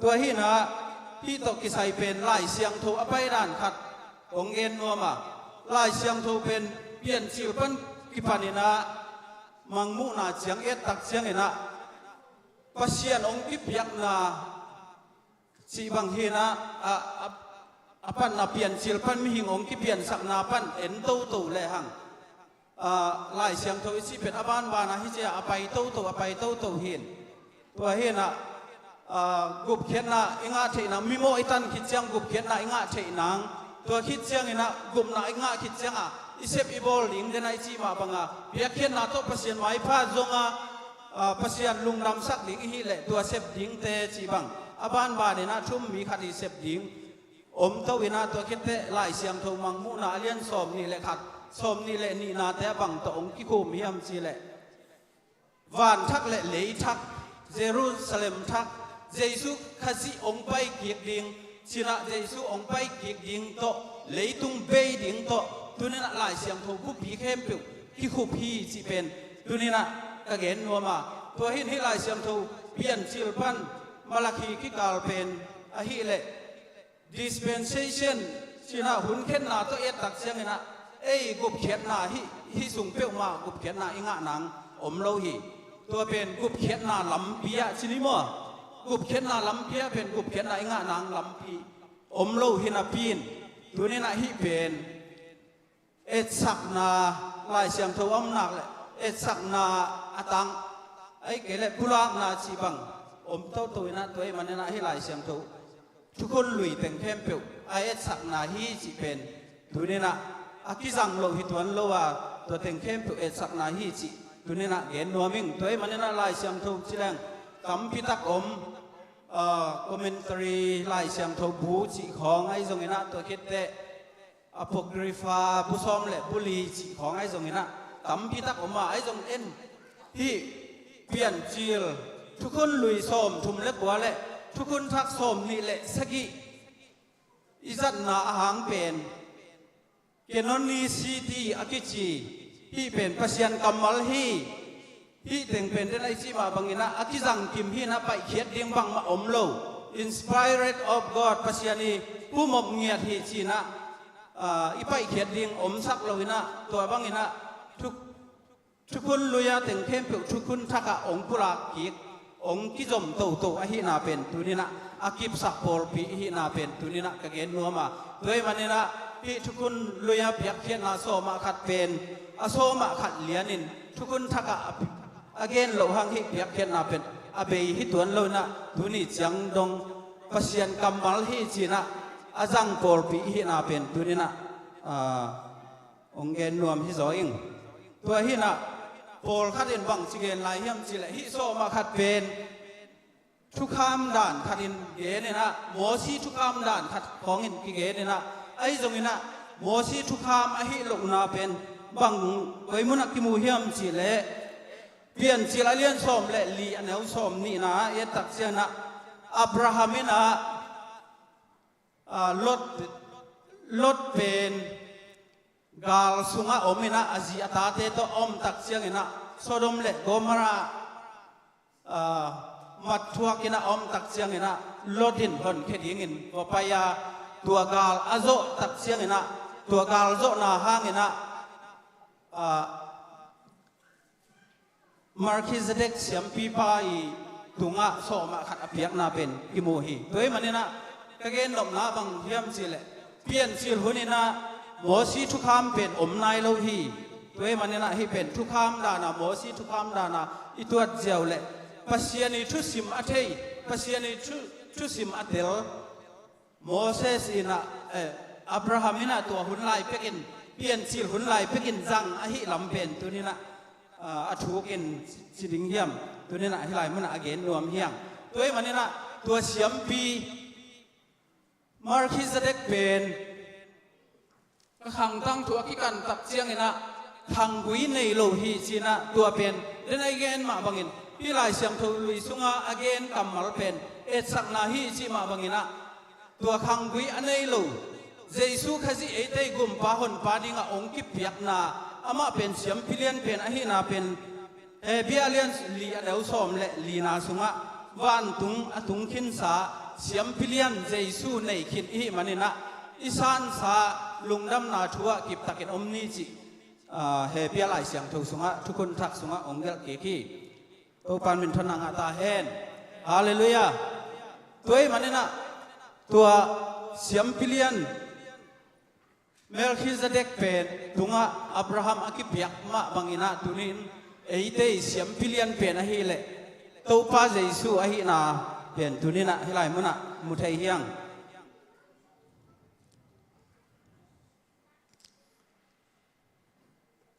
Tua hi-in ah, hih tawh kisai pen Lai Siangtho a pai dan khat kong gen nuam a. Lai Siangtho pen Piancil pan kipanin ah, Mangmuhna ciang i et tak ciangin ah, Pasian hong kipiakna cih bang hi-in ah, a, a, a panna Piancil pan mihing hong kipiansakna pan en toto lehang, ah, Lai Siangtho i cih pen a banban ah hi ci-a a pai toto, a pai toto hi-in. Tua hi-in ah, ah, gupkhiatna i ngah theih nang, mimawh i tan khit ciang gupkhiatna i ngah theih nang, tua khit ciangin ah gupna i ngah khit ciangah i sep i bawl ding den ah i cih mah banga, piakkhiatna tawh Pasian maipha zong a, ah, Pasian lungdamsak ding i hih leh tua sep dingte cih bang, a banbanin ah thu-um mi khat i sep ding om to-in ah, tua khit teh Lai Siangtho Mangmuhna a lian sawmnih le khat, sawmnih le nihnate ah bang tawh hong kikhum hiam cih leh, van thak le lei thak, Jerusalem thak, Jesu Khazih hong pai kik ding, ci-in ah Jesu hong pai kik ding tawh, leitung bei ding tawh, tuni-in ah Lai Siangtho bupi khempeuh kikhup hi cih pen tuni-in ah ka gen nuam a. Tua hi-in hih Lai Siangtho Piancil pan Malakhi kikal pen ahih leh, dispensation, ci-in ah hun khenna tawh i et tak ciangin ah, ei gupkhiatna hih, hih sung peuhmah gupkhiatna i ngah nang om lo hi. Tua pen gupkhiatna lampi ah ci ni maw? Gupkhiatna lampi ah pen gupkhiatna i ngah nang lampi om lo hi napi-in, tuni-in ah hih pen etsakna, Lai Siangtho a om nak leh etsakna a tang, ahih kei leh pulakna cih bang om toto-in ah, tua ahih manin ah hih Lai Siangtho thukhun lui teng khempeuh a etsakna hi cih pen tuni-in ah a kizang loh hi tuan lo a, tua teng khempeuh etsakna hi cih tuni-in ah gen nuam ing. Tua ahih manin ah Lai Siangtho ci leng tampi tak om, ah, commentary, Lai Siangtho bu cih khawng ahi zongin ah, tua khit teh Apocrypha bu sawm le bu li cih khawng ahi zongin ah tampi tak om a, ahi zongin hih Piancil thukhun lui sawmthum le kua le thukhun thak sawmnih le sagih i zatna a hang pen canonicity a kici, hih pen Pasian kammal hi. Hih teng pen den ah i cih mah bangin ah a kizang kim hi-in ah paihkhiat ding bangmah om lo. Inspired of God, Pasian i pumop ngiat hi ci-in ah, ah, i paihkhiat ding omsak lo-in ah, tua bangin ah thu-, thukhun lui-a teng khempeuh thukhun thak ah hong pulak kik, hong kizom toto ahihna pen tuni-in ah, a kipsak pawlpi ahihna pen tuni-in ah ka gen nuam a. Tua ahih manin ah hih thukhun lui-a piakkhiatna sawm ah khat pen a sawm ah khat lianin thukhun thak ah a a gen loh hang hih piakkhiatna pen a bei hi tuan lo-in ah, tuni ciang dong Pasian kammal hi ci-in ah a zang pawlpi ahihna pen tuni-in ah, ah, hong gen nuam hi zaw ing. Tua hinah pawlkhat in bang ci gen lai hiam cihleh, hih sawm ah khat pen thukham dan khatin geninah, Mosi thukham dan khat khawngin kigeninah, ahi zonginah Mosi thukham ahi lohna pen bang koi munah kimu hiam cihleh, Piancil a lian sawm le li a neu sawm nihna ah i et tak cianginah, Abraham inah, a, Lot, Lot pen gal sungah om inah, a zi a tate tawh a om tak cianginah Sodom le Gomorrah, a, mat thuak inah a om tak cianginah Lot in honkhia dingin va pai a, tua gal a zawh tak cianginah, tua gal zawhna hanginah, a, Melkhizedek siampipa i tungah sawm ah khat a piakna pen kimu hi. Tua ahih maninah ka gennopna bang hiam cihleh, Piancil huninah Mosi thukham pen om nai lo hi. Tua ahih maninah hih pen thukham dana, Mosi thukham dana i tuat ziau leh, Pasian i thusim a thei, Pasian i thu, thusim a tel Moses inah, eh, Abraham inah tua hun lai pekin, Piancil hun lai pekin zang ahi lam pen tuninah, ah, a thukin ci ding hiam, tuninah hih lai munah a gen nuam hiang. Tua ahih maninah tua siampi Melkhizedek pen ka khangtang thu a kikan tak cianginah khanggui nei lo hi cinah, tua pen den a i gen mah bangin, hih Lai Siangtho lui sungah a gen kammal pen etsakna hi cih mah banginah, tua khanggui a nei lo, Jesu Khazih eite i gumpa honpa dingah hong kipiakna, amah pen siampi lian pen ahihna pen Hebru a lian li a neu sawm le lina sungah, vantung a tung khinsa siampi lian Jesu nei khin i hih maninah, i sansa lungdamna thu ah kiptakin om ni cih, ah, Hebru a Lai Siangtho sungah, Thukhun Thak sungah hong gelh kik hi. Topa in minthanna ngah ta hen. Halleluiah. Tua ahih maninah tua siampi lian Melkhizedek pen tungah Abraham a kipiak mah banginah, tunin eite i siampi lian pen ahileh Topa Jesu ahihna pen tuninah hih lai munah mu thei hiang.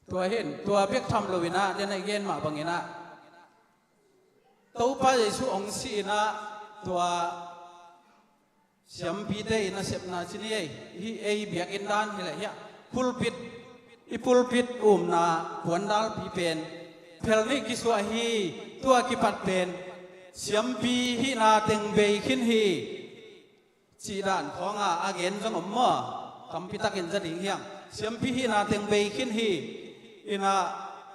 Tua hin, tua bek tham loinah, den a i gen mah banginah, Topa Jesu hong si inah, tua siampite i nasepna ci ni ei, hih ei biakinn dan hileh hiah, pulpit, i pulpit umna puandalpi pen phel nih kisuah hi. Tua kipat pen siampi hihna teng bei khin hi, cih dan khawnga a gen zong om maw? Tampi takin za ding hiang. Siampi hihna teng bei khin hi. Inah,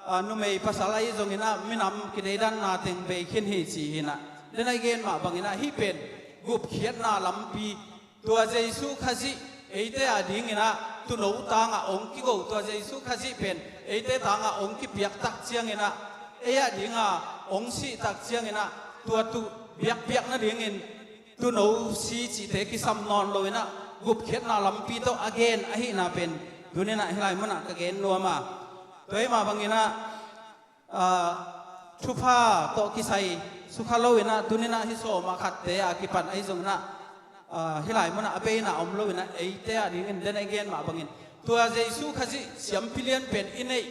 a, numei pasal ahi zonginah minam kideidanna teng bei khin hi ci hinah. Den a i gen mah banginah hih pen gupkhiatna lampi, tua Jesu Khazih eite a dinginah tuuno tangah hong kigo, tua Jesu Khazih pen eite tangah hong kipiak tak cianginah, ei a dinga hong sih tak cianginah, tua tuu biakpiak nadingin tuuno si cihte kisam nawn loinah gupkhiatna lampi tawh a gen ahihna pen tuninah hih lai munah ka gen nuam a. Tua ahih mah banginah, ah, thupha tawh kisai sukha loinah tuninah hih sawm ah khatte a kipan ahi zonginah, ah, hih lai munah a beina om loinah eite a dingin den a i gen mah bangin, tua Jesu Khazih siampi lian pen i neih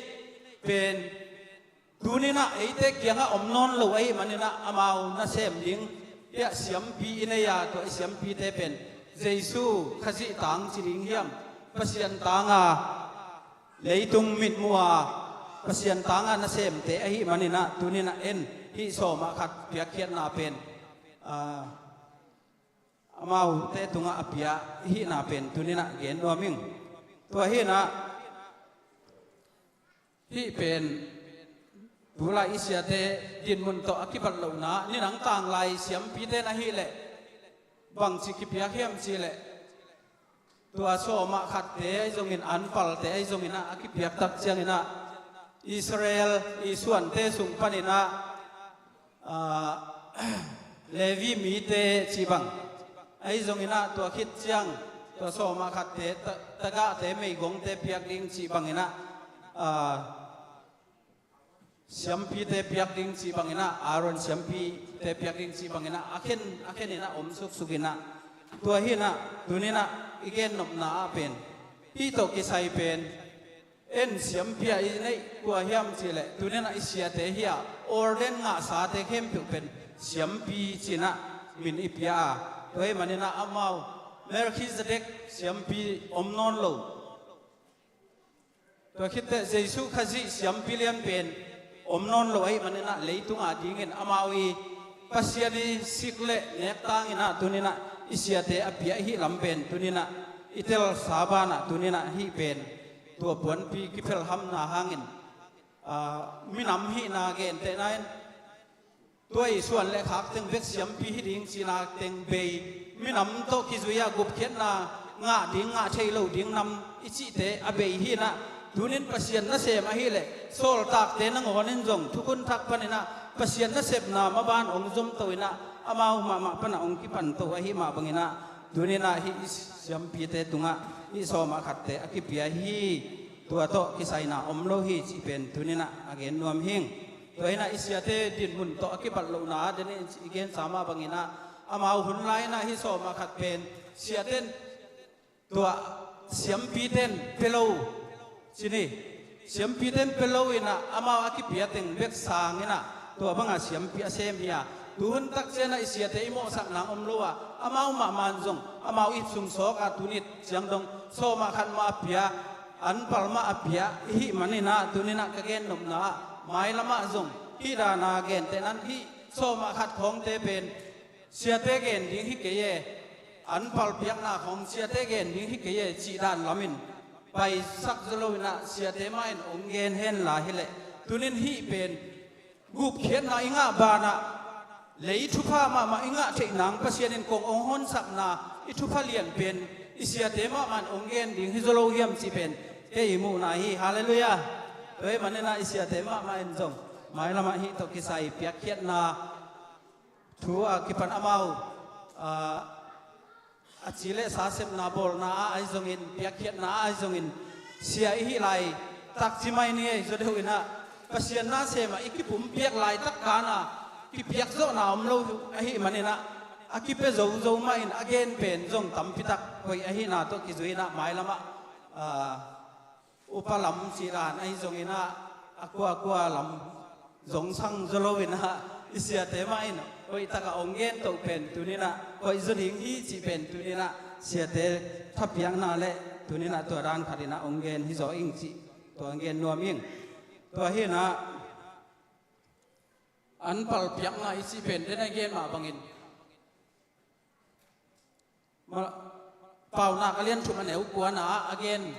pen tuninah eite kiangah om nawn lo ahih maninah amau nasem ding, hiah siampi i nei a, tua i siampite pen Jesu Khazih tang ci ding hiam, Pasian tanga leitung mitmuh a Pasian tanga nasemte ahih maninah tuninah en hih sawm ah khat piakkhiatna pen, ah, amaute tungah a pia i hihna pen tuninah gen nuam ing. Tua hinah hih pen tulai i siate dinmun tawh a kibat lohna, ninang tanglai siampite na hileh bangci kipiak hiam cihleh, tua sawm ah khatte ahi zongin, anpalte ahi zonginah a kipiak tak cianginah Israel i suante sung paninah, ah, Levi mite cih bang ahi zonginah, tua khit ciang tua sawm ah khatte ta-, tagahte meigongte piak ding cih banginah, ah, siampite piak ding cih banginah, Aaron siampite piak ding cih banginah a khen, a kheninah om suksukinah, tua hinah tuninah i gennopna ah pen hih tawh kisai pen En siampi a i neih kua hiam cihleh, tuninah i siate hi-a, ordain ngahsate khempeuh pen siampi cinah min i pia a, tua hi maninah amau Melkhizedek siampi om nawn lo. Tua khitteh Jesuh Khazih siampi lian pen om nawn lo ahi maninah leitungah dingin amau i Pasian i sik le nek tanginah tuninah i siate a pia i hih lam pen tuninah i telsa banah tuninah hih pen tua puanpi kiphelhamna hangin, aa, minam hihna gentehna in tua i suan le khak teng bek siampi hi ding cihna teng bei, minam tawh kizui-a gupkhiatna ngah ding ngah thei lo ding nam i cihte a bei hinah, tunin Pasian nasem ahileh sawltakte nangawnin zong thukhun thak paninah Pasian nasepna maban hong zomto inah amau mahmah panah hong kipanto ahi mah banginah tuninah hih i siampite tungah hih sawmah khatte a kipia hi. Tua tawh kisaina om lo hi cih pen tuninah a gen nuam hing. Tua hinah i siate dinmun tawh a kibat lohna ah denin i gensa mah banginah amau hun lai-inah hih sawmah khat pen siaten tua siampiten pia lo cini. Siampiten pia lo inah amau a kipia teng bek sanginah tua banga siampi a sem hi-a, tuhun takcianah i siate i mawhsak nang om lo-a amau mahmah zong amau i sungsawk a tunit ciang dong sawmah khat mah a pia, anpal mah a pia i hih maninah tuninah ka gennopna ah mailamah zong hih dana gentehnan hih sawmah khat khawngte pen siate gen ding hi kei e, anpal piakna khawng siate gen ding hi kei e cih dan lamin paisak zaw loinah siate mah in hong gen henla hileh, tunin hih pen gupkhiatna i ngah banah lei thupha mahmah i ngah theih nang Pasian in kong hong honsakna i thupha lian pen i siate mahmah in hong gen ding hi zaw lo hiam cih pen kei i muhna hi. Halleluiah. Tua hi maninah i siate mahmah in zong mailamah hih tawh kisai piakkhiatna thu a kipan amau, aa, a ci le sa sepna bawlna ah ahi zongin, piakkhiatna ah ahi zongin, sia i hih laitak ci mai ni ei zaw deuh inah Pasian nasem ah i kipumpiak laitak kana kipiak zawhna om lo ahi maninah a kipia zozo mah in a gen pen zong tampitak hoih ahihna tawh kizui inah mailamah, aa, upa lam cih dan ahi zonginah a kuakua lam zong sang zaw loinah i siate mah in hoihtakah hong gen toh pen tuninah hoih zaw ding hi cih pen tuninah siate thapiakna le tuninah tua dan khatinah hong gen hi zaw ing cih tua hong gen nuam ing. Tua hinah anpal piakna i cih pen den a gen mah bangin Ma-, Paunak a lian thum a neu kuana ah a gen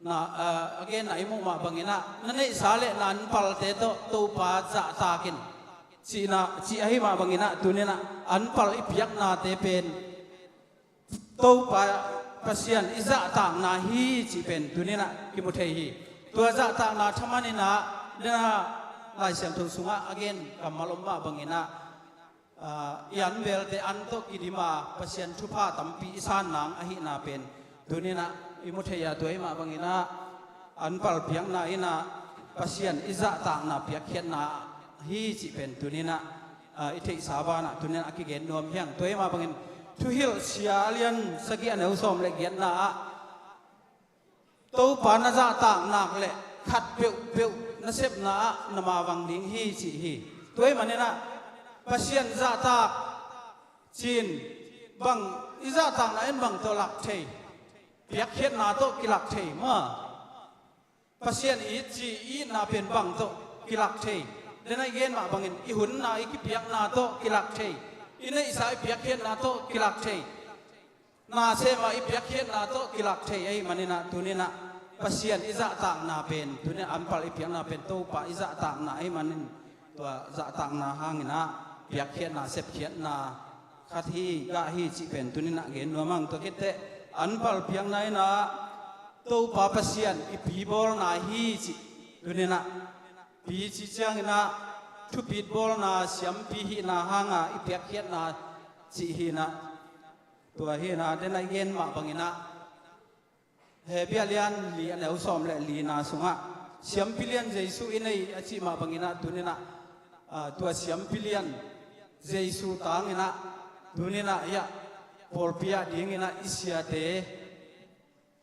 na, a, a genna i muh mah banginah na neihsa le na anpalte tawh Topa zahtakin cihna, cih ahi mah banginah tuninah anpal i piaknate pen Topa Pasian i zahtakna hi cih pen tuninah kimu thei hi. Tua zahtakna thamaninah dena Lai Siangtho sungah a gen kammal om mah banginah, aa, i an belte an tawh kidima Pasian thupha tampi i san nang ahihna pen tuninah i mu thei a, tua i mah banginah anpal piakna inah Pasian i zahtakna piakkhiatna hi cih pen tuninah, aa, i theihsa banah tuninah a kigen nuam hiang. Tua i mah bangin Thuhilh sia a lian sagih a neu sawm le giatna ah Topa na zahtak nak le khat peuhpeuh na sepna ah na mavang ding hi cih hi. Tua i maninah Pasian zahtak cin bang i zahtakna in bang tawh lak thei, piakkhiatna tawh kilak thei maw? Pasian i it ci i itna pen bang tawh kilak thei? Dena i gen mah bangin i hunna i kipiakna tawh kilak thei, i neihsa i piakkhiatna tawh kilak thei, na sema i piakkhiatna tawh kilak thei ahi maninah tuninah Pasian i zahtakna pen tuninah anpal i piakna pen Topa i zahtakna ahi manin tua zahtakna hanginah piakkhiatna sepkhiatna khat hi gah hi cih pen tuninah gen nuam ang. Tua khitteh anpal piakna inah Topa Pasian i pibawlna hi cih tuninah pi cih cianginah thupitbawlna siampi hihna hanga i piakkhiatna cih hinah tua hinah dena i gen mah banginah Hebru a lian li a neu sawm le lina sungah siampi lian Jesuh i nei a cih mah banginah tuninah, aa, tua siampi lian Jesuh tanginah tuninah hiah pawlpi ah dinginah i siate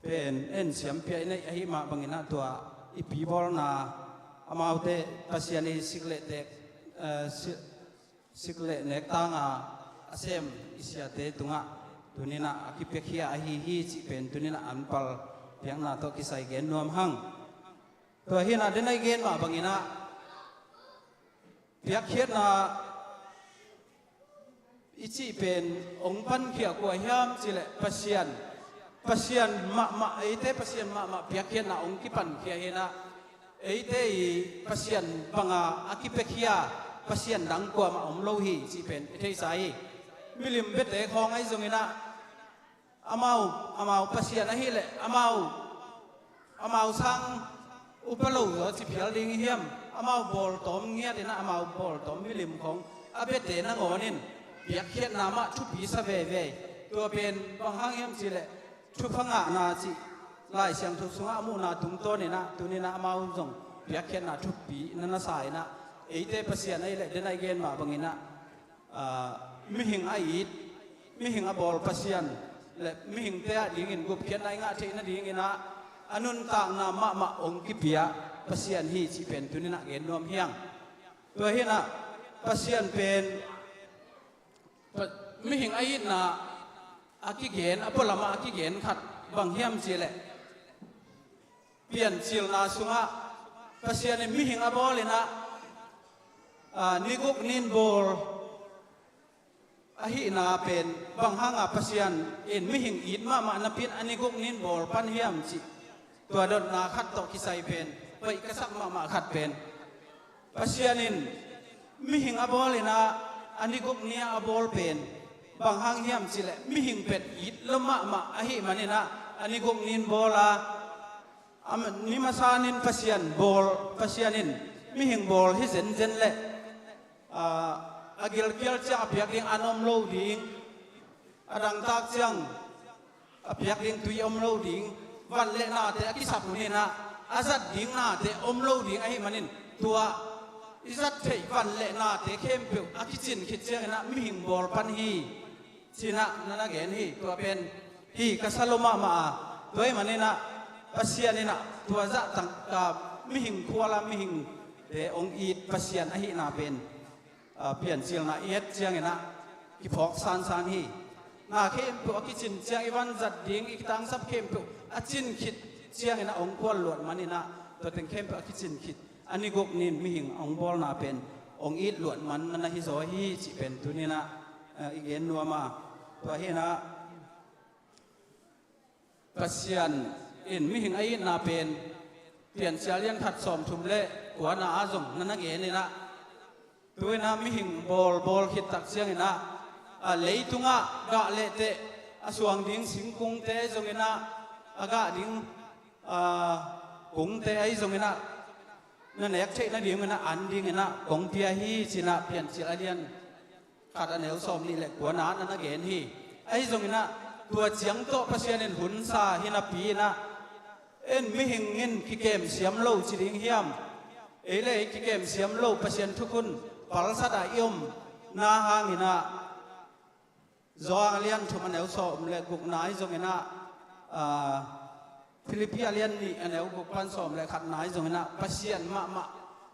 pen en siampia i neih ahi mah bangin ah tua i pi bawlna amaute Pasian i sik le tek, eh, si-, sik le nek tanga a sem i siate tungah tuninah a kipiakhia ahi hi cih pen tuninah anpal piakna tawh kisai gen nuam hang. Tua hinah den a i gen mah banginah piakkhiatna i cih pen hong pankhia kua hiam cileh Pasian, Pasian mahmah, eite Pasian mahmah piakkhiatna hong kipankhia hinah eite i Pasian banga a kipiakhia Pasian dang kuamah om lo hi cih pen i theisa hi. Milim bete khawng ahi zonginah amau, amau Pasian ahileh amau, amau sang upa lo zaw ci phial ding i hiam? Amau bawltawm ngiatinah amau bawltawm milim khawng a bete nangawnin piakkhiatna mah thupi sa veve. Tua pen bang hang hiam cileh thupha ngahna cih Lai Siangtho sungah a muhna tungtawninah tuninah amau zong piakkhiatna thupi na na sa inah eite Pasian ahileh den a i gen mah banginah mihing a it, mihing a bawl Pasian le mihingte ah dingin gupkhiatna i ngah theih nadinginah a nuntakna mahmah hong kipia Pasian hi cih pen tuninah gen nuam hiang. Tua hinah Pasian pen mihing a itna a kigen, a pualamah a kigen khat bang hiam cileh Piancilna sungah Pasian in mihing a bawlinah, aa, ni guk nin bawl ahihna pen bang hanga Pasian in mihing it mahmah napi-in a ni guk nin bawl pan hiam cih tua dotna khat tawh kisai pen paih ka sak mahmah khat pen Pasian in mihing a bawlinah a ni guk ni-a a bawl pen bang hang hiam cileh mihing pen it lo mahmah ahih maninah a ni guk nin bawl a, a ni masa nin Pasian bawl, Pasian in mihing bawl hi zenzen leh, aa, a gilkial ciang a piak ding an om lo ding, a dangtak ciang a piak ding tui om lo ding, van le nate a kisap huninah a zat ding nate om lo ding ahih manin tua i zat theih van le nate khempeuh a kicin khit cianginah mihing bawl pan hi cinah na na gen hi. Tua pen hi ka sa lo mahmah a, tua ahih maninah Pasian inah tua zah tangka mihing khuala mihingte hong it Pasian ahihna pen, aa, Piancilna i et cianginah kiphawk sansan hi. Na khempeuh a kicin ciang i vanzat ding i kitangsap khempeuh a cin khit cianginah hong kual luat maninah tua teng khempeuh a kicin khit a ni guk nin mihing hong bawlna pen hong it luat man na na hi zaw hi cih pen tuninah, aa, i gen nuam a. Tua hinah Pasian in mihing a itna pen Piancil a lian khat sawmthum le kuana ah zong na na geninah tuinah mihing bawl bawl khit tak cianginah, aa, leitungah gah lehteh a suang ding singkungte ahi zonginah a gah ding, aa, kungte ahi zonginah na nek theih nadinginah an dinginah kong pia hi cinah Piancil a lian khat a neu sawm nih le kuana na na gen hi. Ahi zonginah tua ciang tawh Pasian in hunsa hi napi inah en mihing in kikem siam lo ci ding hiam? Ei le ei kikem siam lo Pasian thukhun palsat ah i om na hanginah Johan a lian thum a neu sawm le gukna ahi zonginah, aa, Philippi a lian nih a neu guk pan sawm le khatna ahi zonginah Pasian mahmah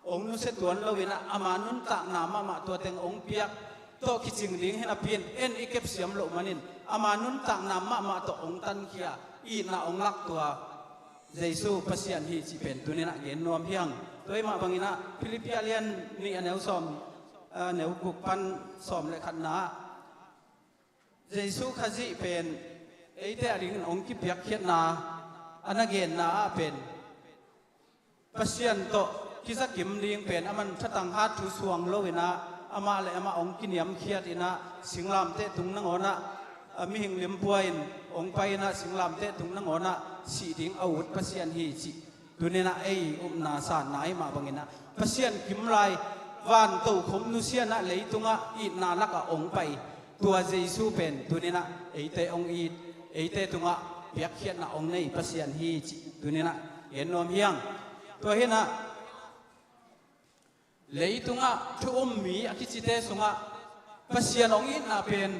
hong nusia tuan loinah ama nuntakna mahmah tua teng hong piak tawh kicing ding hi napi-in en i kepsiam loh manin ama nuntakna mahmah tawh hong tankhia itna hong laktua Jesu Pasian hi cih pen tuninah gen nuam hiang. Tua ahih mah banginah Philippi a lian nih a neu sawm, aa, neu guk pan sawm le khatna ah Jesu Khazih pen eite a dingin hong kipiakkhiatna a na genna ah pen Pasian tawh kizakim ding pen aman thatang hat thu suang loinah amah le amah hong kiniamkhiatinah singlamteh tung nangawnah, a, mihing limpua in hong pai inah singlamteh tung nangawnah sih ding a ut Pasian hi cih tuninah ei upna sanna ahih mah banginah Pasian kimlai van tokhom nusianah leitungah itna lakah hong pai tua Jesu pen tuninah eite hong it, eite tungah piakkhiatna hong nei Pasian hi cih tuninah gen nuam hiang. Tua hinah leitungah thu um mi a kicite sungah Pasian hong itna pen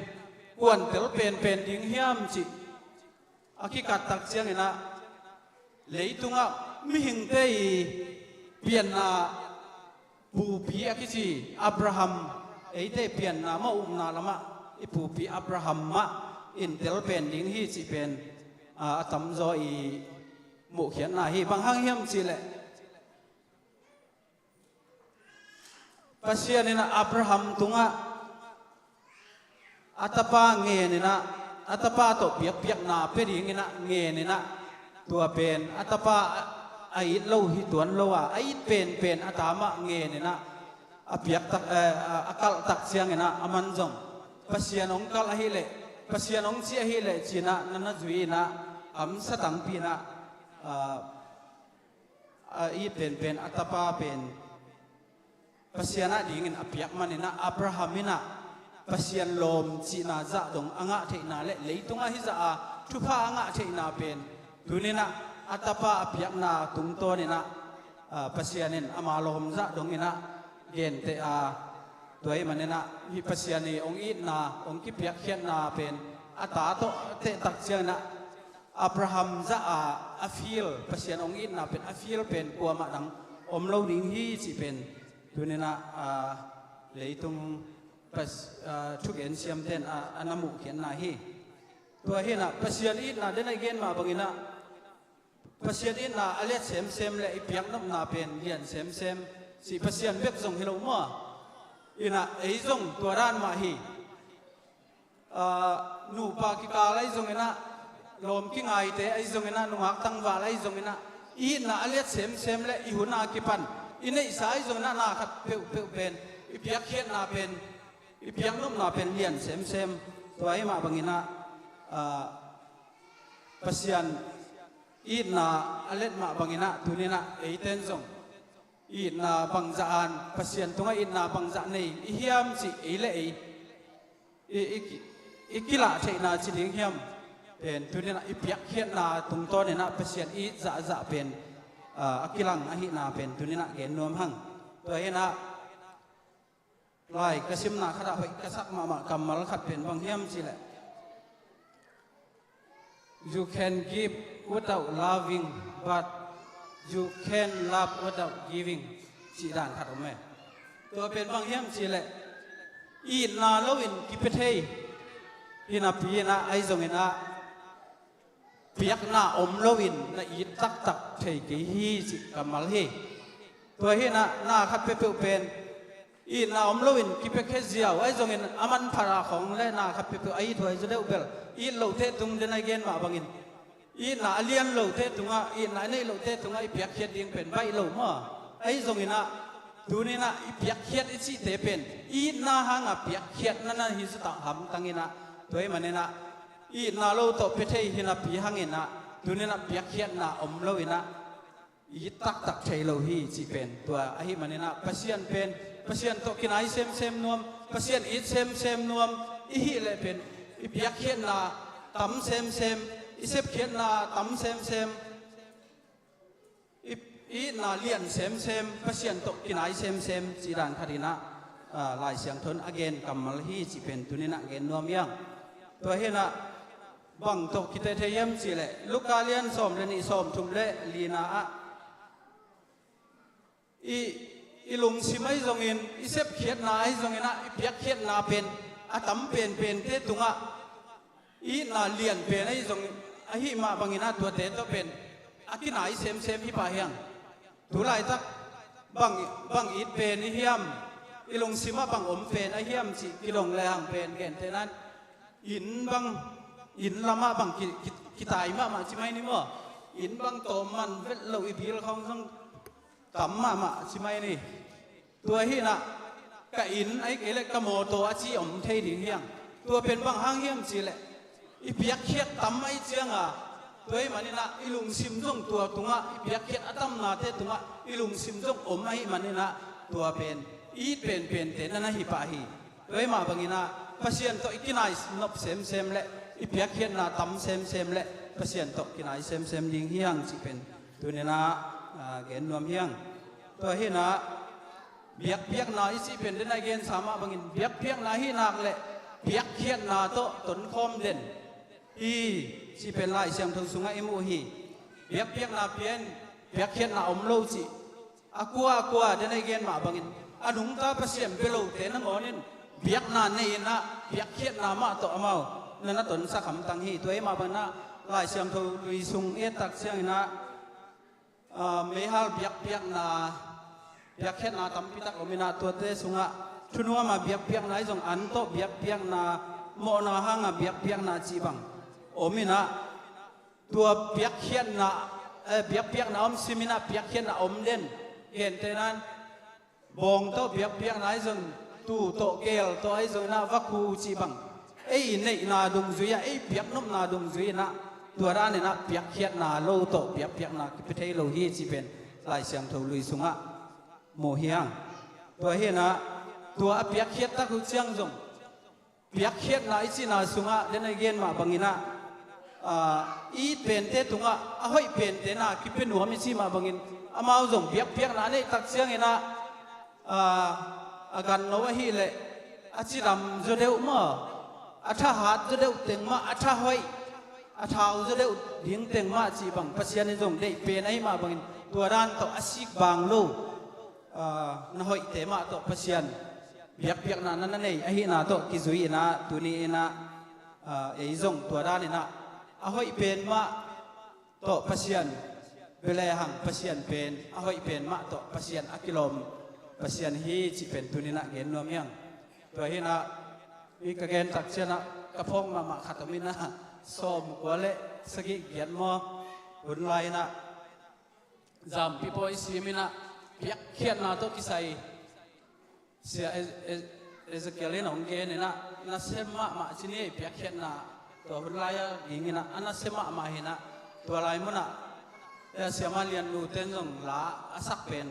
kuantel penpen ding hiam cih a kikat tak ciangin ah, leitungah mihingte i pianna pupi a kici Abraham, eite pianna mah upna lamah i pupi Abraham mah in tel pen ding hi cih pen, a, a tamzaw i muhkhiatna hi. Bang hang hiam cihleh, Pasian in ah Abraham tungah a tapa ngen in ah, a tapa tawh biakpiakna pia dingin ah ngen in ah, tua pen a tapa a, a it lo hi tuan lo a, a it penpen a ta mah ngen in ah, a piak tak, eh, a, a kalh tak ciangin ah, aman zong Pasian hong kalh ahileh, Pasian hong cih ahileh ci-in ah na na zui in ah, a hamsa tampi in ah, ah, a it penpen a tapa pen Pasian ah dingin a piak manin ah, Abraham in ah Pasian lawm cihna zah dong a ngah theihna le leitungah hizah a thupha a ngah theihna pen tuni in ah a tapa a piakna tungtawnin ah, ah, Pasian in ama lawm zah dongin ah genteh a, tua ahih manin ah hih Pasian i hong itna, hong kipiakkhiatna pen a ta tawh tehtak ciangin ah Abraham zah a, a feel, Pasian hong itna pen a feel pen kuamah dang om lo ding hi cih pen tuni in ah, ah, leitung Pas-, ah, thugen siamte'n a, a na muhkhiatna hi. Tua hi in ah Pasian itna, den a i gen mah bangin ah, Pasian itna a liat semsem le i piaknopna pen lian semsem cih Pasian bek zong hi lo maw? In ah ei zong tua dan mah hi. Ah, nupa kikal ahi zongin ah, lawm kingaite ahi zongin ah, nungak tangval ahi zongin ah, i itna a liat semsem le i hun a kipan i neihsa ahi zongin ah, na khat peuhpeuh pen i piakkhiatna pen, i piaknopna pen lian semsem. Tua ahih mah bangin ah, ah, Pasian itna a liat mah bangin ah, tuni in ah eite'n zong itna bangzah a, Pasian tungah itna bangzah nei i hiam cih ei le ei i, i, i kilah theihna ci ding hiam pen tuni in ah i piakkhiatna tungtawnin ah Pasian it zahzah pen, ah, a kilang ahihna pen tuni in ah gen nuam hang. Tua hi in ah, lai ka simna khat ah hoih ka sak mahmah kammal khat pen bang hiam cihleh, "You can give without loving, but you can love without giving," cih dan khat om e. Tua pen bang hiam cihleh, itna loin kipia thei hi napi in ah, ahi zongin ah piakna om loin na it taktak thei kei hi cih kammal hi. Tua hi in ah na khat peuhpeuh pen itna om loin kipiakhia ziau ahi zongin, a manphat a khawng le na khat peuhpeuh a ithuai zaw deuh bel, it lote tung, den a i gen mah bangin itna a lian lote tungah, itna a neih lote tungah i piakkhiat ding pen baih lo maw? Ahi zongin ah tuni in ah i piakkhiat i cihte pen itna hanga piakkhiatna na hi zaw tak hamtang in ah, tua ahih manin ah itna lo tawh pia thei hi napi hangin ah tuni in ah piakkhiatna om loin ah it taktak thei lo hi cih pen tua ahih manin ah Pasian pen, Pasian tawh kinai semsem nuam, Pasian it semsem nuam i hih leh pen i piakkhiatna tam semsem, i sepkhiatna tam semsem, i, i itna lian semsem, Pasian tawh kinai semsem cih dan khat in ah, ah, Lai Siangtho in a gen kammal hi cih pen tuni in ah gen nuam hi hang. Tua hi in ah bang tawh kite thei hiam cihleh, Luka lian sawm le nih, sawmthum le lina ah, i, i lungsim ahi zongin, i sepkhiatna ahi zongin ah i piakkhiatna pen a tam penpente tungah, i itna lian pen ahi zongin, ahih mah bangin ah tuate tawh pen a kinai semsem hi pah hi hang. Tu laitak bang, bang it pen i hiam, i lungsim ah bang om pen a hiam cih kidong le hang pen gentehna in, inn bang, inn lamah bang ki, ki, kitai mahmah ci mai ni maw? Inn bang tawm man vet lo, i bil khawng zong tam mahmah ci mai ni. Tua hi in ah ka inn ahi kei leh ka mawtaw a ci om thei ding hi hang. Tua pen bang hang hiam cihleh, i piakkhiat tam ahih cianga, tua ahih manin ah i lungsim zong tua tungah, i piakkhiat a tamnate tungah i lungsim zong om ahih manin ah tua pen i it penpente na na hi pah hi. Tua ahih mah bangin ah Pasian tawh i kinai nop semsem le i piakkhiatna tam semsem le Pasian tawh kinai semsem ding hi hang cih pen tuni in ah, ah, gen nuam hi hang. Tua hi in ah biakpiakna i cih pen den a i gensa mah bangin biakpiakna ahih nak leh piakkhiatna tawh tonkhawm den hi. Cih pen Lai Siangtho sungah i muh hi. Biakpiakna pian, piakkhiatna om lo cih a kua a kua den a i gen mah bangin a nungta Pasian bia lote nangawn in biakna nei inah piakkhiatna mah tawh amau na na tonsak hamtang hi. Tua hi mah bangin ah Lai Siangtho lui sung i et tak ciangin ah, aa, meihal biakpiakna, biakkhiatna tampi tak om inah tuate sungah thunuama biakpiakna ahi zong an tawh biakpiakna, mawhna hanga biakpiakna cih bang om inah tua biakpiakna, eh, biakpiakna om sim inah piakkhiatna om den. Gentehna in bawng tawh biakpiakna ahi zong, tuu tawh gel tawh ahi zong inah vakhu cih bang ei neihna dungzui ah ei biaknopna dungzui inah tua dan inah piakkhiatna lo tawh biakpiakna kipia thei lo hi cih pen Lai Siangtho lui sungah mu hi hang. Tua hi inah tua a piakkhiat tak uh ciang zong piakkhiatna i cihna sungah den a i gen mah bangin ah, aa, i it pente tungah a hoih pente na kipia nuam i cih mah bangin amau zong biakpiakna a neih tak ciangin ah, aa, a ganno ahih leh a cidam zaw deuh maw, a thahat zaw deuh teng mah, a thahoih, a thau zaw deuh ding teng mah cih bang Pasian in zong deih pen ahi mah bangin tua dan tawh a sik bang lo, aa, na hoihte mah tawh Pasian biakpiakna na na nei ahihna tawh kizui inah tuni inah, aa, ei zong tua dan inah a hoih pen mah tawh Pasian bia lehang Pasian pen a hoih pen mah tawh Pasian a kilawm Pasian hi cih pen tuni inah gen nuam hi hang. Tua hi inah i ka gen tak ciangin ah ka phawk mahmah khat om inah sawmkua le sagih giat maw hun lai inah Zampi pawi sim inah piakkhiatna tawh kisai Sia E-, E-, Ezekiel in hong gen inah nasem mahmah ci ni ei piakkhiatna tua hun lai-a ging inah a nasem mahmah hi inah tua lai munah, eh, Siama Lian Nu ten zong la a sak pen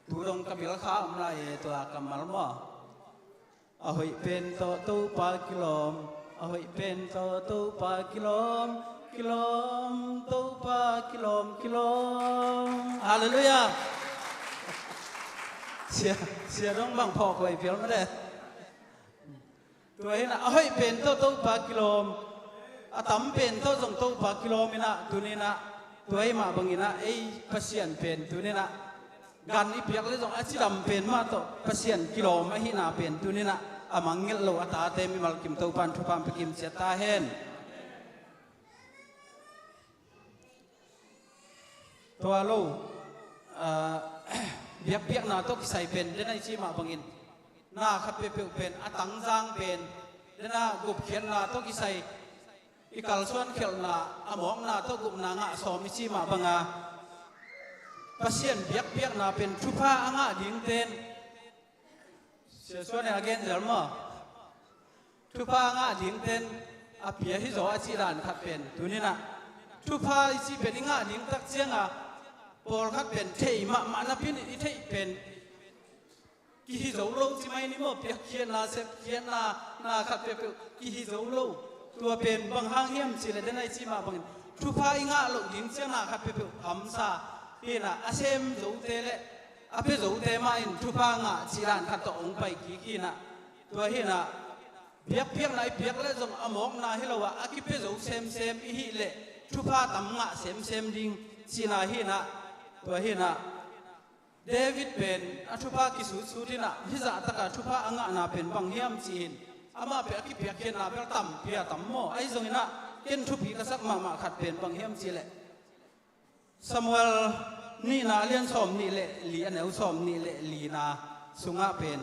tu dong ka bil kha om lai e tua kammal maw? A hoih pen tawh Topa kilawm, a hoih pen tawh Topa kilawm, kilawm Topa kilawm, kilawm. Halleluiah. Sia, sia dong bang phawk hoih pial mah de. Tua hi inah a hoih pen tawh Topa kilawm, a tam pen tawh zong Topa kilawm inah tuni inah tua hi mah bangin ah ei Pasian pen tuni inah gan i piak le zong a cidam pen mah tawh Pasian kilawm ahihna pen tuni inah a mangngilh lo a tate mimal kim Topa in thupha hong pia kim ciat ta hen. Tua lo, aa, biakpiakna tawh kisai pen den a i cih mah bangin na khat peuhpeuh pen a tangzang pen den a gupkhiatna tawh kisai i kalsuan khialhna a mawkna tawh gupna ngah sawm i cih mah banga Pasian biakpiakna pen thupha a ngah dingten Sia Suan in a gen zel maw? Thupha a ngah dingten a pia hi zaw a cih dan khat pen tuni inah thupha i cih pen i ngah ding tak cianga pawlkhat pen theih mahmah napi in i theih pen kihi zo lo ci mai ni maw, piakkhiatna, sepkhiatna, na khat peuhpeuh kihi zo lo. Tua pen bang hang hiam cih leh den a i cih mah bangin thupha i ngah loh ding ciang na khat peuhpeuh hamsa hi inah a sem zote le a pia zote mah in thupha ngah cih dan khat tawh hong pai kik hi inah tua hi inah biakpiakna i piak le zong a mawkna hi lo ah a kipia zo semsem i hih leh thupha tam ngah semsem ding cihna hi inah tua hi inah David pen a thupha kisutsut inah hih zah taka thupha a ngahna pen bang hiam cih in amah pen a kipiakkhiatna bel tampi a tam maw? Ahi zong inah ken thupi ka sak mahmah khat pen bang hiam cih leh Samuel nihna a lian sawm nih le li a neu sawm nih le lina sungah pen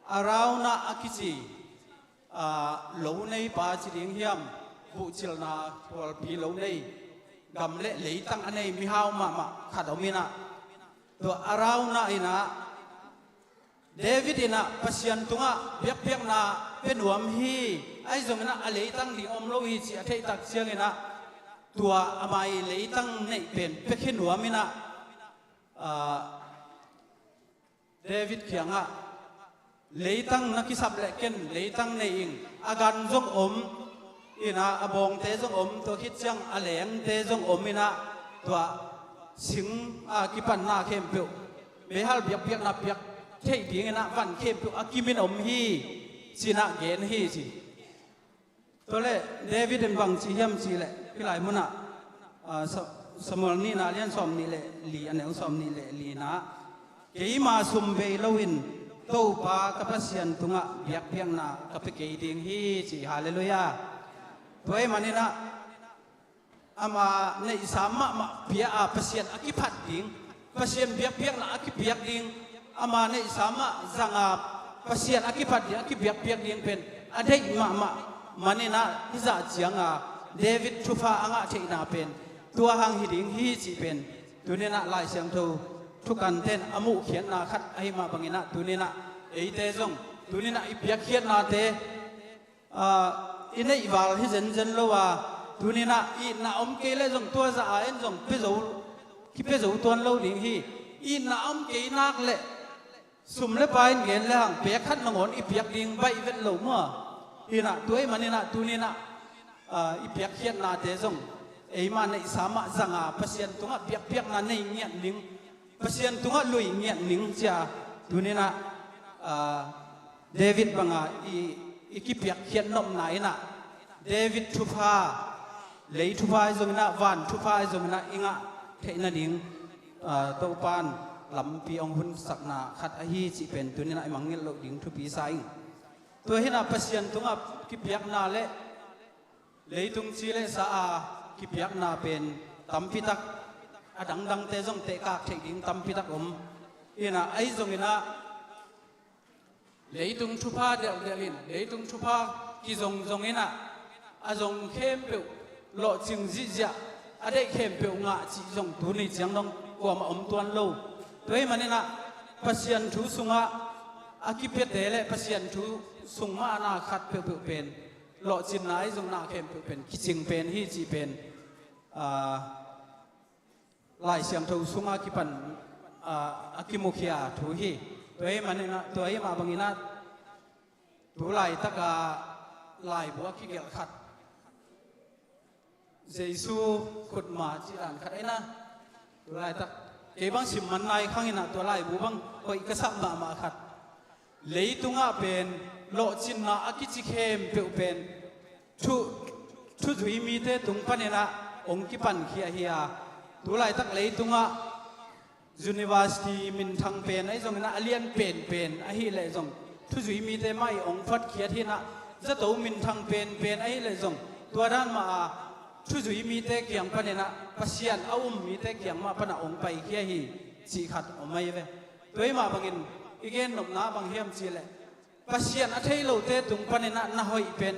Arauna a kici, aa, lo neipa ci ding hiam, buhcilhna pualpi lo nei, gam le leitang a nei mihau mahmah khat om inah tua Arauna inah David inah Pasian tungah biakpiakna pia nuam hi, ahi zong inah a leitang ding om lo hi cih a theih tak ciang inah tua a mai leitang neih pen piakhia nuam inah, aa, David kiangah leitang na kisap leh ken leitang nei ing, a gan zong om inah a bawngte zong om, tua khit ciang a lengte zong om inah tua sing a kipatna khempeuh meihal biakpiakna piak theih ding inah van khempeuh a kimin om hi ci inah gen hi ci. Tua le David in bang ci hiam ci le, hih lai munah, ah, Sa-, Samuel nihna lian sawm nih le li, a neu sawm nih le li na, "Keima sum bei loin Topa ka Pasian tungah biakpiakna ka pia kei ding hi," ci. Halleluiah. Tua ahih maninah ama neihsa mahmah pia a Pasian a kiphat ding, Pasian biakpiakna a kipiak ding, ama neihsa mah zanga Pasian a kiphat ding, a kibiakpiak ding pen a deih mahmah maninah hizah cianga David thupha a ngah theihna pen tua hang hi ding hi cih pen tuninah Lai Siangtho thukanten a muhkhiatna khat ahih mah banginah tuninah eite zong tuninah i piakkhiatnate, ah, i neihval hi zenzen lo a, tuninah itna om kei le zong tua zah a en zong pia zo, kipia zo tuan lo ding hi. Itna om kei nak le sum le pai in gen le hang pek khat nangawn i piak ding baih vet lo mua. Hinah tua ahih maninah tuninah, ah, i piakkhiatnate zong eima neihsa mah zanga Pasian tungah biakpiakna nei ngiat ning, Pasian tungah lui ngiat ning cia tuninah, ah, David banga i, i kipiakkhiat nopna inah David thupha, lei thupha ahi zonginah van thupha ahi zonginah i ngah theih nading, ah, Topan lampi hong hunsakna khat ahi cih pen tuninah i mangngilh loh ding thupi sa ing. Tua hinah Pasian tungah kipiakna le leitung ci le sa a kipiakna pen tampitak, a dangdangte zong tehkak theih ding tampitak om. Inah ahi zonginah leitung thupha delhdelh in, leitung thupha kizongzong inah a zong khempeuh lawhcing zihziah, a deih khempeuh ngah cih zong tuni ciang dong kuamah om tuan lo. Tua ahih maninah Pasian thu sungah a kipiate le Pasian thu sung mahna khat peuhpeuh pen lawhcinna ahi zong na khempeuh pen kicing pen hi cih pen, ah, Lai Siangtho sunga kipan, ah, a kimukhia thu hi. Tua ahih maninah, tua ahih mah banginah tu laitaka laibu a kigelh khat, Jesu khutma cih dan khat ahinah, tu laitak kei bang sim man nai khanginah tua laibu bang hoih ka sap mahmah khat. Leitungah pen lawhcinna a kici khempeuh pen thu, thuzui mite tung paninah hong kipankhia hi a, tu laitak leitungah university minthang pen ahi zonginah a lian penpen ahih leh zong thuzui mite mah i hong phatkhiat hinah, zato minthang penpen ahih leh zong tua dan mah a thuzui mite kiang paninah Pasian a um mite kiang mah panah hong paikhia hi cih khat om ahi ve. Tua ahih mah bangin i gennopna bang hiam cih leh Pasian a thei lote tung paninah na hoih pen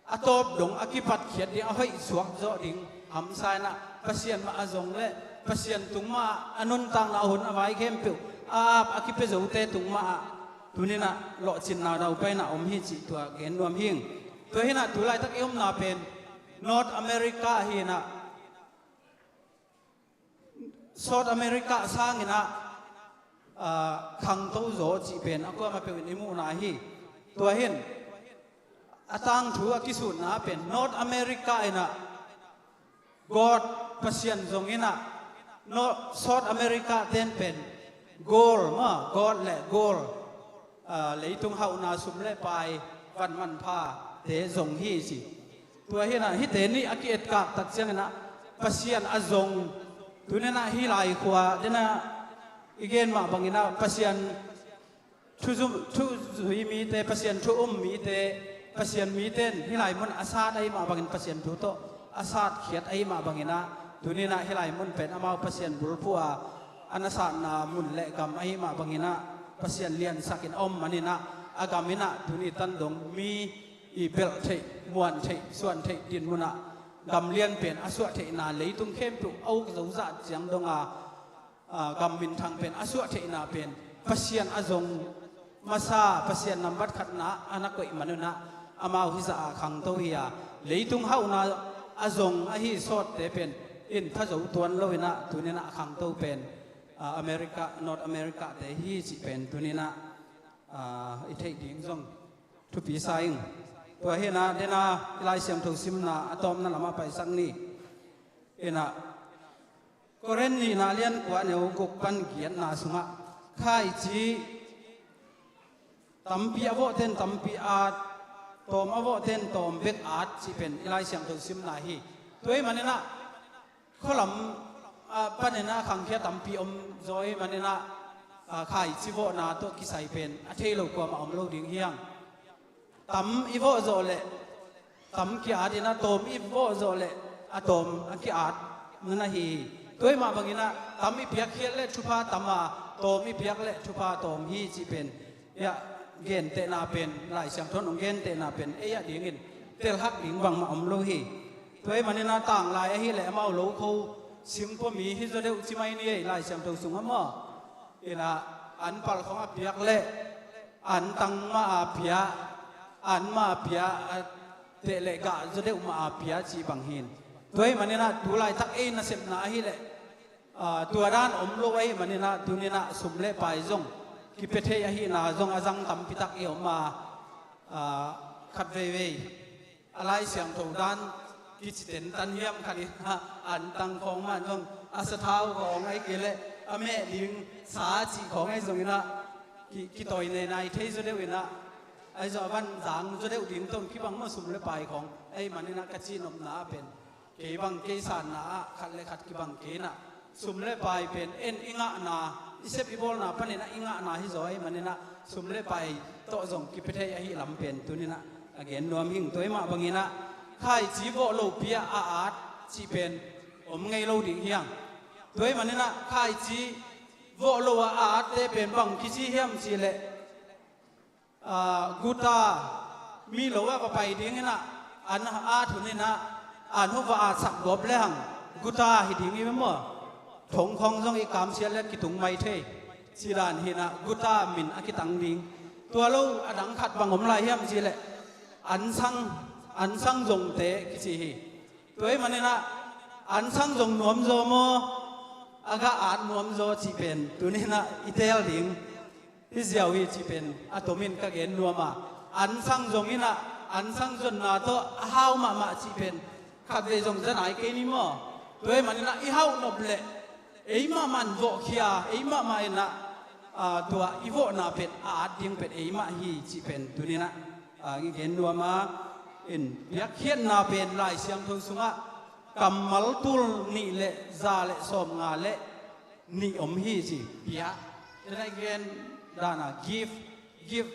a tawp dong a kipatkhiat ding, a hoih suak zawh ding hamsa inah Pasian mah a zong le Pasian tung mah a nuntakna a hun a vai khempeuh a ap a kipia zote tung mah ah tuninah lawhcinna daupaina om hi cih tua gen nuam hing. Tua hinah tu laitak i omna pen North America hinah, South America sanginah, ah, khangto zaw cih pen a kuamah peuhin i muhna hi. Tua hin a tangthu a kisutna pen North America inah God Pasian zonginah, North, South America ten pen gold ma, gold le gold, ah, leitung hauhna sum le pai van manpha te zong hi ci. Tua hinah hihte nih a ki-etkak tak cianginah Pasian a zong, tuninah hih lai khua denah i gen mah banginah Pasian thu zu-, thuzui mite, Pasian thu um mite, Pasian mite in hih lai mun a sat ahih mah bangin Pasian thu tawh a satkhiat ahih mah banginah tuninah hih lai mun pen amau Pasian bulphuh a a nasatna mun le gam ahih mah banginah Pasian liansakin a om maninah a gam inah tuni tan dong mi i belh theih, muan theih, suan theih din munah gam lian pen a suah theihna leitung khempeuh a uk zozah ciang donga, ah, gam minthang pen a suah theihna pen Pasian a zong masa, Pasian nambat khatna a na koih manunah amau hizah a khangto hi a, leitung hauhna a zong ahi sawtte pen in tha zo tuan loinah tuninah a khangto pen, ah, America, North America te hi cih pen tuninah, ah, i theih ding zong thupi sa ing. Tua hinah dena i Lai Siangtho simna a tawmna lamah paisak ni. Inah Korin nihna lian kua neu guk pan giatna sungah khaici tampi a vawhten tampi a Tawm a vawhte in tawm bek at cih pen i Lai Siangtho simna hi. Tua ahih maninah khualam ah, paninah khangkhia tampi om zaw ahih maninah, ah, khaici vawhna tawh kisai pen a thei lo kuamah om lo ding hi hang. Tam i vawh zawh leh tam ki-at inah, tawm i vawh zawh leh a tawm a ki-at na hi hi. Tua ahih mah banginah tam i piakkhiat leh thupha tam a, tawm i piak leh thupha tawm hi cih pen, ia, gentehna pen, Lai Siangtho in hong gentehna pen ei a dingin telhak ding bangmah om lo hi. Tua ahih maninah tanglai ahih leh amau lo kho singpua mi hi zaw deuh ci mai ni ei, Lai Siangtho sungah maw. Inah an palkhawng a piak leh an tang mah a pia, an mah a pia, a teh leh gah zaw deuh mah a pia cih bang hi. Tua ahih maninah tu laitak ei nasepna ahih leh, ah, tua dan om lo ahih maninah tuninah sum le pai zong kipia thei ahihna zong a zang tampi tak i om a, ah, khat veivei a Lai Siangtho dan kici tentan hiam khat inah an tang khawng mah zong a sathau khawng ahih kei leh a meh ding sa cih khawng ahi zonginah ki, kitawi neinai thei zaw deuh inah, ahi zong a van zang zaw deuh ding tawh kibang maw sum le pai khawng. Ahih maninah ka cihnopna ah pen kei bang kei sanna ah khat le khat kibang kei inah sum le pai pen en i ngahna, i sep i bawlna paninah i ngahna hi zaw ahih maninah sum le pai tawh zong kipia thei ahih lam pen tuninah a gen nuam hing. Tua ahih mah banginah khaici vawh lopi ah a at cih pen om ngei lo ding hi hang. Tua ahih maninah khaici vawh lo a a atte pen bang kici hiam cih leh, ah, guta mi lo ah va pai dinginah an at hun inah an hu va atsak gawp lehang guta hi ding hi maw. Thong khawng zong i kamsiat leh kitung mai thei. Ci dan hinah guta min a kitang ding. Tua lo a dang khat bang om lai hiam cih leh an sang, an sang zongte kici hi. Tua ahih maninah an sang zong nuam zaw maw, a gah at nuam zaw cih pen tuninah i teel ding hi ziau hi cih pen a tomin ka gen nuam a. An sang zonginah an sang zonna tawh a hau mahmah cih pen khatvei zong za nai kei ni maw. Tua ahih maninah i hauh nop leh ei mahmah in vawhkhia, ei mahmah inah, ah, tua i vawhna pen a at ding pen ei mah hi cih pen tuninah, ah, i gen nuam a. In piakkhiatna pen Lai Siangtho sungah kammal tul nih le za le sawmnga le nih om hi ci. Pia, tua i gen dana gift, gift,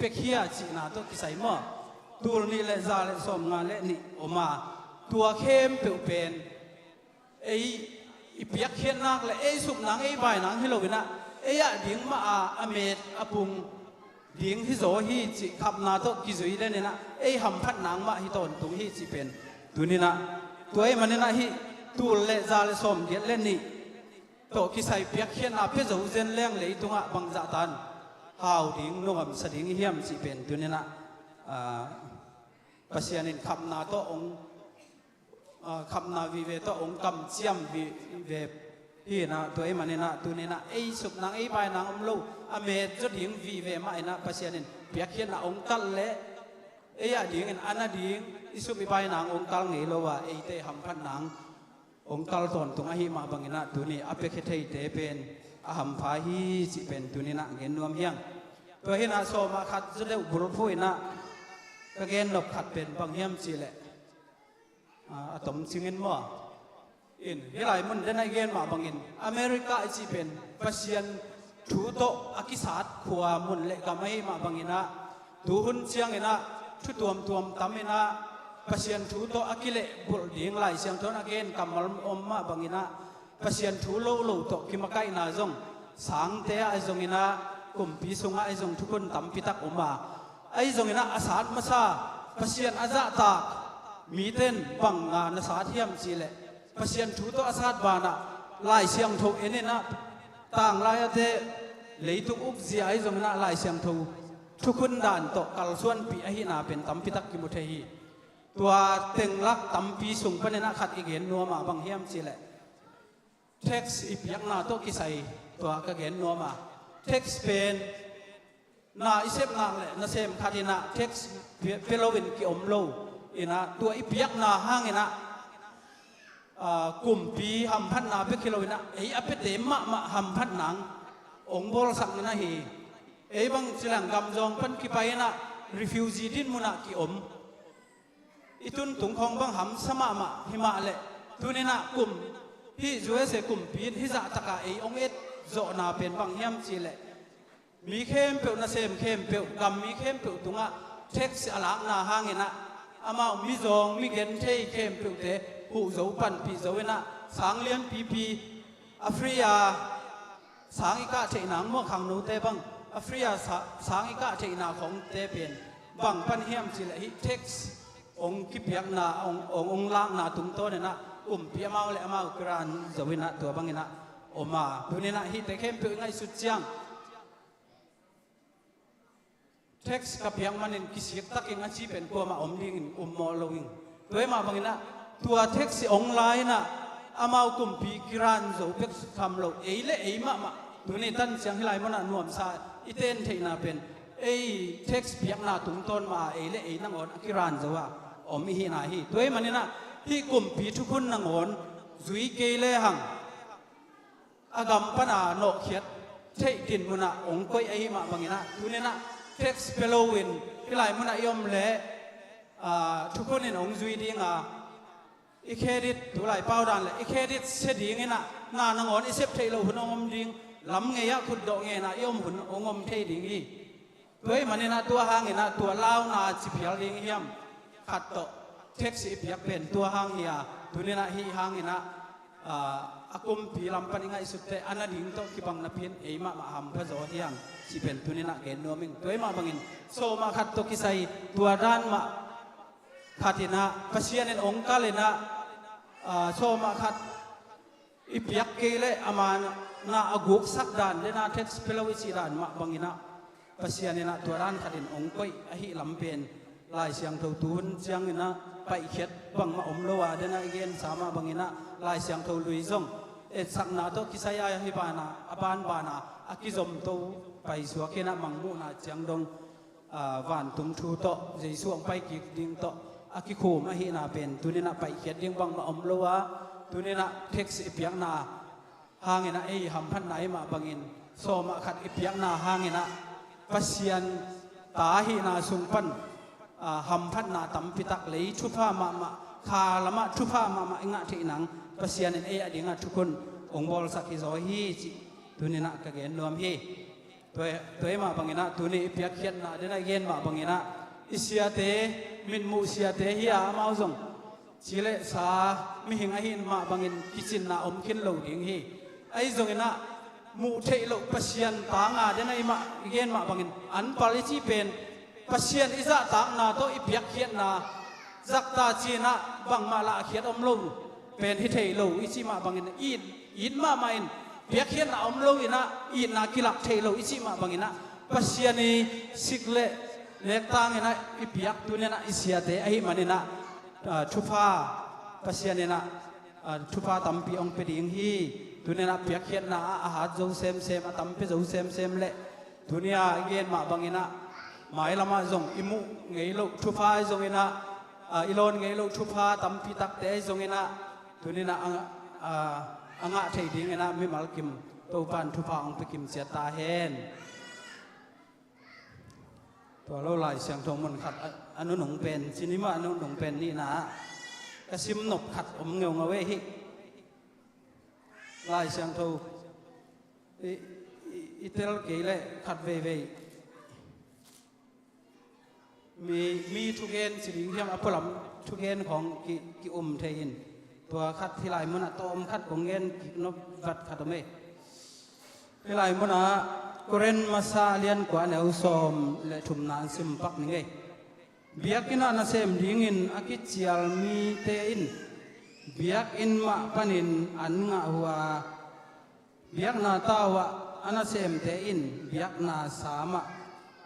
piakhia cihna tawh kisai maw. Tul nih le za le sawmnga le nih om a, tua khempeuh pen ei i piakkhiat nak le ei sup nang ei bai nang hi loinah ei ah ding mah a, a met a pung ding hi zaw hi cih khapna tawh kizui leninah ei hamphat nang mah hi tawntung hi cih pen tuninah, tua ahih maninah hih tul le za le sawmgiat le nih tawh kisai piakkhiatna pia zo zen leng leitungah bangzah tan hau ding, nuamsa ding i hiam cih pen tuninah, ah, Pasian in khapna tawh hong, ah, khapna vive tawh hong kamciam vive hinah, tua ahih maninah tuninah ei sup nang ei bai nang om lo, a met zaw ding vive mah inah Pasian in piakkhiatna hong kalh leh ei ah dingin a na ding i sup i bai nang hong kal ngei lo a, eite hamphat nang hong kal tawntung ahih mah banginah tuni a piakhia theite pen a hampha hi cih pen tuninah gen nuam hi hang. Tua hinah sawmah khat zaw deuh bulphuh inah ka gen nop khat pen bang hiam cih leh, ah, a tom cingin maw. In, hih lai mun denah i gen mah bangin America i cih pen Pasian thu tawh a kisat khua mun le gam ahih mah banginah, tuhun cianginah thu tuamtuam taminah Pasian thu tawh a kilehbulh ding, Lai Siangtho in a gen kammal om mah banginah Pasian thu lo lo tawh kimakaihna zong, sangte ah ahi zonginah kumpi sungah ahi zong thukhun tampi tak om a, ahi zonginah a sat masa Pasian a zahtak mite in banga na sat hiam cih leh Pasian thu tawh a sat banah Lai Siangtho en inah, tanglai ate leitung ukzia ahi zonginah Lai Siangtho thukhun dan tawh kalsuanpih ahihna pen tampi tak kimu thei hi. Tua tenglak tampi sung paninah khat i gen nuam a, bang hiam cih leh tax i piakna tawh kisai tua ka gen nuam a. Tax pen na i sep nak le nasem khat inah tax pia, pia loin kiom lo inah, tua i piakna hanginah, ah, kumpi hamphatna bek hi loinah ei a piate mahmah hamphat nang hong bawlsak na hi. Ei bang cilang gamzawng pan kipai inah refugee din munah kiom i tuntung khawng bang hamsa mahmah himah leh, tuninah kum hih U S A kumpi in hih zahtaka ei ong et zawhna pen bang hiam cihleh, mi khempeuh, nasem khempeuh, gam mi khempeuh tungah tax a lakna hanginah amau mizawng, mi genthei khempeuhte huh zo, panpih zo inah sang lianpipi a free a sang i kah theihna, muah khangnote bang a free a sa-, sang i kah theihna khawngte pen bang pan hiam cihleh hih tax ong kipiakna, ong, ong, ong lakna tungtawninah kumpi amau le amau kiran zo inah tua banginah om a, tuninah hihte khempeuh i ngaihsut ciang tax ka piak manin kisik takin a ci pen kuamah om dingin um mawh lo ing. Tua hi mah banginah tua tax i ong lai inah amau kumpi kiran zo pek tham lo, ei le ei mahmah tuni tan ciang hih lai munah nuamsa i ten theihna pen ei tax piakna tungtawn mah a ei le ei nangawn a kiran zo a om i hihna hi. Tua hi maninah hih kumpi thukhun nangawn zui kei lehang a gam pana nawhkhiat theih dinmunah ong koih ahi mah banginah tuninah tax pia loin hih lai munah i om leh, aa, thukhun in ong zui dinga, i credit, tulai pau dan leh i credit sia dinginah na nangawn i sep theih loh hun ong om ding, lam ngei-ah khutdawh ngena i om hun ong om thei ding hi. Tua hi maninah tua hanginah tua launa ci phial ding hiam, khat tawh tax i piak pen tua hang hi a, tuninah hih hanginah, aa, a kumpi lam pan i ngaihsutte a na ding tawh kibang napi-in ei mahmah hampha zaw hiam cih pen tuninah gen nuam ing. Tua hi mah bangin sawmah khat tawh kisai tua dan mah khatinah Pasian in ong kalinah, aa, sawmah khat i piak kei leh a mana a guksak dan dena tax pia lo i cih dan mah banginah Pasian inah tua dan khatin ong koih ahi lam pen Lai Siangtho tuhun cianginah paihkhiat bangmah om lo a, dena i gensa mah banginah Lai Siangtho lui zong etsakna tawh kisai a hi bana, a banbana a kizomto paisuak inah mangmuhna ciang dong, aa, vantung thu tawh Jesu hong paikik ding tawh a kikhum ahihna pen tuninah paihkhiat ding bangmah om lo a, tuninah tax i piakna hanginah ei hamphatna i mah bangin sawmah khat i piakna hanginah Pasian ta ahihna sung pan, aa, hamphatna tampitak lei thupha mahmah, kha lamah thupha mahmah i ngah theih nang Pasian in ei a dingah thukhun ong bawlsak hi zaw hi cih tuninah ka gen nuam hi. Tua, tua hi mah banginah tuni i piakkhiatna dena i gen mah banginah i siate, mitmuh siate hi a, amau zong ci le sa mihing ahi mah bangin kicinna om khin lo ding hi. Ahi zonginah muh theih loh Pasian tanga dena i mah, i gen mah bangin anpal i cih pen Pasian i zahtakna tawh i piakkhiatna zakta cinah bangmah lahkhiat om lo pen hi thei lo i cih mah bangin it, it mahmah in piakkhiatna om lo inah itna kilak thei lo i cih mah banginah Pasian i sik le nektanginah i piak tuninah i siate ahi maninah, aa, thupha Pasian inah, aa, thupha tampi ong pia ding hi. Tuninah piakkhiatna ah a hat zo semsem, a tam pia zo semsem le tunia i gen mah banginah mailamah zong i muh ngei loh thupha ahi zonginah, aa, i lawn ngei loh thupha tampi takte ahi zonginah tuninah a, aa, a ngah thei dinginah mimal kim Topan thupha ong pia kim ciat ta hen. Tua lo Lai Siangtho mun khat a, a nunung pen, cinimah a nunung pen nihna ah ka sim nop khat om ngeungau ei hih. Lai Siangtho i, i, i tel kei leh khat veivei mi, mi thugen ci ding hiam, a pualam thugen khawng ki, ki um thei in. Tua khat hih lai munah tawm khat kong gen kik nop vat khat om ei. Hih lai munah Korin masa lian kua neu sawm le thumna an sim pak ning ei. Biakinn ah nasem dingin a kicial mite in biakinn mah panin an ngah uh a, biakna tau ah a nasemte in biakna sa mah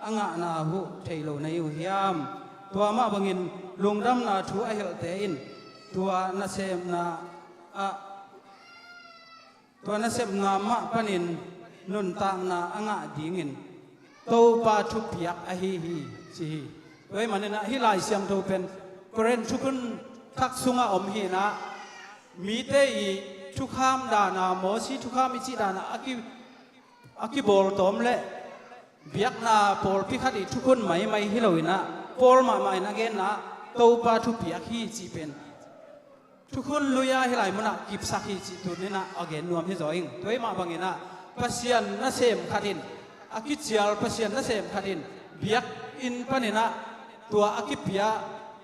a ngahna uh thei lo na hi uh hiam? Tua mah bangin lungdamna thu a hilhte in tua nasemna ah, tua nasepna mah panin nuntakna a ngah dingin Topa thupiak ahi hi, ci hi. Tua ahih maninah hih Lai Siangtho pen Korin thukhun thak sungah om hinah mite i thukham dana, Mosi thukham i cih dana a ki, a kibawltawm leh Biakna pawlpi khat i thukhun maimai hi loinah Paul mahmah in a genna Topa thupiak hi cih pen thukhun lui-a hih lai munah kipsak hi cih tuninah a gen nuam hi zaw ing. Tua ih mah banginah Pasian nasem khat in, a kicial Pasian nasem khat in biakinn paninah tua a kipia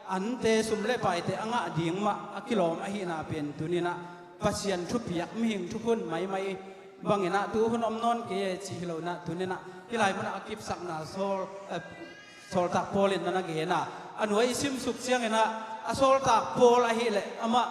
ante, sum le paite a ngah ding mah a kilawm ahihna pen tuninah Pasian thupiak, mihing thukhun maimai banginah tu hun om nawn kei e cih hi loinah tuninah hih lai munah a kipsakna Saul, eh, sawltak Paul in na na gen a, a nuai i simsuk cianginah a sawltak Paul ahileh amah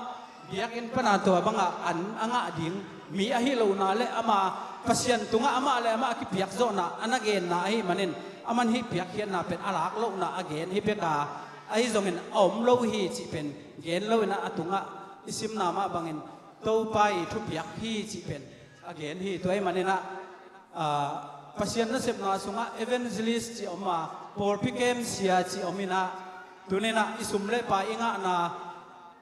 biakinn pana tua banga an a ngah ding mi ahi lohna le ama Pasian tungah amah le amah a kipiak zawhna a na genna ahih manin, aman hih piakkhiatna pen a lak lohna a gen hi pek a, ahi zongin a om lo hi cih pen gen loinah a tungah i simna mah bangin Topa i thupiak hi cih pen a gen hi. Tua ahih maninah, ah, Pasian nasepna sungah evangelist cih om a, pawlpi kemsia cih om inah, tuninah i sum le pai i ngahna,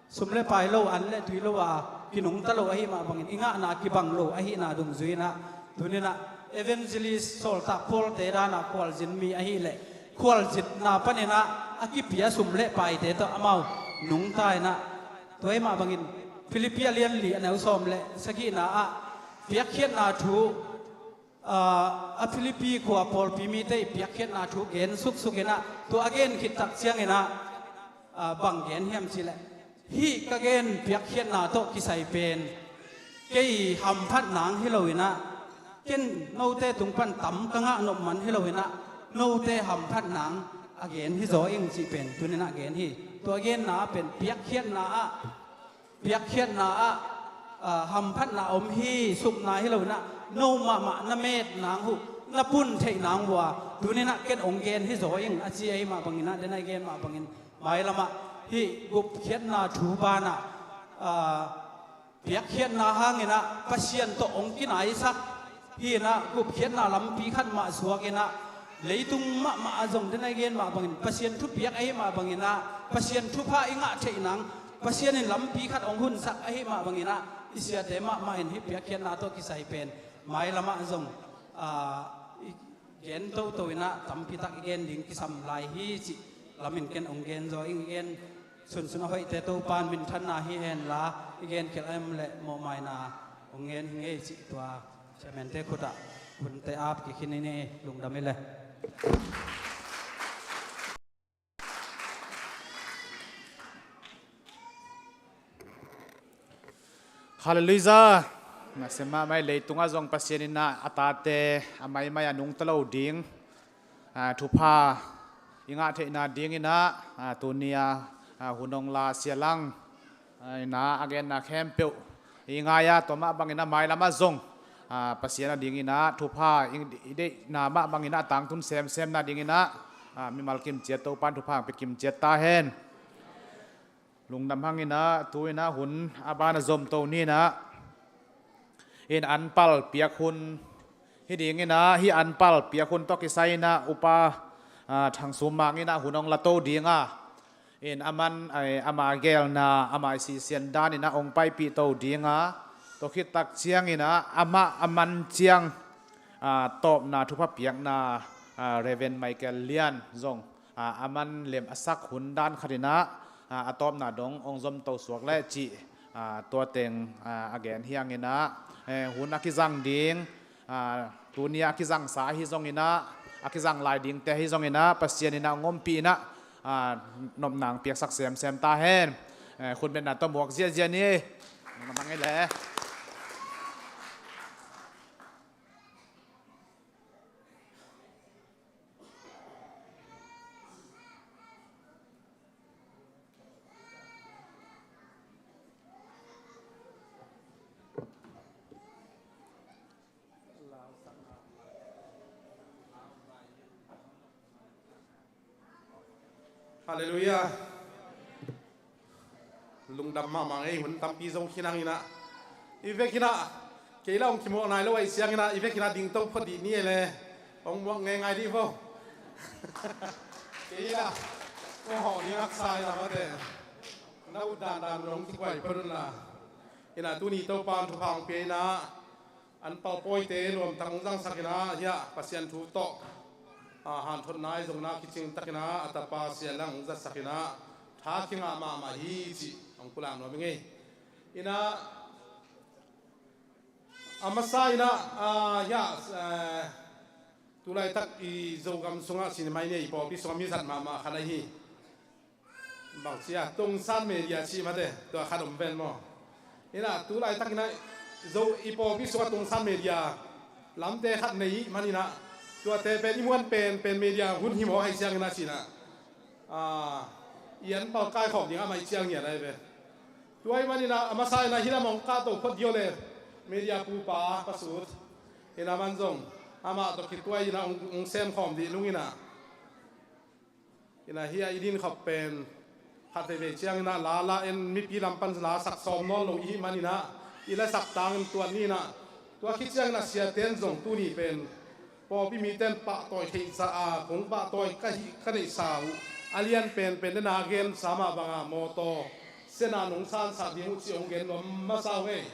sum le pai lo, an le tui lo a kinungta lo ahih mah bangin i ngahna kibang lo ahihna dungzui inah tuninah evangelist sawltak Paul-te dana khualzin mi ahileh khualzinna paninah a kipia sum le paite tawh amau nungta inah, tua ih mah bangin Philippi a lian li a neu sawm le sagihna ah piakkhiatna thu, ah, a Philippi khua pawlpi mite i piakkhiatna thu gen suksuk inah tua a gen khit tak cianginah, ah, bang gen hiam cihleh, hih ka gen piakkhiatna tawh kisai pen kei hamphat nang hi loinah, ken note tung pan tam ka ngah nop man hi loinah note hamphat nang a gen hi zaw ing cih pen tuninah gen hi. Tua genna ah pen piakkhiatna ah, piakkhiatna ah, ah, hamphatna om hi, supna hi loinah no mahmah na met nang uh, na pun theih nang uh a tuninah ken ong gen hi zaw ing a ci ahih mah banginah, den a i gen mah bangin mailamah hih gupkhiatna thu banah, ah, piakkhiatna hanginah Pasian tawh ong kinaisak hi inah gupkhiatna lampi khat mah suak inah leitung mahmah a zong den a i gen mah bangin Pasian thupiak ahih mah banginah Pasian thupha i ngah theih nang Pasian in lampi khat ong hunsak ahih mah banginah i siate mahmah in hih piakkhiatna tawh kisai pen mailamah zong, ah, i gen toto inah tampitak i gen ding kisam lai hi cih lamin ken ong gen zaw ing. I gen sunsun a hoihte Topa in minthanna hi henla, i gen khial a om le mawhmaina ong gen hi ngei cih tua chairman-te khutah hunte ap kikhin i ni. Lungdam i le. Halleluiah. Nasem mahmah i, leitungah zong Pasian inah a tate a maimai a nungta lo ding, ah, thupha i ngah theihna dinginah, ah, tuni-a, ah, hun ong la Sia Lang, ah, inah a genna khempeuh i ngai a, tua mah banginah mailamah zong, ah, Pasian a dinginah thupha i, i deihna mah banginah a tangtun semsemna dinginah, ah, mimal kimciat Topa in thupha ong pia kimciat ta hen. Lungdam hanginah tu inah hun a ban a zomto ninah in anpal piak hun hi dinginah, hih anpal piak hun tawh kisai inah Upa, ah, Thang Sum Mang inah hun ong lato dinga, in aman, ai, ama gelna, ama i sisian daninah ong paipihto dinga, tua khit tak cianginah amah a man ciang, ah, tawpna thupha piakna, ah, Reverend Michael Lian zong, ah, a man lem a sak hun dan khatinah, ah, a tawpna dong ong zomto suak leh cih, ah, tua teng, ah, a gen hi hanginah, eh, hun a kizang ding, ah, tuni a kizangsa ahi zonginah, a kizang lai dingte ahi zonginah Pasian inah ong ompih inah, ah, nopna ong piaksak semsem ta hen. Eh, khutbetna tawh muak ziahziah ni. Nang mang i le. Halleluiah. Lungdam mahmah ngei, hun tampi zo khin hanginah. I vekinah kei la ong kimuak nai lo ahih cianginah i vekinah dingto phot dih ni e le. Ong muak ngeingai dih vo. Kei la ong hawh ding haksa inah mate. Na ut dandan un ong kikuai phot unla. Inah tuni Topa in thupha ong pia inah anpal pawite nuamtak ong zangsak inah, hiah Pasian thu tawh a, hanthotna i zongna kicing takin ah a tapa Sia Lang hong zatsakin ah tha kingah mahmah hi cih hong pulak nuam ing ei. Inah a masa inah, a, hiah, a, tulaitak i Zogam sungah cinema i nei, i pawlpi sungah mi zat mahmah khat ahi hi. Bangcia Tungsan Media cih mate, tua khat om ven maw? Inah tulaitak inah Zo i pawlpi sungah Tungsan Media lamte khat nei maninah tuate pen i muan pen pen media hun hi maw hai cianginah cinah, a, i an pal kaikhawm ding amah i ciang hian ai ve. Tua i maninah a masa inah hi lam hong kahto phot dio le media pupa pasut inah man zong amah tawh kituai inah hong, hong semkhawm dih nunginah. Inah hiah i dinkhop pen khat veivei cianginah la la en mipi lam pan la sak sawm nawn lo i hih maninah i la sak tangin tuat ninah tua khit cianginah siate in zong tuni pen pawlpi mite in pahtawi theihsa a kong pahtawi ka hih ka neihsa uh a lian penpen dena gensa mah banga mawtaw sena nong sansak ding uh cih hong gen nuam masa uh ngei.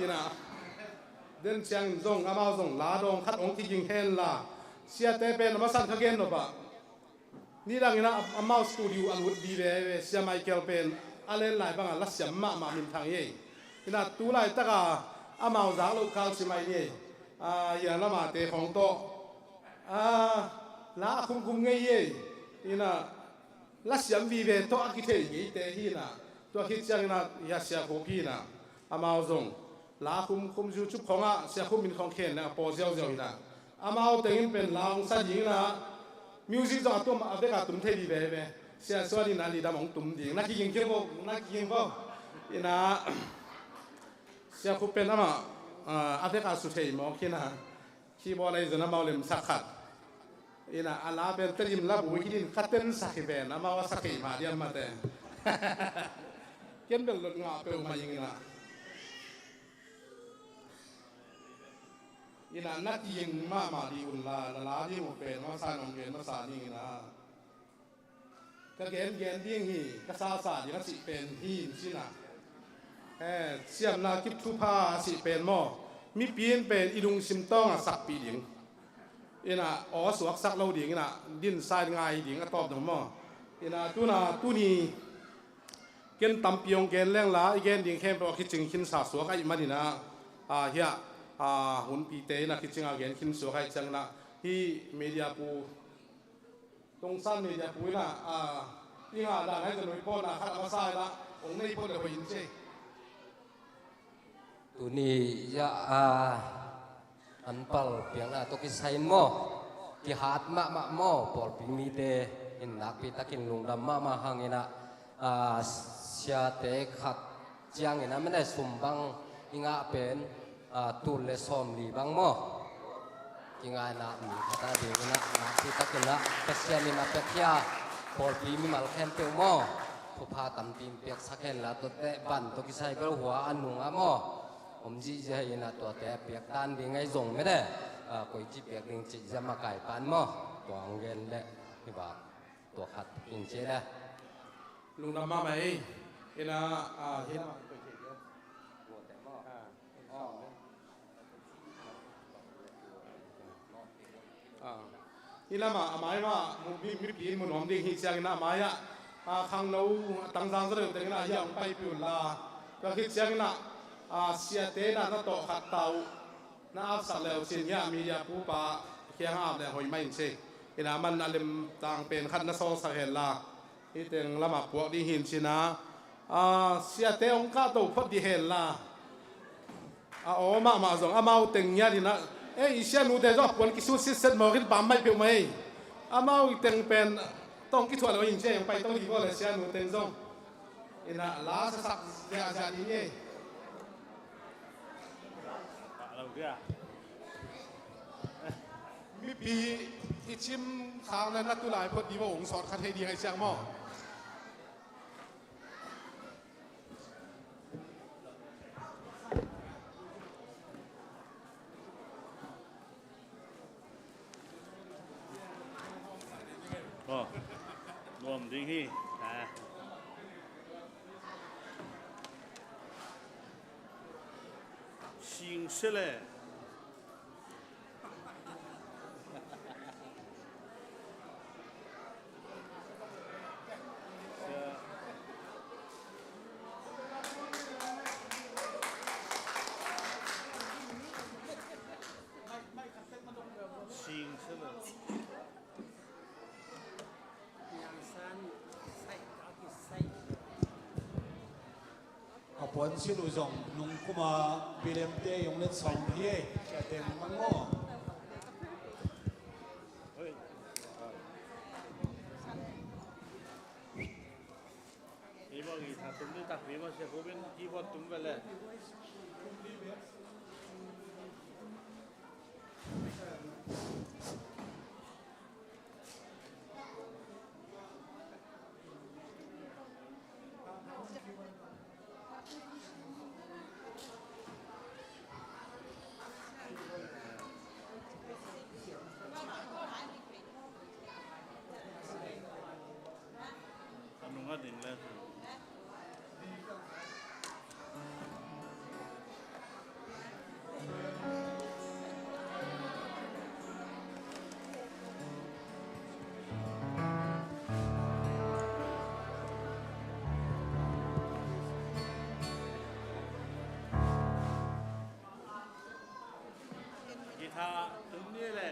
Inah den ciangin zong amau zong la dawng khat hong kiging henla siate pen a masan ka gen nopah nidangin ah amau studio a lut vive ve, Sia Michael pen a len lai bangah lasiam mahmah minthang hi ei. Inah tulaitaka amau zak loh kal ci mai ni ei. A, hiang lamate khawng tawh, a, la a khumkhum ngei hi ei. Inah lasiam vive tawh a kithei ngeite hi inah tua khit cianginah hia Sia Khup hi inah amau zong la khumkhum YouTube khawngah Sia Khup min khawng khen le a paw ziauziau inah amau tengin pen la hong sa ding inah music zong a tum a veka tum thei vive ve. Sia Suan inah lidam hong tum ding na kiging kil vo, na kiging vo. Inah Sia Khup pen amah, a, a veka su thei mawk hi inah keyboard ahi zong amau lemsak khat. Inah a la pen Tedim la bu hi din ka tensak hi ven amau a sa kei mah diam mate. Ken bel lot ngah peuhmah ing inah. Inah na kiging mahmah dih unla na la ding uh pen masa nong gen masa ning inah. Ka gengen ding hi, ka sasa ding a cih pen hi in cinah. Eh, siamna kip thupha a cih pen maw mipi in pen i lungsim tawngah sakpih ding. Inah aw suaksak lo ding inah dinsa in ngai ding a tawp dong maw. Inah tuna tuni ken tampi hong gen lengla i gen ding khempeuh a kicing khinsa suak ahih maninah, a, hiah, a, hunpite inah kicing a gen khin suak ahih cianginah hih media pu Tungsan Media pu inah, a, i ngah dan hai zan report na khat a masa inah hong nei phot le hoih in ci. Tuni ya, a, an pal piakna tawh kisai in maw kihat mahmah maw pawlpi mite in nakpi takin lungdam mahmah hang inah, a, siate khat ciangin a mene sum bang i ngah pen, a, tul le sawmli bang maw. Kingaina mi khat a dingin ah nakpi takin ah Pasian in a piakhia pawlpi mimal khempeuh maw thupha tampi in piaksak hen la, tuate van tawh kisai bel hua a nung ah maw om zihziah in ah tuate a piak dan ding ahi zong mene, a, koici piak ding cih zia makai pan maw tua hong gen leh hi bak. Tua khat in ci le. Lungdam mahmah ei. Ina, a, hi lamah koi thei ding. A, hi lamah a mai mah mu, mi, mipi in mu nuam ding hi ciangin a mai ah, a, khangno a tangzang zaw deuh tengin ah hi ah hong paipih un la. Tua khit ciangin ah, a, siate in ah na tawh khat ta uh. Na apsak leu cin hiah media pupa kiang a ap leh hoih mah in ci. Ina man a lemtang pen khat na sawlsak hen la. Hih teng lamah puak ding hi in cin a, a, siate hong kahto phot dih hen la. A aw mahmah zong amau teng ngiat in ah, ei, i sianute zong a puan kisut sitset mawk in pam maih peuhmah ei. Amau i teng pen tawh hong kithuah lo in ci ei, hong paito dih vaw le sianute zong. Ina la sasak ziahziah ding ei. Mipi i cim khak le na tulai phot dih vaw, hong sawt kha thei ding ahi ciang maw? Aw, nuam ding hi. A. Sing se le. Puan sin uh zong nung kuma bilemte yong let sawm hi ei. Kiateng mang maw? Keyboard guitar tum ding tak, keyboard sia ko bin keyboard tum ve le. A nung a ding le. Guitar tum ni le.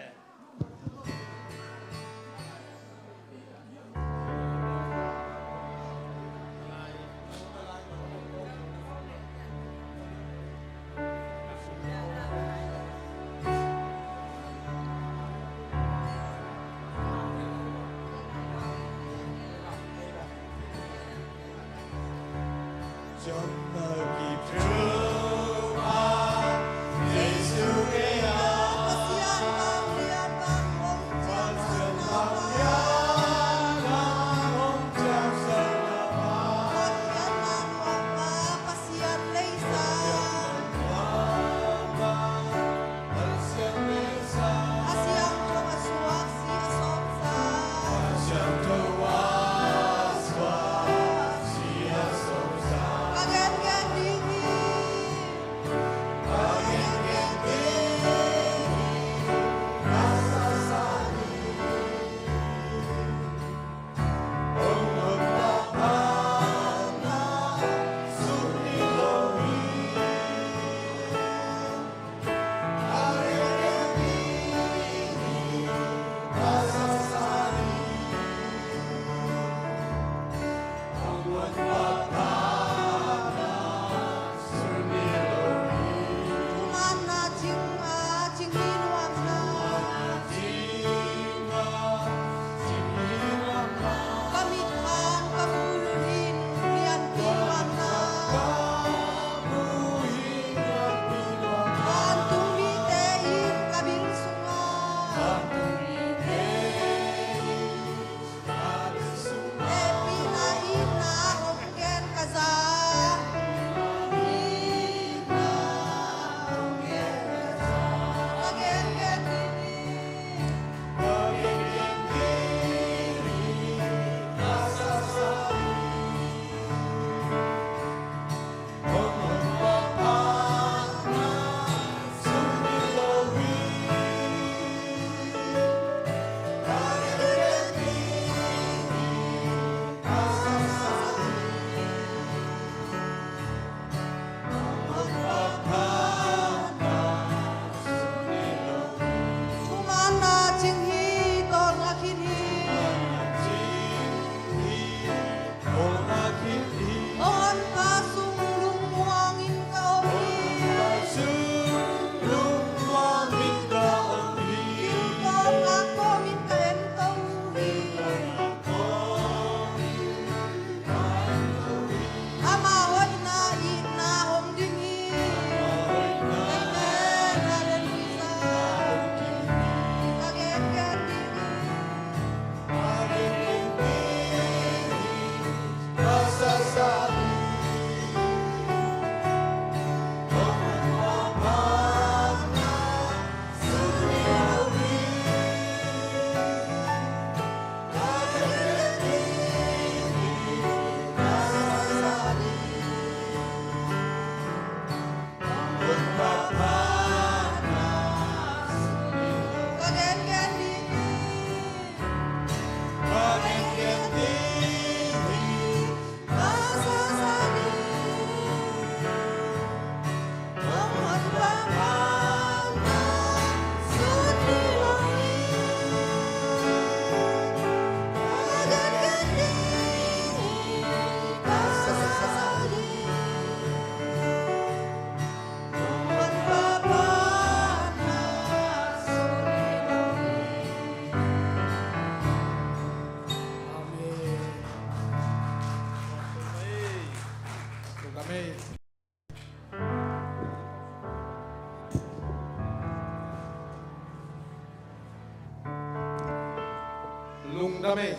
Mei,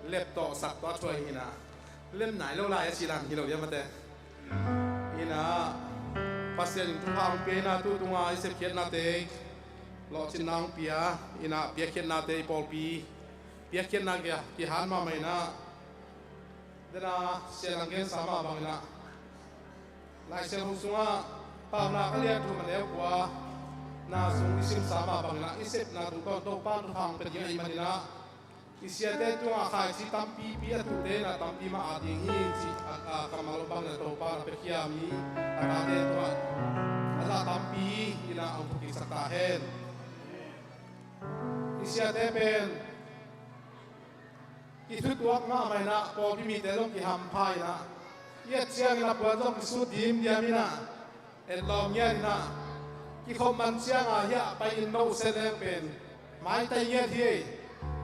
lep tawh sak tawh a thuai hi na. Lem nai lo lai a si dan hi lo dia mate. Hi na, Pasian in thupha hong pia hi na, tu tunga i sepkhiatnate, lawhcinna hong pia, hi na, piakkhiatnate i pawlpi, piakkhiatna kia, kihan mahmah hi na. Dena, Sia Dang gensa mah bang hi na. Lai Siangtho sungah Paunak a lian thum a neu kua na sung i simsa mah bangin ah i sepna tungtawn Topa in thupha hong pia ding ahih manin ah i siate tungah khaici tampipi a tuhtehna tampi mah a ding hi cih a, a kammal bangin ah Topa in a piakhia mi a tate tungah a za tampi in ah hong thukiksak ta hen. I siate pen kithutuak mahmah in ah pawlpi mite zong kihampha in ah i et ciangin a puan zong kisut dimdiam in ah etlawm ngiat in ah kikhop man ciangah hiah pai in no se leng pen maitai ngiat hi.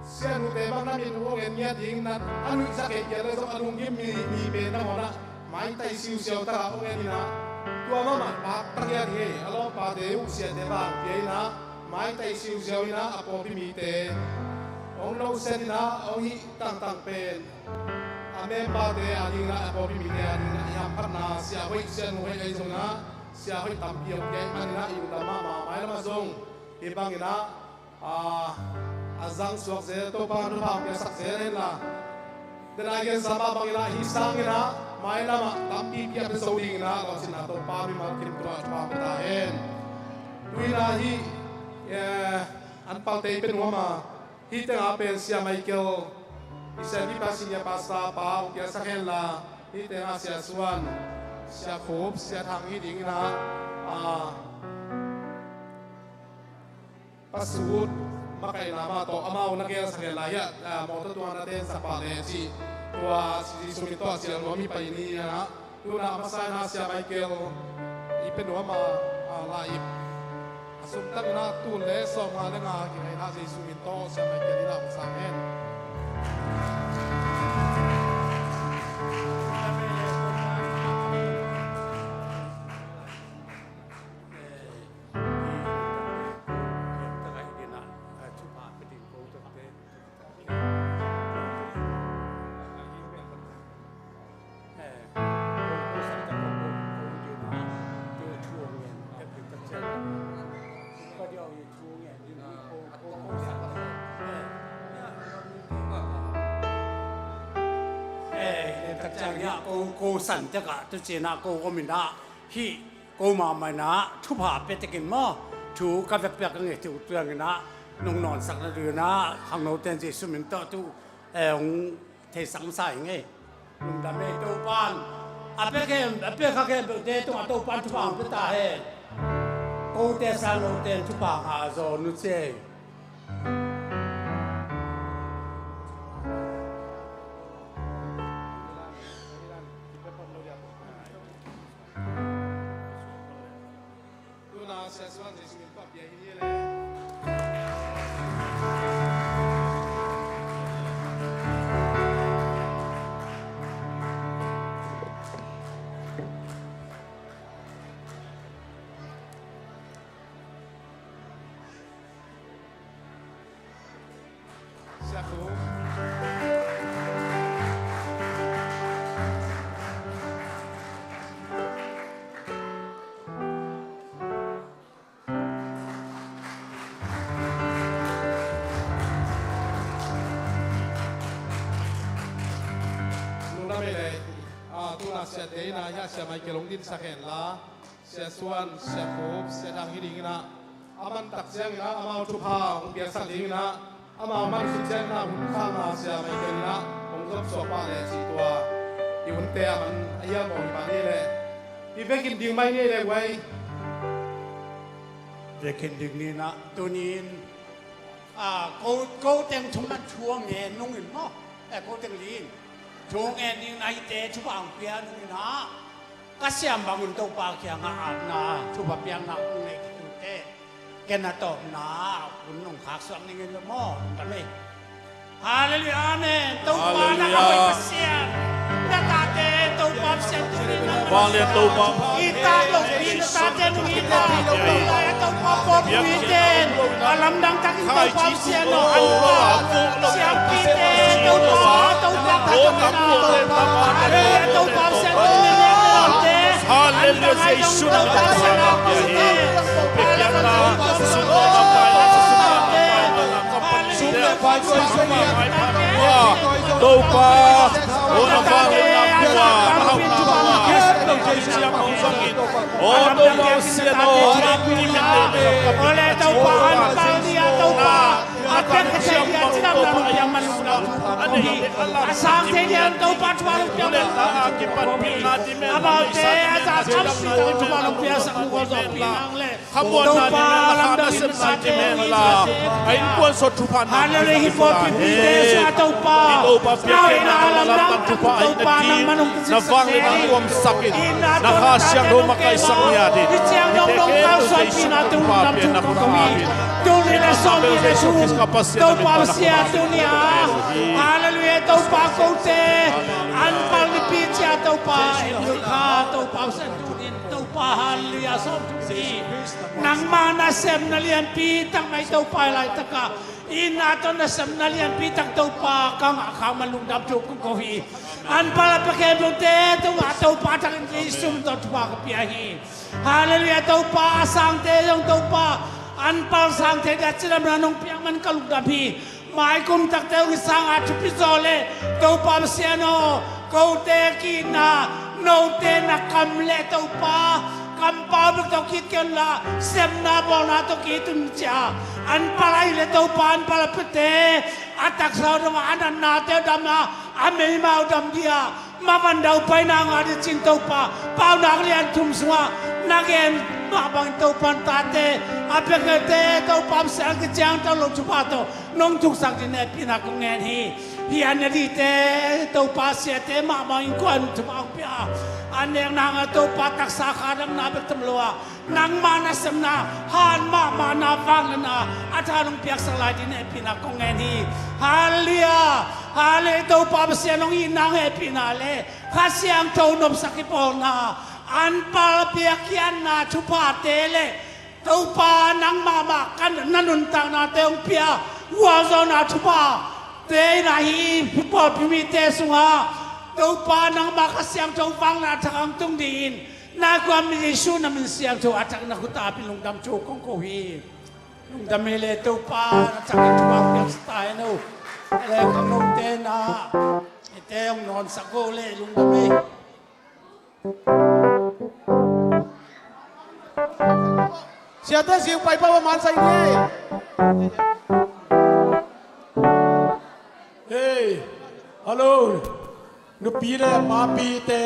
Sianute bang na mit uh hong en ngiat ding in ah a nuihzak kei pian le zong a lunggim mi, mi pen nangawn ah maitai siusiau takah hong en in ah tua mahmah pakta ngiat hi. A lawmpate uh siate bang pia in ah maitai siusiau in ah a pawlpi mite hong nosen in ah hong hih tangtang pen a memberte a ding in ah a pawlpi mite a ding in ah i hamphatna sia hoih sia nu hoih ahi zong in ah sia hoih tampi hong pia ahih manin ah i lungdam mahmah. Mailam ah zong hih bangin ah a zang suak zel Topa in thupha hong piaksak zel hen la. Dena i gensa mah bangin ah hih sangin ah mailam ah tampipi a pia zo dingin ah lawhcinna Topa mimal kim tungah thupha hong pia ta hen. Tu-in ah hih, eh, an palte i pia nuam a, hih tengah pen Sia Michael, i Sia Mipa Senior Pastor pa hong piaksak hen la, hih tengah Sia Suan, Sia Khup, Sia Thang hi dingin ah, a, Pa Sut makaihna mah tawh amau na gelsak hen la hiah, a, mawtaw tua na tensak pah leh cih tua Jesu min tawh a cial nuam hi pai ni a, tu-in ah a masa in ah Sia Michael i pia nuam a, a, la ip a sum tak in ah tul le sawmnga le nga kingaihna Jesu min tawh Sia Michael in ah hong sang hen. Ko, ko san tek ah tu cin ah ko om in ah hih ko mahmah in ah thupha pia tekin maw, thu ka vekpiak ka ngei tu ciangin ah nong nawnsak na ding in ah khangnote in Jesu min tawh tu hong theisak masa hi ing ei. Lungdam ei. Topa in a pia khem, a pia kha khempeuhte tungah Topa in thupha hong pia ta hen. Kote sang note in thupha ngah zaw nu ci ei. Tu-in ah Sia Suan Jesu min tawh pia hi ni le. Lungdam ei le, a, tu-in ah siate in ah hiah Sia Michael hong dinsak hen la. Sia Suan, Sia Khup, Sia Thang hi dingin ah a man tak ciangin ah amau thupha hong piaksak dingin ah amau man khit ciangin ah hun khakna Sia Michael in ah hong zop suak pah leh cih tua i hunte a man a hial mawh hi pah ni leh i vekin ding mai ni leh guai. Vekin ding ni in ah tuni in A, ko, ko teng thu ngen, thu ngen nungin maw? E, ko teng li in thu ngen ding na hite thupha hong pia nungin ah ka siam bangun Topa kiangah apna thupha piakna hong nei khitute ken a tawpna hun nong khaksuak ningin maw? Ka mei. Halleluiah, amen. Topa na ka hoih Pasian, na tate Topa Pasian tuni na vanglian Topa i tak lo pi na Tate nung i ta, i lai a Topa pawlpi ten a lamdang takin Topa Pasian aw, an pa siampite Topa, Topa takin a, Topa Pasian aw, Hallelujah, Jesu nang Topa Pasian aw, Topa, Topa, Topa, Topa, Topa, a piang ka thei dia cidam na nung piang man lungdam. A sang thei dia Topa thupha nung piang man lungdam. Amaute a za champi Topa nung piang sak nung ko zo pi nang le. Topa lamdang in sa te a innkuan sawt thupha nang. Hallelujah, hi pawlpi te sa Topa. Topa piang na lamdang Topa nang manung na vanglian na nuamsak in, na Kha Siangtho makaihsak ni a ding. Hih ciang dong dong kal suan pi na tung lam tung kong kong hi. Tung ni na sawm ni na tung. Topa Pasian tung ni a. Hallelujah, Topa kote. An pal ni pi cia Topa. En yu kha Topa Pasian tung in Topa. Hallelujah, sawm tung ni. Nangma nasem na lianpi tak mai Topa i laitaka. Inn a tawh nasem na lianpi tak Topa ka ngah khak man lungdam thu kong ko hi. An pal a pia khempeuh te tungah Topa takin Jesu min tawh thupha ka pia hi. Hallelujah, Topa a sangte zong Topa an pal sangte dia cidamna nong piak man ka lungdam hi. Mai kum takte hong i sanga thupi zaw le Topa Pasian aw, kote kihna note na kam le Topa kampau bek tawh kit kei un la, semna bawlna tawh kit un cia. An pal ahi le Topa an pal a piate a taksa uh dongah a natnate uh dam a, a meima uh dam dia, mavan daupaina ngah ding cin Topa, Paunak lian thum sungah na gen mah bangin Topa an tate a pia kei te Topa Pasian kiciang tawh lo thupha tawh nong thuksak ding hehpihna kong ngen hi. Hih a na dite Topa siate mahmah innkuan thupha hong pia a, a nekna hangah Topa taksa khadamna bek tam lo a, nangma nasemna han mahmahna vangliatna a tha nong piaksak lai ding hehpihna kong ngen hi. Hallelujah. Hallelujah. Topa Pasian hong itna hong hehpihna le Kha Siangtho nopsak i pawlna, an pal piakkhiatna thuphate le Topa nang mahmah ka na nuntaknate hong pia gualzawhna thuphate in ahi pawlpi mite sungah Topa nangmah Kha Siangtho vangliatna thak hong tung dingin na kuam Jesu na min siangtho a thak na khut a pi lungdam thu kong ko hi. Lungdam hi le Topa na thak in thupha piaksa ta hen o. Le khangnote na ite hong nawnsak go le lungdam hi. Siate siu pai pau a man sai ni. Hey, hello. Nupi le papi te.